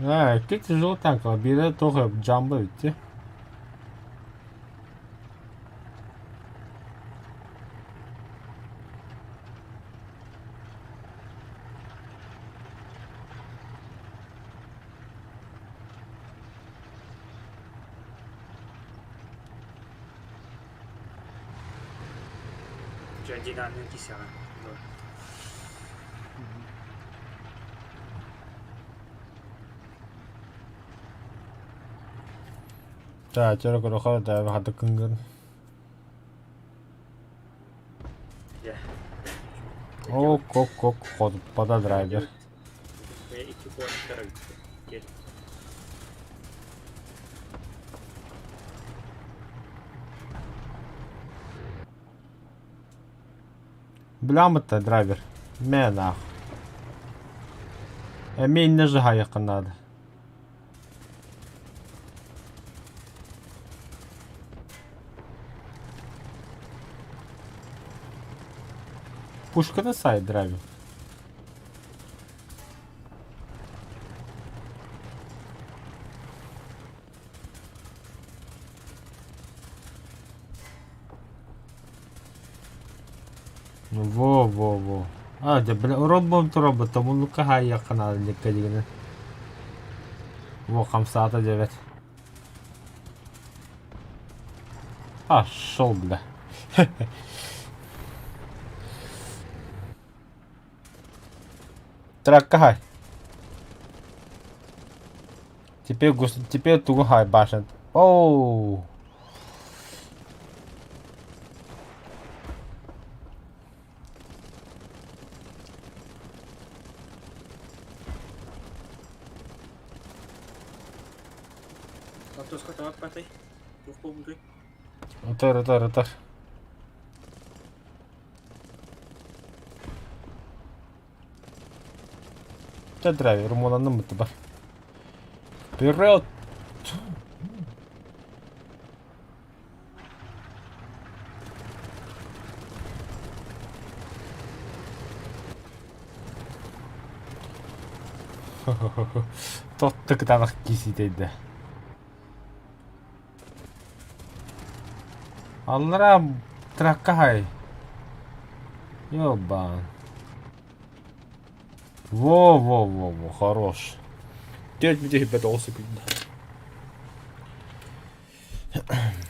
Аа, икки тяжелый танк, биирэ туох дьамба эбит Дьэ, динамик кисэҕэ. Так, чөрө көрөхө да хата кынгын. Дьэ. Ок, ок, ок, хотуппата драйвер. Икки куораттар эбит. Билэммит драйвер. Мэ нах. Эмиэ иннэ жаһайыахха наада. Пушканы сай драйвер. Во-во-во. А, дьэ, бля, робот робота, муннукка хаайыахха наада диэккэ дигинэ. Во, хамсаата дьэбэт. А, шел, бля. Тракка хай. Теперь гус... Теперь тугу хай башен. Оу. Отуска тоҕоппатай. Туох буолбутуй? Ытар, ытар, ытар. Чэ, драйвер, умуланным бутта бар. Вперед! Тотты кытаанах кииситэйдэ. Аллараа тракка хай. Ёбан. Во-во-во-во, хорош. Төрт бүтэ хиппет оҕус секунда.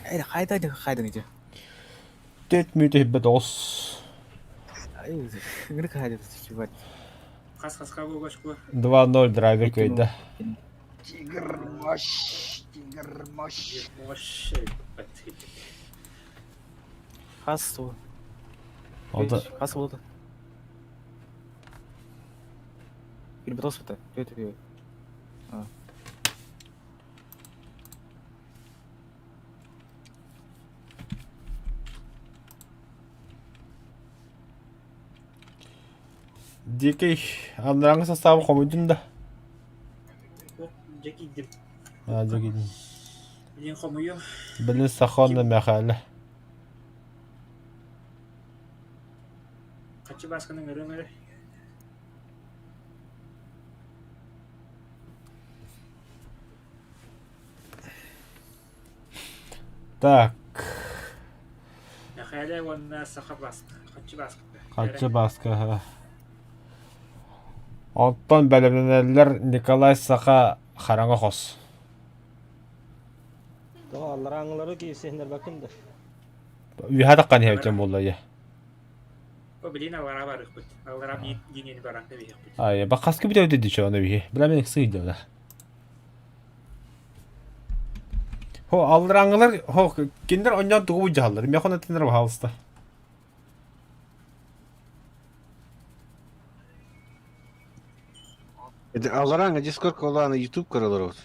Эй, хайда хайдан ити? Төрт мүнүүтэ хиппет оҕус. Ыҥырык хайда чувак. Хас-хаска буолбашку. 2-0 драйвер көйдө. Тигр мощь, тигр мощь. Мощь. Хас ту. Ода Хас болду. Bir бітос бітті. Төт төт. Дикий андараңы составы хомуйдун да. Дьэ киирдим. А, дьэ киирдим. Билин хомуйуом. Билин Сахонна Михаила. Хачы баасканы ыҥырыам эрэ. Так. Мэхээлэ уонна Саха Бааска. Хаччы Бааска. Хаччы Бааска. Оттон бэлэмнэнэллэр Николай Саха хараҥа хос. Тоҕо алларааҥылары киирсиһиннэрбэккин да? Үөһэ таххан иһэбитин буолла ийэ. О, билин аллараа барыахпыт. Аллараа диниэни баран кэбиһиэхпит. Ай, бакаска бүтэ дии чоно биһи. Бля мен сыйдым да. Хо алларааҥылар хо кинилэр онньоон тугу будьаһаллар. Мехон этинер баһаалыста. Это Аллараҥа Дискорд колааны YouTube көрөлөр вот.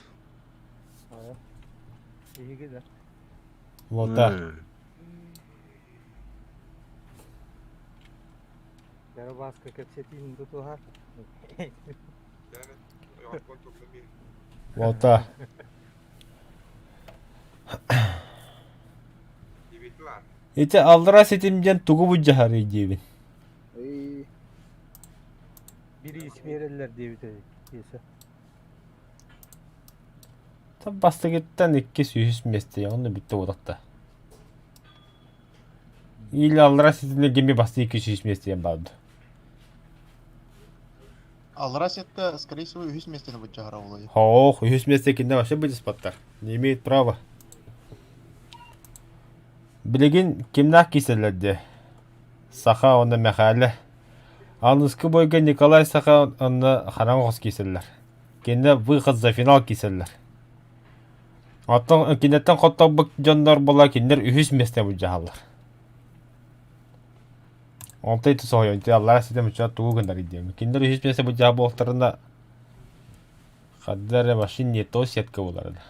Биһиги да. Вот так. Карабаска кэпсэтиин тутуһар. Вот так. Ити аллара ситим диэн тугу будьаһарый диибин. Бириис биэрэллэр диэбит эбит Киэсэ. Бастакыттан иккис үһүс миэстэ онно бүттэ буолахта. Или аллара ситимне геми басты иккис үһүс миэстэ барды. Аллара сетка, скорее всего, үһүс миэстэни быдьаһара буолуо. Ох, үһүс миэстэ кинде вообще будет спаттар. Не имеет права. Билигин кимнээх киисэллэр диэ? Саха уонна Мэхээлэ. Аныскы бойга Николай Саха онно хараҥа хос киисэллэр. Кинилэр выход за финал киисэллэр. Оттон кинилэртэн хотторбут дьоннор буола кинилэр үһүс миэстэ былдьаһаллар. Онто ити соһуйан, ити аллара ситэ мучча тугу гынар диэм. Кинилэр үһүс миэстэ былдьаһа буолтарына ханна эрэ вообще не то сетка буолар да.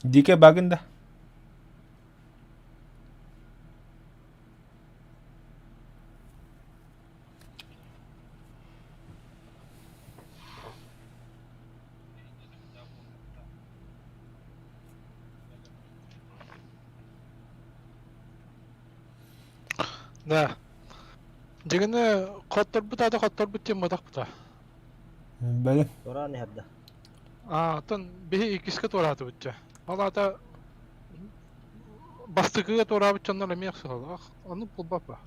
Дикэ багын да. Да. Дьигини хотторбут аата хотторбут диэн буотахпыта. Бэлэм. Туораан иһэрдэ. Аа, оттон биһи иккискэ туораатыбыт дьэ. Ол аата бастакыга туораабыт дьоннор эмиэ охсуһаллар. Ону булбаппа.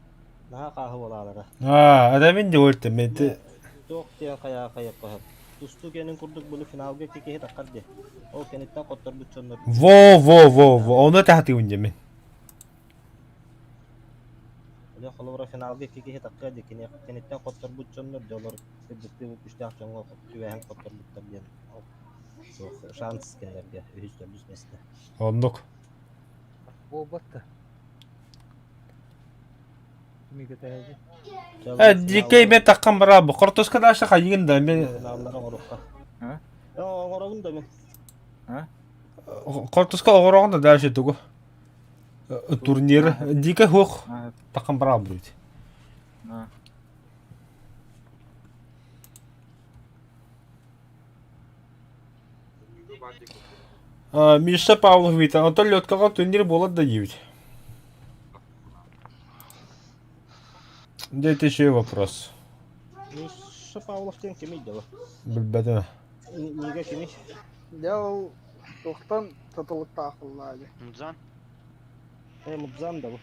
Наһаа хааһы буолаалара. Аа, это мин диолте, мен Туох диэн хайаа хайыахха сөп. Тустуу кэнин курдук били финалга икки киһи таххар дии. Ол кэнниттэн хотторбут дьоннор Во, во, во, во, ону таһатыыбын дьэ мин. Били холобура финалга икки киһи таххыа дии. Кини кэнниттэн хотторбут дьоннор дьэ олор кырдьыктыы күүстээх дьоҥҥо түбэһэн хотторбуттар диэн суох шанс кинилэргэ үһүс төрдүс миэстэ. Оннук. Буолбат да. Мигэтэһэбин. Э, дикэй мен таххан барабы. Кортоска дальше хайыгын да мен Финаллары оҥоруохха. Э, оҥоробун да мин. Кортоска оҕороҕун да дальше тугу. Турнир дикэй хуох таххан барабы будет. Миша Павлов Вита, онтон леткаҕа турнир буолар да диибит. Дьэ это еще и вопрос. Миша Павлов диэн кимий дьэ Билбэтим. Нига кимий? Дьэ ол туохтан тутулуктаах буоллаҕа дии. Мудзан. Э, Мудзан да бу.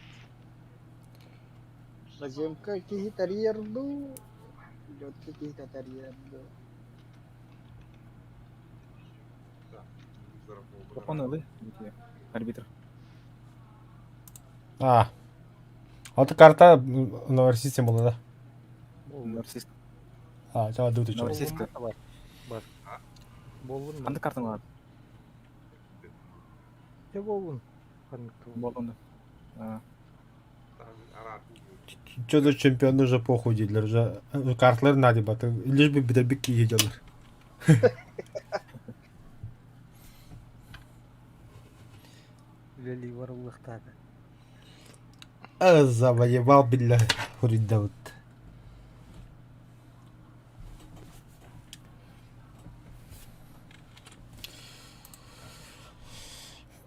Зачемка киһи тэрийэр дуу, лётка киһитэ тэрийэр дуу. Он ылы, арбитр. А. Вот карта Новороссийска была, да? Новороссийск. А, чего дуты чего? Новороссийска. Бар. Боллун. Ханнык картаны ылар? Те боллун. Ханнык Боллун. А, Что-то чемпион уже похуй дииллэр уже карталар надо баты лишь бы бүтэрбит киһи дьоннор. Үлэлии барыллыахтаата. Завоевал билля хуруйдабыт.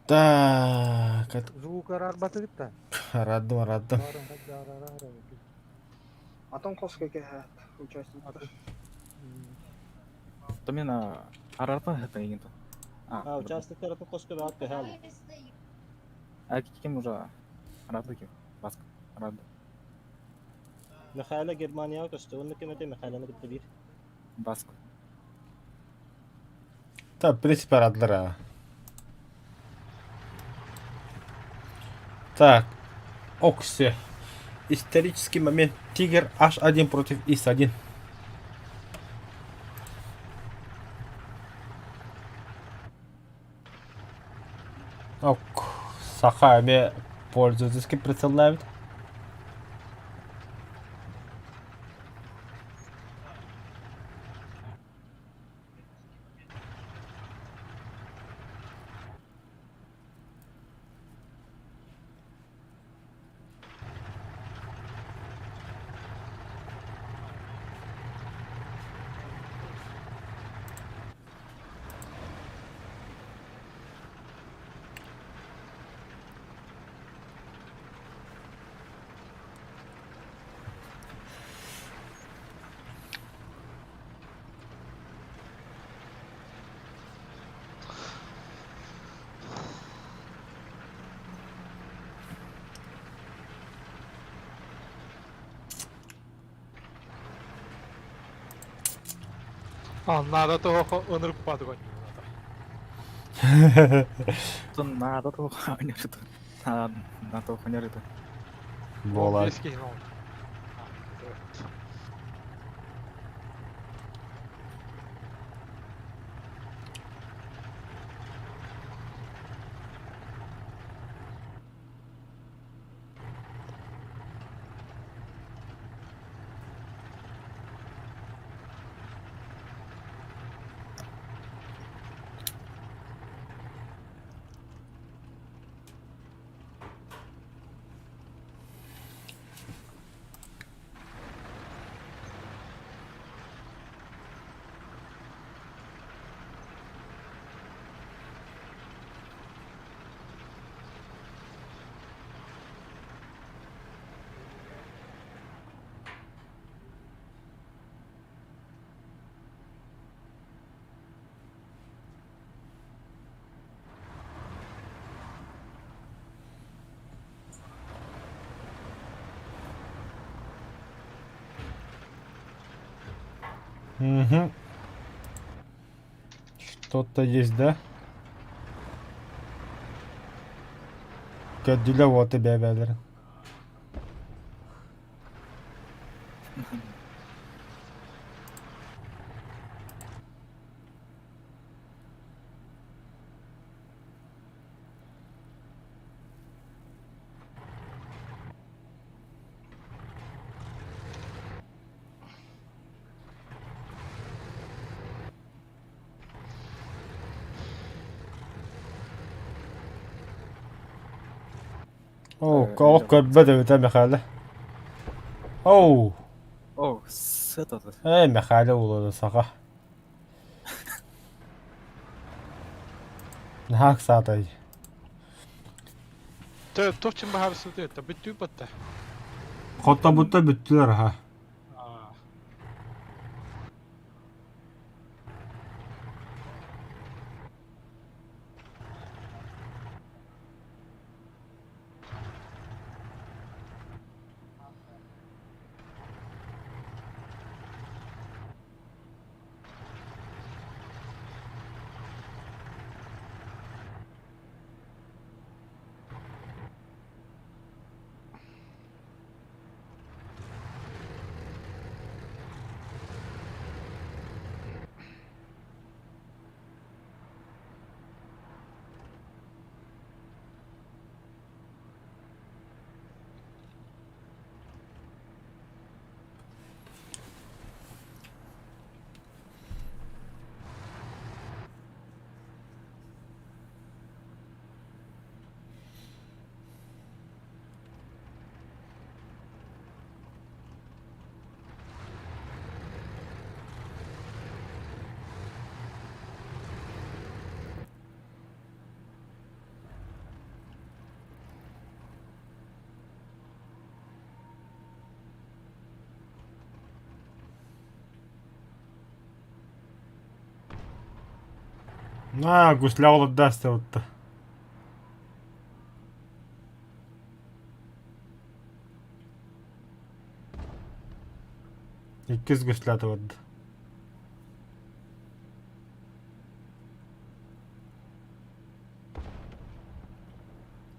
Так, Звук араарбатыгыт да? араардым, араардым. Атын хоско кэһээт участниктар. То мен арарпа это егин-то. А, участниктар атын хоско баат көһөөл. А ким уже арарды ким? Баск арарды. Михайло Германияҕа көстө. Онно ким этэй Михайлоны кытта биир. Баск. Так, в принципе, араардылар а. Так, Окси. Исторический момент. Тигр H1 против ИС-1. Ок, саха эмиэ пользовательский прицеллаабыт. А, надо того ынырык баатыган. Тон надо того ханерыты. Надо на того ханерыты. Буолар. Угу. Что-то есть, да? Көрдүлэ уоты бэбэлэр. Оо, оох көрбөт эбитэ Михаила. Оу! О, сыт ото. Ээ, Михаила улууда саха. Наһаа ыксаатай. Тэ туох баһаарысыты это бүттүү батта. Хоттобутта бүттүлэр аха. На, гусля олордо отта. Иккис гусляты барда.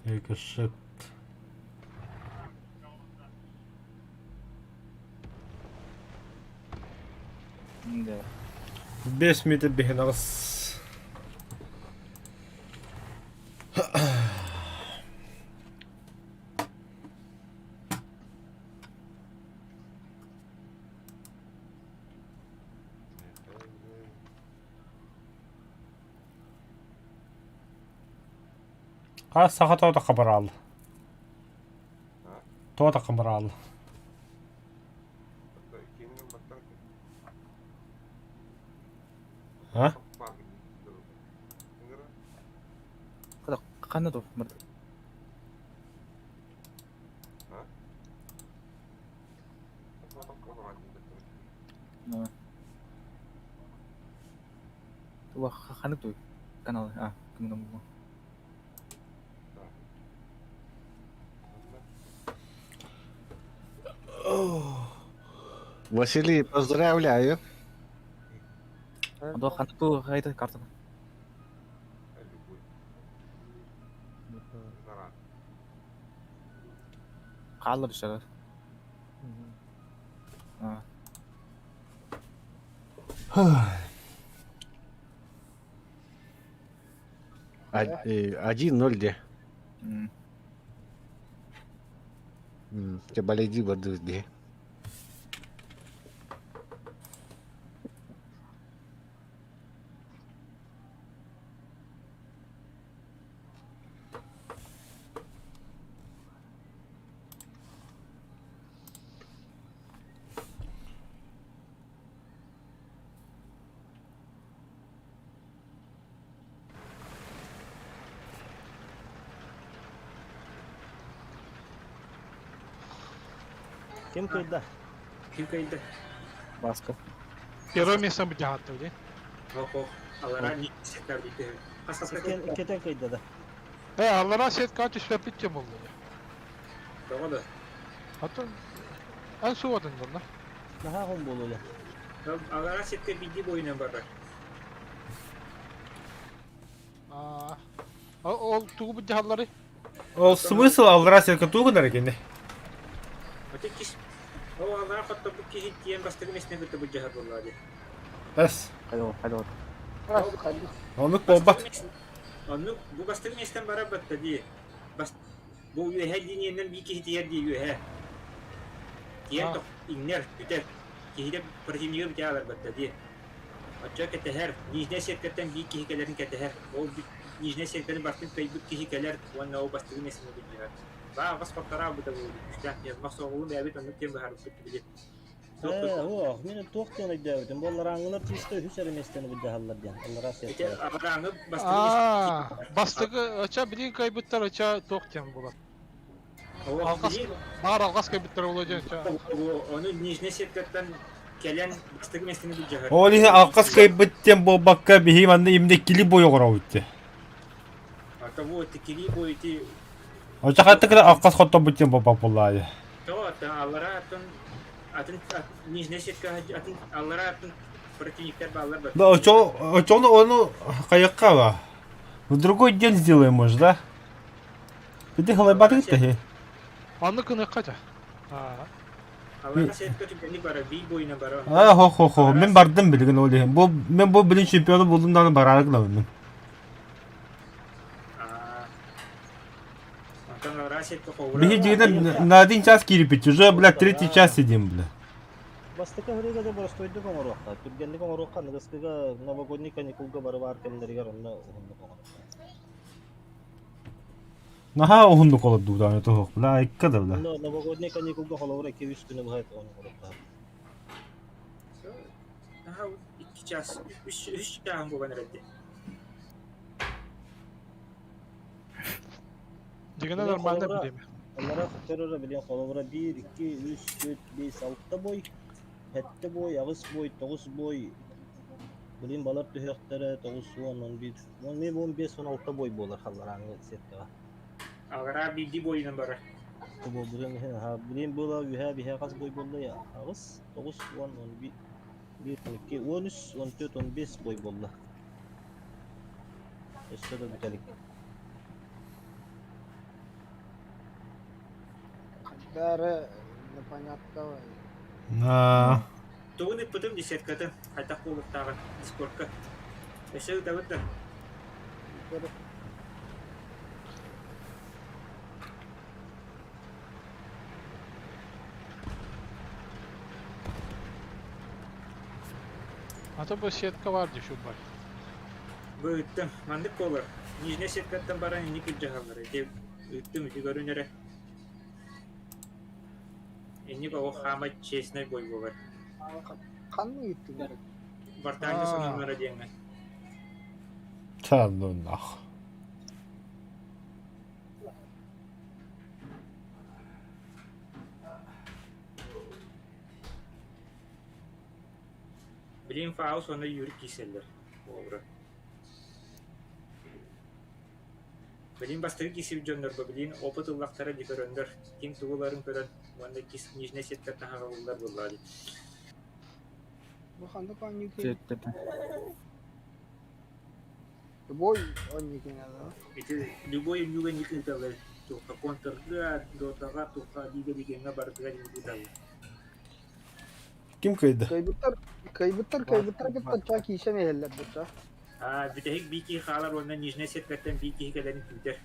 Рикошет. Да. Бес метр биһин Хас саха тоҕо хабараал. Тоҕо хабараал. А? Ханна ту мырт. Туа ханнык ту канал а кымнам бу. Василий, поздравляю. Андо ханнык ту хайта карта. Хааллар дышалар. 1-0 де. Те баледи барды де. Ким кыйда? Ким кыйда? Баска. Первое место бдяхаттыр ди. Ох, алара не сетка бите. Кетен кыйда да. Э, алара сетка түспәп битте булды. Тоҕо да. Атын ан суодын да. Наха хом болула. Аллараа сетка биирдии бойунан барар. Ол тугу быдьаһалларый? Ол смысл аллараа сетка тугу гынар кини? Ати кис Ол аллараа хотторбут киһи тиэн бастакы местне кытта быдьаһар буоллаа дии. Эс. Хайо, хайо. Оннук буолбат. Оннук бу бастакы местен барар батта дии. Бас бу үөһэ линиянан биир киһи тиийэр дии үөһэ. Тиийэн тох иҥнэр, бүтэр. Киһитэ противнига бүтэ ааларбатта дии. Оччо кэтэһэр, нижняя сеткаттан биир киһи кэлэрин кэтэһэр. Ол нижняя сетканы бартын кыайбыт киһи кэлэр уонна ол бастыгы миэстэни былдьаһар. Баа аҕыс хоттороо ылбыта буолуо күүстээх диэн мохсоҕолуун бэйэбит оннук диэн быһаарбыппыт били. Ээ, уох, мин туох диэн өйдөөбүтүм. Бу алларааҥҥылар чисто үһүс эрэ миэстэни былдьаһаллар диэн. Аллараа Ити сеткаҕа. алларааҥҥы бастыгы миэстэни Бастакы, ача билигин кыайбыттар ача туох диэн буолар. Алҕас, баар алҕас кэлбиттэр буолуо диэн. Ону нижняя сеткаттан кэлэн бастакы миэстэни былдьаһар. Ол иһин алҕас кыайбыт диэн буолбакка биһиги манна именно кили бой оҥоробут диэн. А того кили бой ити Оччо хаттык алҕас хотторбут диэн буолбат буоллаайы. Того аллараа атын атын нижняя сетка атын аллараа атын противниктар бааллар ба. Да, оччо оччону ону хайыкка ба. В другой день сделаем, может, да? Ити халайбатыгыт да Аны кыныхха дьа. Аа, хо хо хо, мин бардым билигин ол иһин. Бу мен бу билин чемпиону булдум даҕаны бараары гынабын мин. Биһи дьиҥинэн на один час киириппит, уже, бля, третий час сидим, бля. Бастакы ыһырыыга да боростуойдук оҥоруохха, түргэнник оҥоруохха, аныгыскыга новогодний каникулга бары баар кэмнэригэр онно уһуннук оҥоруохха. Наһаа уһуннук олордубут аны туһук, бля, айка да, бля. Онно новогодний каникулга холобура 2-3 күнү быһа оҥоруохха. Наһаа 2 час, 3 чааһын буолан эрэлди. Дигэнэ нормально билиэм. Оннора көрөрө билиэн холобура 1, 2, 3, 4, 5, 6 бой, 7 бой, 8 бой, 9 бой, Билин балар түһүөхтэрэ 9 10 11 11 15 16 бой буолар халларааҥҥы сеткаҕа. Алараа биирдии бойунан барар. Бу билин билин буола үһэ биһэ хас бой буолла я аҕыс 9 10 11 1 12 13 14 15 бой буолла. Өссө да бүтэлик. Дары непонятно. На. Тугун ыппытым десяткатын, хайдах буолуохтааҕын Дискордка. Өссө ыытабыт да? А то бу сетка бар дии шубар. Бу ыыттым. Маннык буолар. Нижняя сеткаттан баран инник илдьэ Ити ыыттым ити көрүн эрэ. Инник оҕо хаамай честнай бой буолар. Ханна ыыттылар? Бартаанга сонуннара диэҥҥэ. Та ну нах. Билим Фаус уонна Юрий киирсэллэр. Буолура. Билин бастакы киирсибит дьоннорго билин опыт ыллахтара дии көрөннөр, ким тугу ыларын көрөн уонна кис нижнэй сеткаттан хаҕыллар буоллаҕа дии. Бу ханнык оонньуу Любой оонньуу киэнэ да? Ити любой оонньууга ник ыыталлар. Туохха контрга, дотаҕа, туохха лига дигиэҥҥэ барытыгар ник ыыталлар. Ким кыайда? Кыайбыттар, кыайбыттар, кыайбыттар кытта чаа киирсэн иһэллэр бачча. Бүтэһик биир киһи хаалар уонна нижняя сеткаттан биир киһи кэлэрин күүтэр.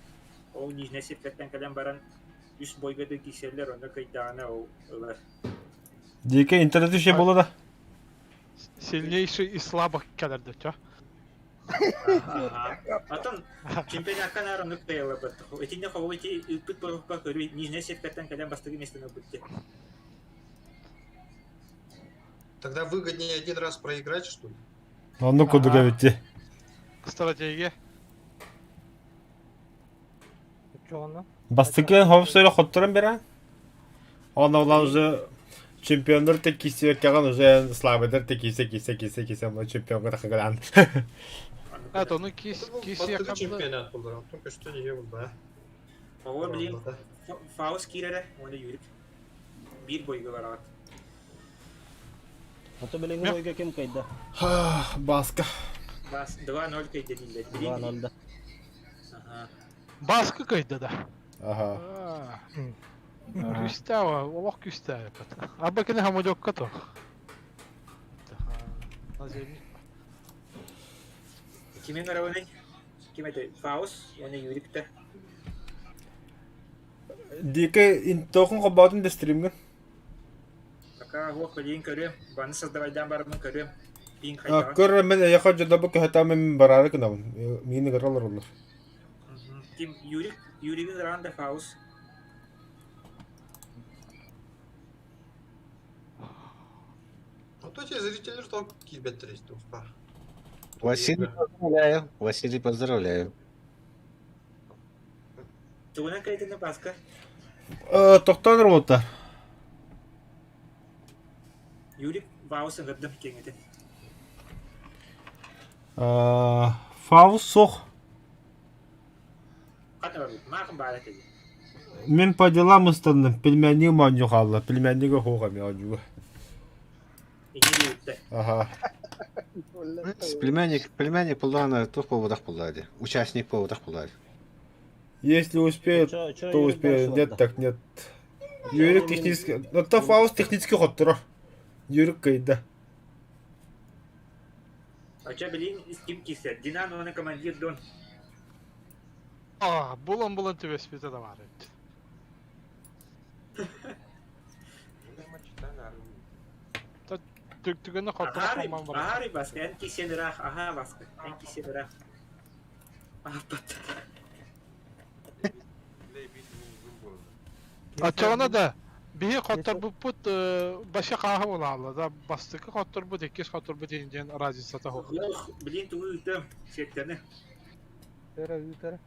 Ол нижняя сеткаттан кэлэн баран үс бойга да киирсэллэр, онно кыайдаҕына ол ылар. Диэки интернет еще было да? Сильнейший из слабых кэлэр да чё? Атын чемпионатка наар оннук кыайалларбыт. Итиннэ холобур ити ыыппыт боруокка көрүү нижняя сеткаттан кэлэн бастакы миэстэни ылбыт дии. Тогда выгоднее один раз проиграть, что ли? Оннук курдук эбит дии. Стратегия. Чоҕону? Бастакы хопсойро хотторон берен. Онно улан уже чемпионнар те киирсибэккэҕин уже слабыйдар те киирсэ киирсэ киирсэ киирсэ мына чемпионга тахыгылаан. Это ну кис кис Бастакы чемпионат булар, онтон көстөн иһэ булба. Оҕо билин Фаус киирэрэ уонна Юрик биир бойга бараҕыт. Ото билиҥҥи бойга ким кыайда? Баска. Бас 2-0 кыайда дииллэр. 2-0 да. Аха. Баска кыайда да. Аха. Күүстээх, олох күүстээх эппит. Аба кини хамадьокка то. Наземник. Кимин карабыный? Ким это? Фаус, он и Юрик та. Дике интохун хобоотун да стримҥа. Пока хуох билиин көрүөм, баны создавайдаан бараммын көрүөм. Пин хайдаҕа. Көр мен эйэхэ дьодобу көһөтөө мен бараары гынабын. Миин ыгыралар олороллор. Ким Юрик, Юригин ыраан да Фаус. А то те зрители что киирбэттэр истиэхпа. Василий, поздравляю. Василий, поздравляю. Тугунан кайтына Паска? Тохтоон работа. Юрик Фаус ыҥырдым киэҥэтин. Фаус суох. Мин по делам ыстанным, пельменнига оонньуу хаалла, пельменнига суох эмиэ оонньууга. Аха. Племянник, племянник буллаҕына туох буолбатах буоллаа дии. Участник буолбатах буоллаа дии. Если успеет, то успеет, нет так нет. Юрик технически... Это Фауст технически хотторор. Юрик кыйда. Оча билин ким киирсэр? Динан уонна командир Дон. А, булан-булан түбэспитэ да баар эбит. Түгэнэ хотторо Аһаары, аһаары баска, эн кисен ыраах, аһаа баска, эн кисен ыраах. Аһаппат. Оччоҕуна да биһи хотторбуппут баша хааһы буолаалла да бастакы хотторбут иккис хотторбут иһин диэн разницата суох. Ох, блин, тугу ыытыам, сиэктэни. Өрө ыытара.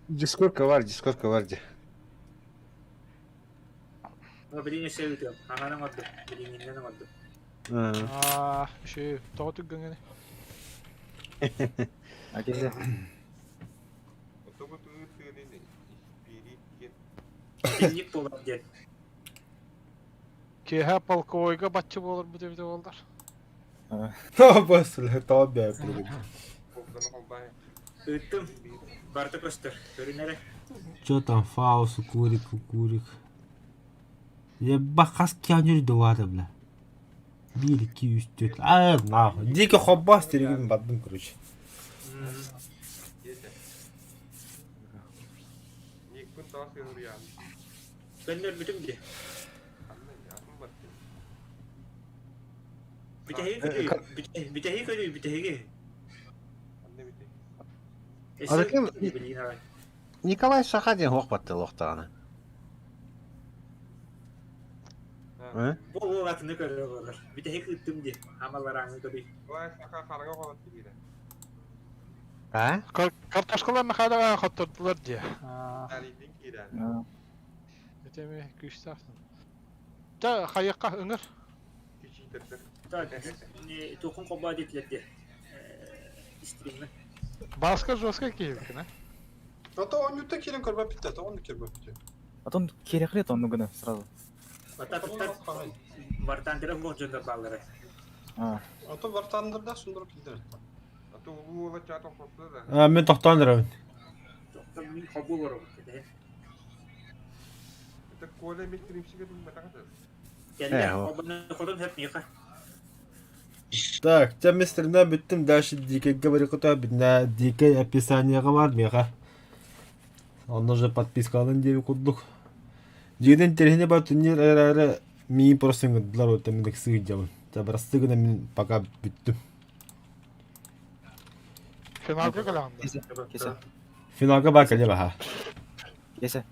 Дискорка бар, дискорка бар дии. Блин, өссө ыытыам. Аҥан оҥордум, билиҥҥиннэн оҥордум. Аа, үчүгэй, тоҕо түргэҥҥиний? Итинник буолар диэн. Киэһэ полковойга бачча буоларбыт эбитэ буоллар. Бас тоҕо бэйэппит. Ыыттым. Барыта көстөр. Көрүн эрэ. Чё там Фаус, Курик, Курик. Ебба хас кианюр дувата бля. Биир, икки, үс, түөрт. Аа, нахуй. Дико хоббас терегин бардым, короче. Көннөрбүтүм дии. Бүтэһиги көрүү, бүтэһиги көрүү, бүтэһиги. Арыкым Николай Саха диэн суох батты олохтоҕуна. Бу уол атыны көрөр олорор. Бүтэһик ыыттым дии. Амаларааҥы көрүй. А? Картошкалар Михайлова хоттордулар дии. Ити эмиэ күүстээх. Та хайыахха ыҥыр. Туохун холбоо диэтилэр дии. Стриммэ. Баска жестко киһибиккин, э? А то оонньууттан киирэн көрбөппүт да, оннук киирбэппит. Потом киирэхлиэт оннук гына сразу. Вартандера буох дьоннор бааллара. А то вартандерда сундурук киллэрэр. А, мен тохтоон эрэбин. Мин хобул олоробут. Кэллэ, хотун хөп миэхэ. Так, чэ мин стримнээн бүттүм, дальше дикэйгэ барыахыта бүтүнэ дикэй описаниеҕа бар миэхэ. Онно уже подпискаланан диэби курдук. Дьиэтин интэриэһинэй бар турнир эрээри миигин просто ыҥырдылар вот мин ыксыы сылдьабын. Чэ бырастыы гына мин пока бүттүм. Финалга кэлэҕин да? Кисе. Финалга бар кэлиэ баха. Кисе.